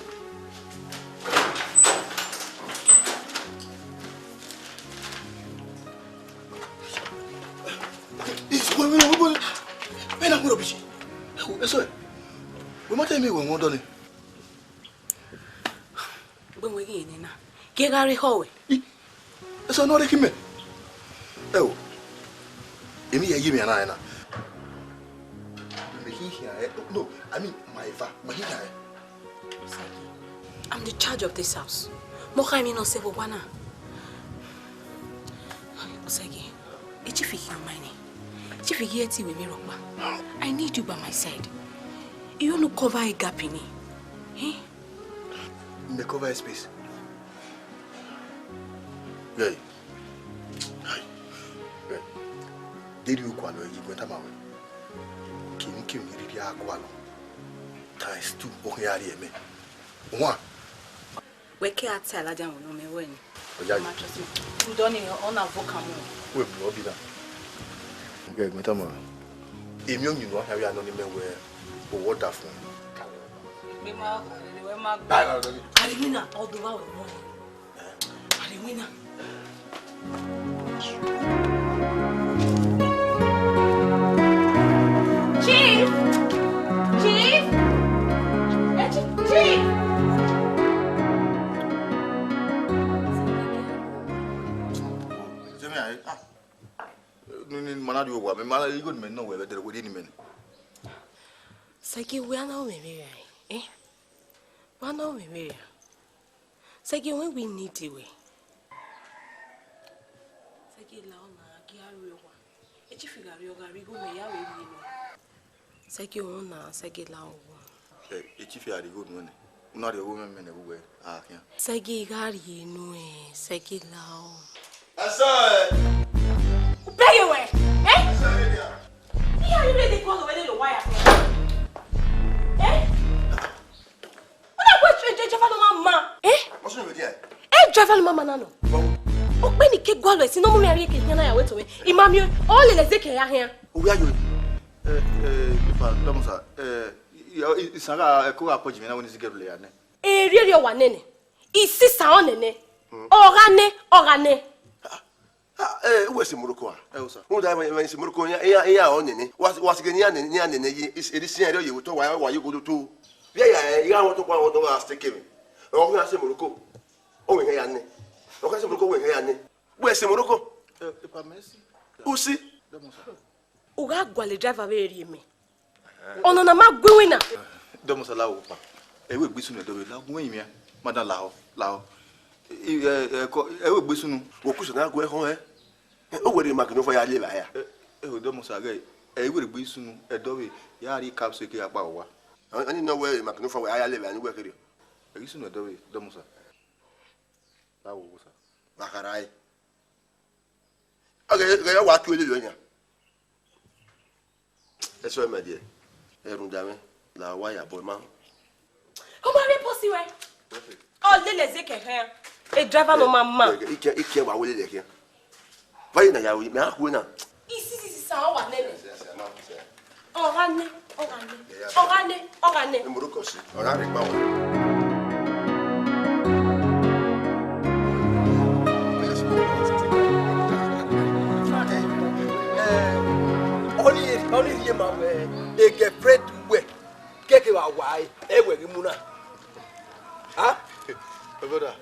Wẹ na gu rubbish. Ẹ wo, eso ẹ. Wẹ ma tẹ mi wẹ wọn dọ ni. Gbe wẹ ghi ne na. Gie gha re họ wẹ. Eso no re ki me. Ẹ wo. Emi ye ye mi ana na. Me hi hi ẹ. No, I mean, my eva. Me hi hi ẹ. Osagi, I'm the charge of this house. Mo kha mi no se vbe owa na. Osagi, e chief ghi ọ ma nẹ. Chief ghi ẹ te wẹ mi rhọkpa. I need you by my side. You no cover a gap in it. Eh? Me cover a space. Hey. Hey. Hey. Deri u gualọ ye, gu tama wẹ. Kini kini rhirhi a gualọ. Times two, ọ khian rhie mẹ. One. Wẹ ke a ta ladian vbe unu mẹ wẹ ni. Ọ ya. Ma trust me. Ndọ ni ọ na vo kan mu. Wẹ bro, ọ bi na. Nge gu tama. Emi ọyunnu a khian vbe anọ ni mẹ wẹ owọ da fun. Gbe ma, wẹ ma gba. Bye, bye, bye. Arivina, ọ do vba wẹ mọ. Arivina. Chief! Chief! Eh, Chief! Chief! Jẹ́mi àyè. Ah. Ni, ni, mana di owa, mi mana igho ni mẹ nọ wẹ, vbe dẹrẹ wẹ ni mẹ ni. Sẹgi, wẹ a na ru mwẹ vberriọ, eh? Wẹ a na ru mwẹ vberriọ. Sẹgi, wẹ we need wẹ. Sẹgi, la ọna, gie a rrie owa. E chief gha rrie, ọ gha rrie igho mẹ ya vbe rrie nọ. Sẹgi, ọna, Sẹgi, la owa. Eh, e chief a rrie igho nuẹn nẹ. U na rrie igho mwẹ, mẹ nẹ vbe uwẹ, a khian. Sẹgi, gha rrie nuẹn, Sẹgi, la ọ. Ẹsẹ ẹ. U bẹghe wẹ, eh? Ẹsẹ ẹ nẹ. Iye a rhirhi de kọlọ wẹ lele owa ya. Eh? Ọ na wẹ driver ne ọ ma ma. Eh? What's wrong with you? Eh, driver ne ọ ma ma na nọ. Bro. Ọ kpe ni ke gualọ ẹse ne ọ mu mwẹ rrie ke khian na ya wẹ to mwẹ. I ma miẹn, ọ lele ẹzẹ ke ya khian. Owa yo. Eh, eh, ifa, dọmọ sir. Eh, i, i, i, isan gha, ẹko gha kpọji mwẹ na wẹ ne I zigẹ rhulẹ ya nẹ. Erriọ erriọ wa nene. Isisa ọ nene. Mm. Ọ gha nẹ, ọ gha nẹ. Ah, eh, uwẹ si Morocco a? Ẹ o, sir. Rhunmwuda emwi, emwi si Morocco, iran, iran, iran ọ nene. Wa, wa si ghe ne iran nene, iran nene ye, is, erha isiẹn ẹre ọ ye vbe otọ wa, wa ye ogodo to. Vbe ya, eh, iran wọn to kpa wọn do gha stay kevbe. Ọ khian si Morocco. Ọ wẹ iran ya nẹ. Ọ khian si Morocco, ọ wẹ iran ya nẹ. Uwẹ si Morocco? Eh, ifa mẹ si. Usi? Dọmọ sir. U gha gualọ driver vbe rrie mẹ. Ọnọna ma gu iwinna. Dọmọ sir, lahọ pa. Ẹ wẹ egbe sunu ẹdọ vbe la gun ẹyin mia. Madam, lahọ, lahọ. Ẹ, ẹ, ẹ, kọ, ẹ wẹ egbe sunu. Wo kusu na gu ẹhọn ẹ. O wẹ rhie Mark Nova ya lele evbare a? Ẹ, ẹ, dọmọ sir, ghẹ, ẹ wẹ egbe sunu ẹdọ vbe ya rhie capsule ke ya kpa owa. Ani nọ wẹ Mark Nova wẹ a ya lele evbare ni wẹ kherriọ. Egbe sunu ẹdọ vbe, dọmọ sir. Lahọ, sir. Wa khara ẹre. Ọ ghẹ, ghẹ wa tuẹ lele ọyan. Ẹsọhẹ, my dear. Ẹ rhunmwuda mwẹ, la wa ya bọ ma. Ọ ma rre post wẹ. Ọ lele ẹzẹ kẹkẹ. E driver nọ ma ma. Ike, ike wa wele lẹ khian. Vale na ya, mẹ a khue na. Isi, isi, isi, sa ọ wa nene. Ọ gha nẹ, ọ gha nẹ, ọ gha nẹ, ọ gha nẹ. Emorokọ si, ọ gha rhe kpa wa. Ọni, ọni rhie ma wẹ, e girlfriend wẹ, kẹkẹ wa wa ẹ, ẹ wẹ ghi mu na. Ha? Brother,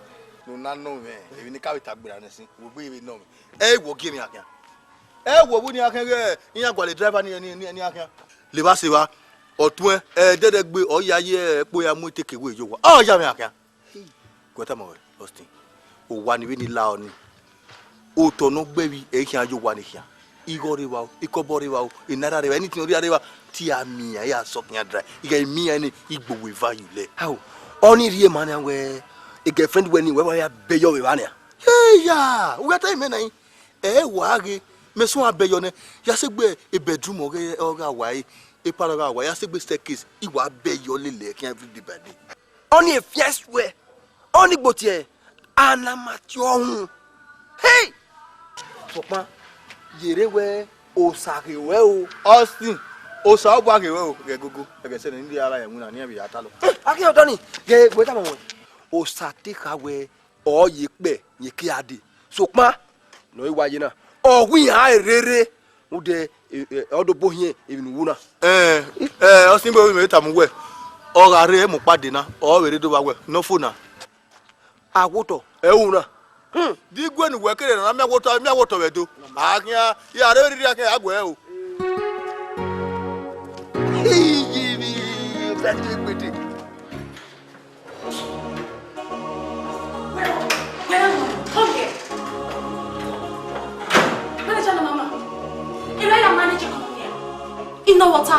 ne u na nọ mwẹ, emwi ne I ka vbe ta gberra nẹ sin, wo gbe vbe nọ mwẹ. Ẹ wo gie emwi akhian. Ẹ wo vbene iran khian ghẹ iran gualọ driver ni, ni, ni, ni akhian. Levba sevba, ọtuẹn, ẹ, dẹdẹ gbe, ọ ya ye ẹkpo ya mu eteke we ye owa. Ọ ya mwẹ akhian. Gu ẹn tama wẹ, Austin. Owa ni vbene I la ọ ni. Otọ ne ọ gbe ẹvbi, ẹ i khian ye owa ni khian. Igho rre evba o, ikọbọ rre evba o, enaira rre evba, anything ne ọ rhie rre evba, te I ra miẹn iran, I ra sọk iran dry. I ghẹ miẹn iran ni, I gbe owa eva ye ulẹ. Ao, ọni rhie ma nian wẹ, e girlfriend wẹ ni, wẹ wa ya bẹyọ vbe evba nian. Eya, u gha ta imẹ na yin. Ẹ wa ghe, mẹ suẹn abẹyọ nẹ, ya sẹ egbe e bedroom ọghe ọ gha wa ẹre, e parlour ọ gha wa, ya sẹ egbe staircase, I wa bẹyọ lele ẹre khian every day by day. Ọni e fian suẹ, ọni gbotiẹ, a na ma tie ọhun. Hey! Sokpan, yerre wẹ Osa ghe ruẹ o. Austin, Osanobua ghe ruẹ o, ghẹ gogo, ẹghẹ sẹ ne I rhie ara ẹre winna, ne iran vbe ya ta lọ. A khian ọdọ ni, ghẹ wẹ tama wẹ. Osa te kha wẹ, ọ ye kpẹ, ye ke a dee. Sokpan, ne ọ i wa ye na, ọ gu iran rere, rhunmwuda, e, e, ọ do bo hiẹn emwi ne u wu na. Ẹ, ẹ, Austin, bo vbe mẹ tama uwẹ, ọ gha rre mu kpa dee na, ọ vbe rre do vba wẹ, ne ọ fo na. Awotọ, ẹ ru na. Hmm. Di gue ne uwẹ kere na, miẹn awotọ, miẹn awotọ vbe do. A khian, ya rre riri a khian, a gu ẹre o. Iye mi, Osa te gbede. Well, well, come here. Manager, no, mama. Ẹ ya manage company. Inọwọta.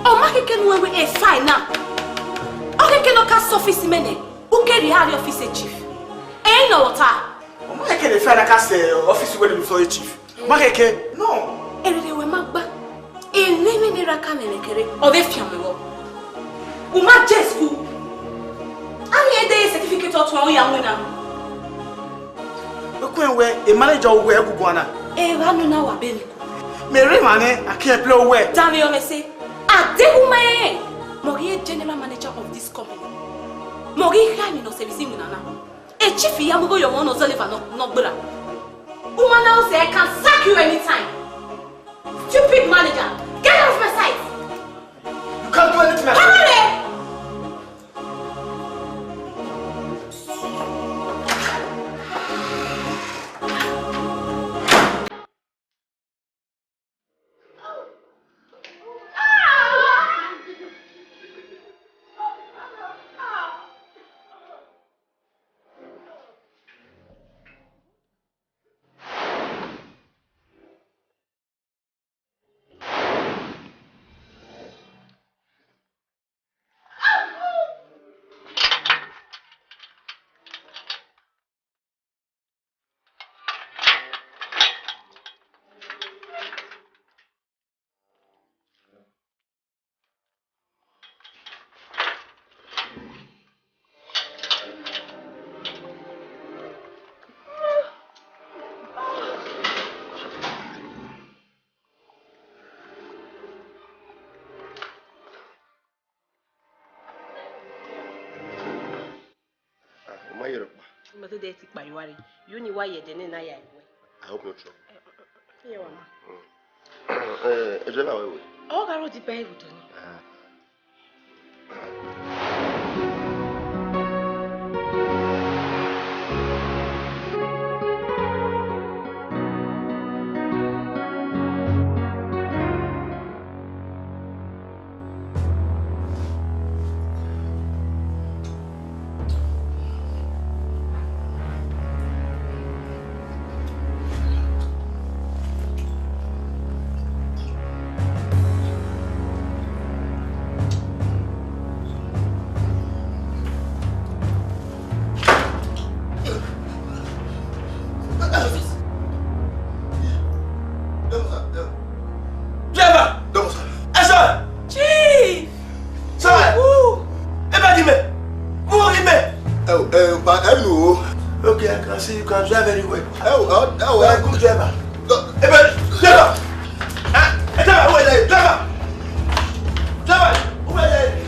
Ọ ma keke nu ẹwe e fine na. Ọ keke nọ ka surface mẹ nẹ. U ke rhie arrie office chief. Ẹ, inọwọta. Ọ ma keke ne fine na ka sẹ office wẹ ne u sẹ chief. Ma keke, no. Erere wẹ ma gba. Emwi ne ra ka nene kere, ọ vbe fian mwẹ vbọ. U ma je school. A miẹn de certificate ọtuẹn ọ ya winna. Wẹ kuẹn wẹ, e manager wẹ ẹ guguan na. Evba nọ na wa be ni ku. Mẹ rre emwa nẹ, a khian play wẹ. Danmwehọ mwẹ sẹ, a deghẹ u ma rẹn, mẹ ọ ghi general manager of this company. Mẹ ọ ghi kha emwi ne ọ service winna na. E chief ya mu igho ye ọmọ ne ọ zẹ leva nọ, nọ gberra. Woman house, I can sack you anytime. Stupid manager, get out of my sight. You can't do anything at all. Come on, eh? Ah, u ma ye rhọkpa. Mẹ te de ti kpa ye uwa rre. You ni wa ye ẹdẹ nẹ na ya ẹguẹ. I hope not trouble. Iye wa ma. Mm. Eh, ẹ jẹ la wẹ wẹ. Ọ gha rhọ di bẹn ẹvbo ni. Ah. Oh, oh, oh, a good driver. Ebe, driver. Eh, driver, who is that? Driver. Driver, who is that?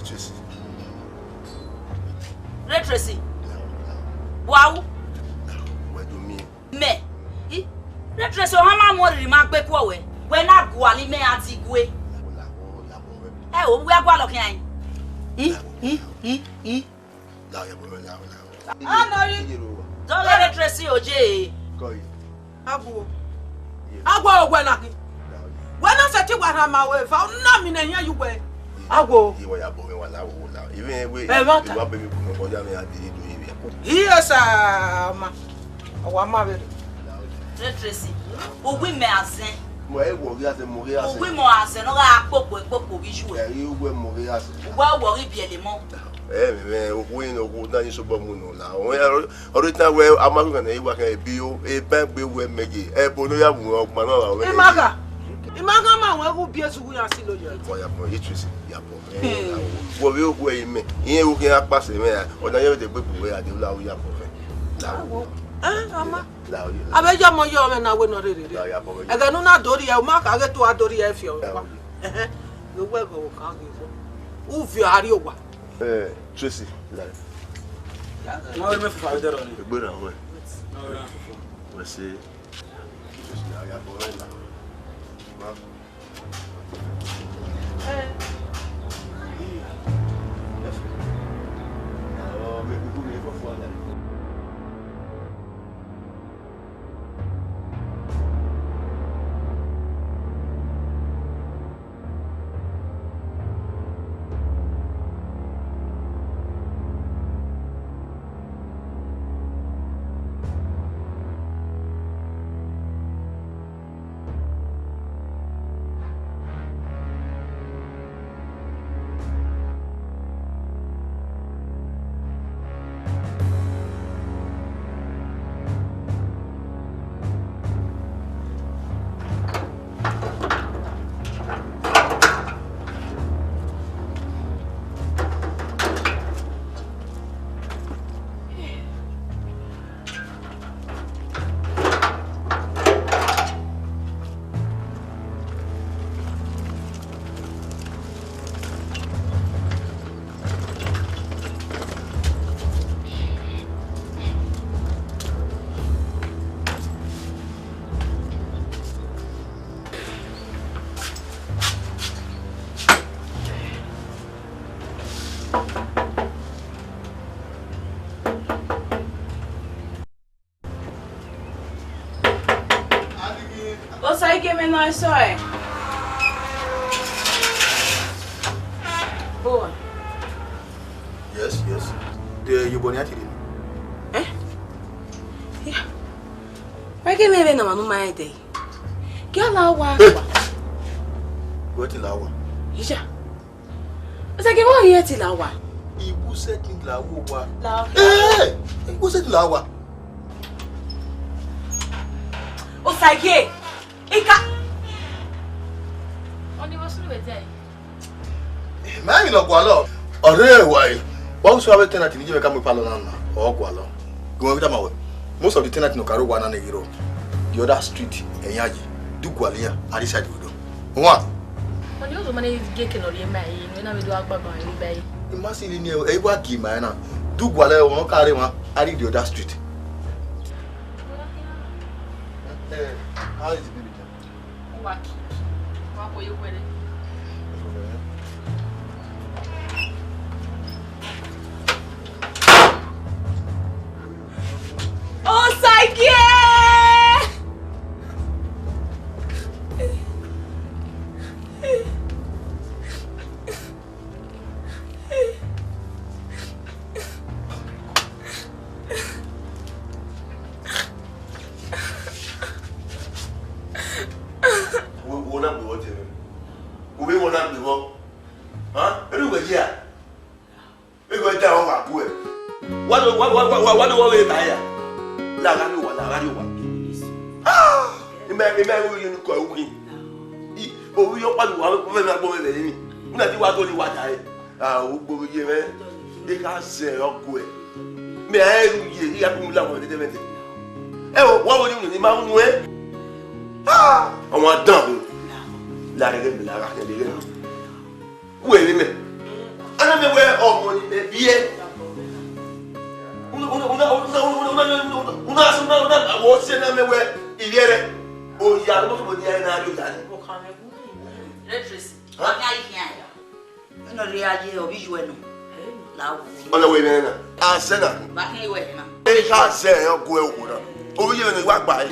Tracy. Re Tracy. Wau. Wẹ do miẹn. Mẹ. I, Re Tracy, ọmwa ma mu orhirhi ma gbe kuọ wẹ. Wẹ na gualọ imẹ a di gue. Ẹ o, wẹ a gualọ khian. I, i, i, i. Anọri. Dọghe Re Tracy oje. Agbo. Agbo, wẹ na ghi. Wẹ na sẹtin wa rhan ma wẹ eva, u na mi ne iyan yu wẹ. Agbo. Iye wa ya bọ mwẹ wa la wo la. Even we, ẹ, ma ta. Iwa baby kun ko ya me a di do iwe. Iye sa ma. Wa ma vbe. Re Tracy. Uwu imẹ azẹn. Mo e wo ghi azẹn, mo ghi azẹn. Uwu imẹ azẹn, nọ gha kpokpo, kpokpo ghi yu wẹ. Ẹ, uwu mo ghi azẹn. Uwu wọ ghi biẹlẹ mọ. Ẹ, mẹ, mẹ, okhuo ne, okhuo na ni sobọ mu nọ la. Ọ, ọ, ọ rre tan wẹ, a ma ghi gha ne wa khin ebi o, eba egbe wẹ mẹ ye. Ebo ne ọ ya mu ọgban na ra wẹ. I ma gha. I ma gha ma wẹ gu biẹ zughu ya si lo yọ. Bọ ya bọ, ye Tracy, ya bọ. Wọ vbe okhuo ẹre mẹ. Iye wo khin akpasẹ mẹ ya. Ọ na ye de gbe bu wẹ a de la u ya bọ fẹ. La u. Ẹ, ama. La u. Avbe ya mọ yọ mwẹ na wẹ nọ rere. La u ya bọ. Ẹghẹ ne u na do rhie, u ma kha ghe te u a do rhie fiọ mwẹ. Ẹhẹn. Vbe wẹ ẹghẹ ọvbokhan ghi zọ. U viọ a rrie owa. Eh, Tracy, la. Ma wẹ mẹ fufu avbe dẹrọ ni. Egbe ra wẹ. Ma wẹ mẹ fufu. Wẹ se. Tracy, la, ya bọ rẹ la. Ma. Eh. Oh, me kuku me fufu ala. Osagie, mẹ ne ọ sẹ ọe. Boy. Yes, yes. De iyobọ ne a ti rre? Eh? Yeah. Wẹ ghe mẹ vbe ne ọmwa ne u ma rẹn dẹ. Gie a la owa. Hey! Wẹ te la owa. Iya. Osagie, vbọ ọ rhie te la owa? I wu sẹtin la owa. La owa. Eh! I wu sẹtin la owa. Osagie, ika. Ọni vbọ sunu vbe dẹ? Ma emwi ne ọ gualọ. Ọ rre ẹwae, wa gu sẹ avbe tenant ni ye mwẹ ka mu ipalọ na na, ọ gualọ. Gu mwẹ vbe tama wẹ, most of the tenant ne ọ ka rre owa na ne ghi rrọọ, the other street, ẹyan yi, do gualọ iran, a rre side vbe do. Wan. Ọni ozo ma ne gie eke ne ọ rhie ma ẹre, ne ọ na vbe do gha gbagba mwẹ vbe ba ẹre. I ma si ni ẹ, ẹ i wa gie ma ẹre na. Do gualọ ẹre, ọ ka rre emwa, a rre the other street. Eh, how is the baby girl? Wa ki, wa ko ye wẹrẹ. Osagie! Ọ vbe ba ya. La gha rrie owa, la gha rrie owa. Ah! Imẹ, imẹ ru ye nukọ ru khin. I, ovbi ọkpa ni wa vbe na gbọ vbe ni. Una ti wa do ni wa da re. A, ugbo vbe ye mwẹ. De ka zẹ ọguẹ. Mẹ a ru ye, I ya gu la mọ dede vbe. Ẹ o, wa wo ni unu ni ma unu ẹ. Ah! Ọmwa dan vbe. La rẹ ghe mẹ, la gha kẹ de ghe mẹ. Wẹ vbe mẹ. Ana mẹ wẹ ọmọ ni mẹ biẹ. Una, una, una, una, una, una, una, una, una, una, wo se na mẹ wẹ ivie rẹ. Oya, no mo ni ya na ri oya ni. Redress. Wa ni ayi khian ya. Ẹnọ rre a ye ọvbi iyuẹ nọ. La wo. Ọna wẹ nẹ na. A sẹ na. Ba khin wẹ na. E ka zẹ ọguẹ owo na. Ovbi iyuẹ nọ wa gba e.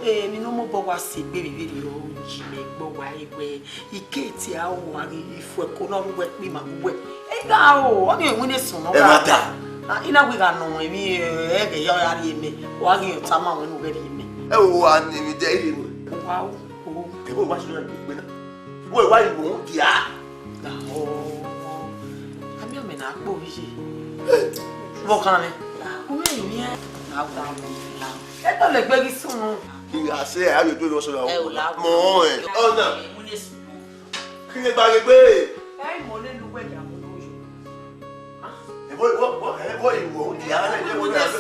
Emi ne ọ mobọ wa si egbe vbe vberriọ, ọ yi mẹ gbe wa e wẹ, I ke tie aro wa ghi ifuẹko ne ọ rre uwẹ kpe ima ghe uwẹ. E gha ro, ọ ni winna sunu. Ẹ ma da. Ah, I na wẹ I gha nọ emwi, eh, ẹghẹ ya ra rhie mẹ, wa ghi tama wẹ ne u ghẹ rhie mẹ. Ẹ wo wa ni emwi de rhie mẹ. Wa o, o. Ẹ wo wa sunu egbe na. Wẹ wa yi wo dia. Amị ọmọ na kpo ye. Vbọ khan mwẹ? U mwẹ emwi ẹ. Na wa la. Ẹ tọ lẹ gbe ghi sunu. I gha sẹ, a yo do so la. Ẹ o la. Mọ ẹ. Ọna. Kí ni gba gbe? Ẹ mọ lẹ lu wẹ ya mo yo. Ẹ bọ, bọ, bọ, ẹ bọ ìwọ, ó di ara ẹ, ẹ bọ ìwọ, ẹ bọ.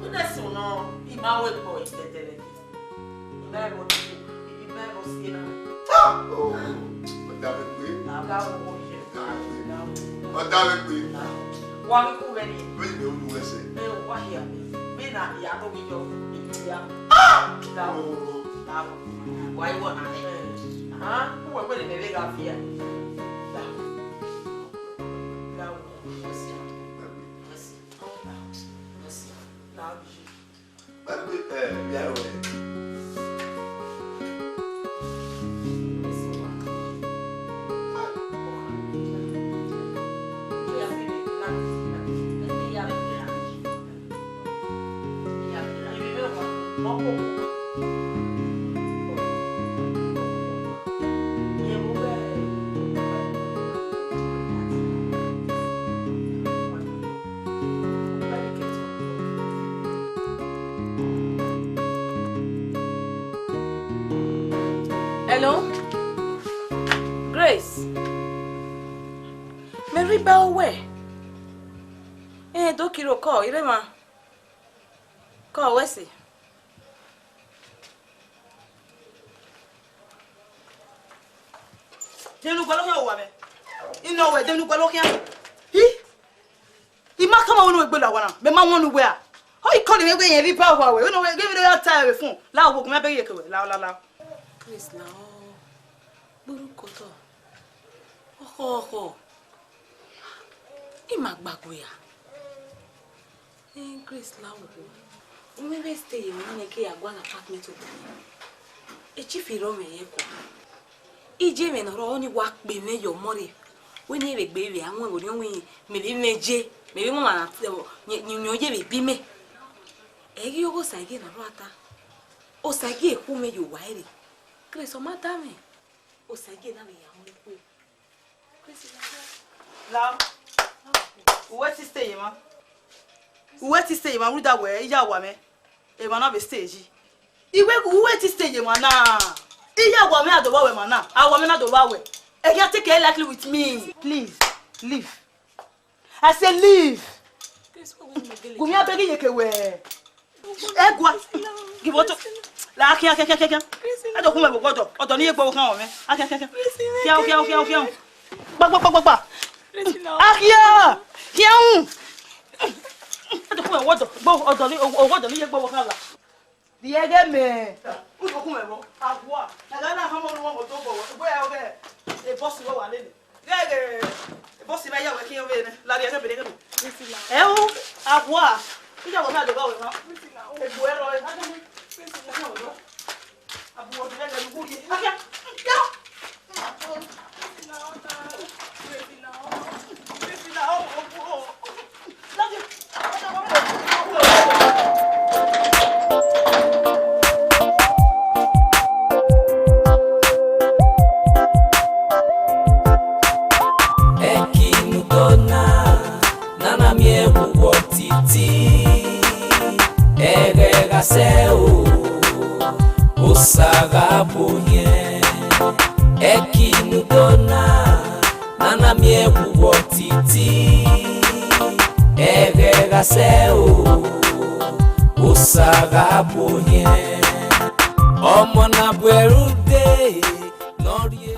Una sunu, I ma wẹ kpọ itẹtẹrẹ. I ma ẹvbo, I ma ẹvbo si na. Ah! Oh, ọ̀dà mi pé. Ọ̀dà mi pé. Ọ̀dà mi pé. Wa mi ku vẹ ni. Vẹ ni unu ẹsẹ. Vẹ wa hia. Vẹ na ya to mi yo. Ya. Ah! Oh. Wa iwọ na. Ah, ku wẹ ni mẹ vbe gha fia. Hello? Grace? Mary ba owẹ? Ẹn, do kiro kọ, I rre emwa. Kọ wẹ sẹ. Dẹmwẹ ne u gualọ khian, owa mwẹ. I nọ wẹ, dẹmwẹ ne u gualọ khian. Hi! I ma tama wẹ ne u gbe la owa na, mẹ ma wọn ne uwẹ a. Ọ i kọni mwẹ wẹ irẹn vbe ba owa wẹ, wẹ ne ọ wẹ, ghe vbene ọ ya ta ẹre fun, la owa, gu mẹ abeghe iyeke wẹ, la, la, la. Grace, la, ọ, gbe orukọ otọ. Ọkhọ, ọkhọ. I ma gba gue a. Eh, Grace, la owa. U mwẹ vbe stay ye emwa nẹ ke ya gualọ apartment obọ nẹ. E chief rọ mwẹ ye ẹko. Iye mwẹ ne ọ rrọọ ni wa kpe mwẹ ye ọmọ rre. Wẹ ne I vbe gbe vbe a wọn vbe orhiọn wẹ mẹ vbe mwẹ je, mẹ vbe wọn ma na te, yọn ye vbe bi mẹ. Ẹ ghi ọghe Osagie ne ọ rrọọ ta. Osagie khu mwẹ ye owa ẹre. Grace, ọ ma da mwẹ. Osagie na vbe ya mu ikue. Grace, la. La. Uwẹ ti stay ye emwa. Uwẹ ti stay ye emwa, rhunmwuda wẹ, iye owa mwẹ. Emwa na vbe stay yi. Iwẹ, uwẹ ti stay ye emwa na. Iye owa mwẹ a do vba wẹ emwa na. Owa mwẹ na do vba wẹ. Ẹ khian take care lightly with me. Please, leave. I say leave. Gu mẹ abeghe iyeke wẹ. Ẹ gua. Give ọtọ. La khian, khian, khian, khian, khian. Ẹ do khu mwẹ vbe ọgọdọ. Ọdọ ne I ye gbe ọvbokhan mwẹ. A khian, khian, khian. Khian, khian, khian, khian. Gba, gba, gba, gba, gba. A khian. Khian un. Ẹ do khu mwẹ vbe ọgọdọ. Gbe ọdọ ne, ọgọdọ ne I ye gbe ọvbokhan la. Rhie ẹghẹ mẹ. Udoku mẹ vbọ? Aghua. Ẹghẹ na họn ọmọ ne uwẹ mẹ odobọ wẹ. Ugbẹ ya ọghẹ. Ebọsi wẹ wa lele. Ghẹ ghẹ. Ebọsi mẹ ya wẹ khian vbe nẹ. La rhie ẹghẹ mẹ, rhie ẹghẹ mẹ. Ẹ o, aghua. Iye owa mwẹ a do vba wẹ mwa. Egbe ẹre rrọọ. Abu wẹ ọdọ rẹ lẹ ne uwu rhie. Akia. Akia. Ẹki ne u do na, ne a na miẹn vbe uwu ọtẹn. titi, ẹghẹ gha sẹ o, Osa gha gbo hiẹn. Ẹki ne u do na, ne a na miẹn vbe uwẹ titi, ẹghẹ gha sẹ o, Osa gha gbo hiẹn. Ọmọ ne a bu ẹre ude, ne ọ rhie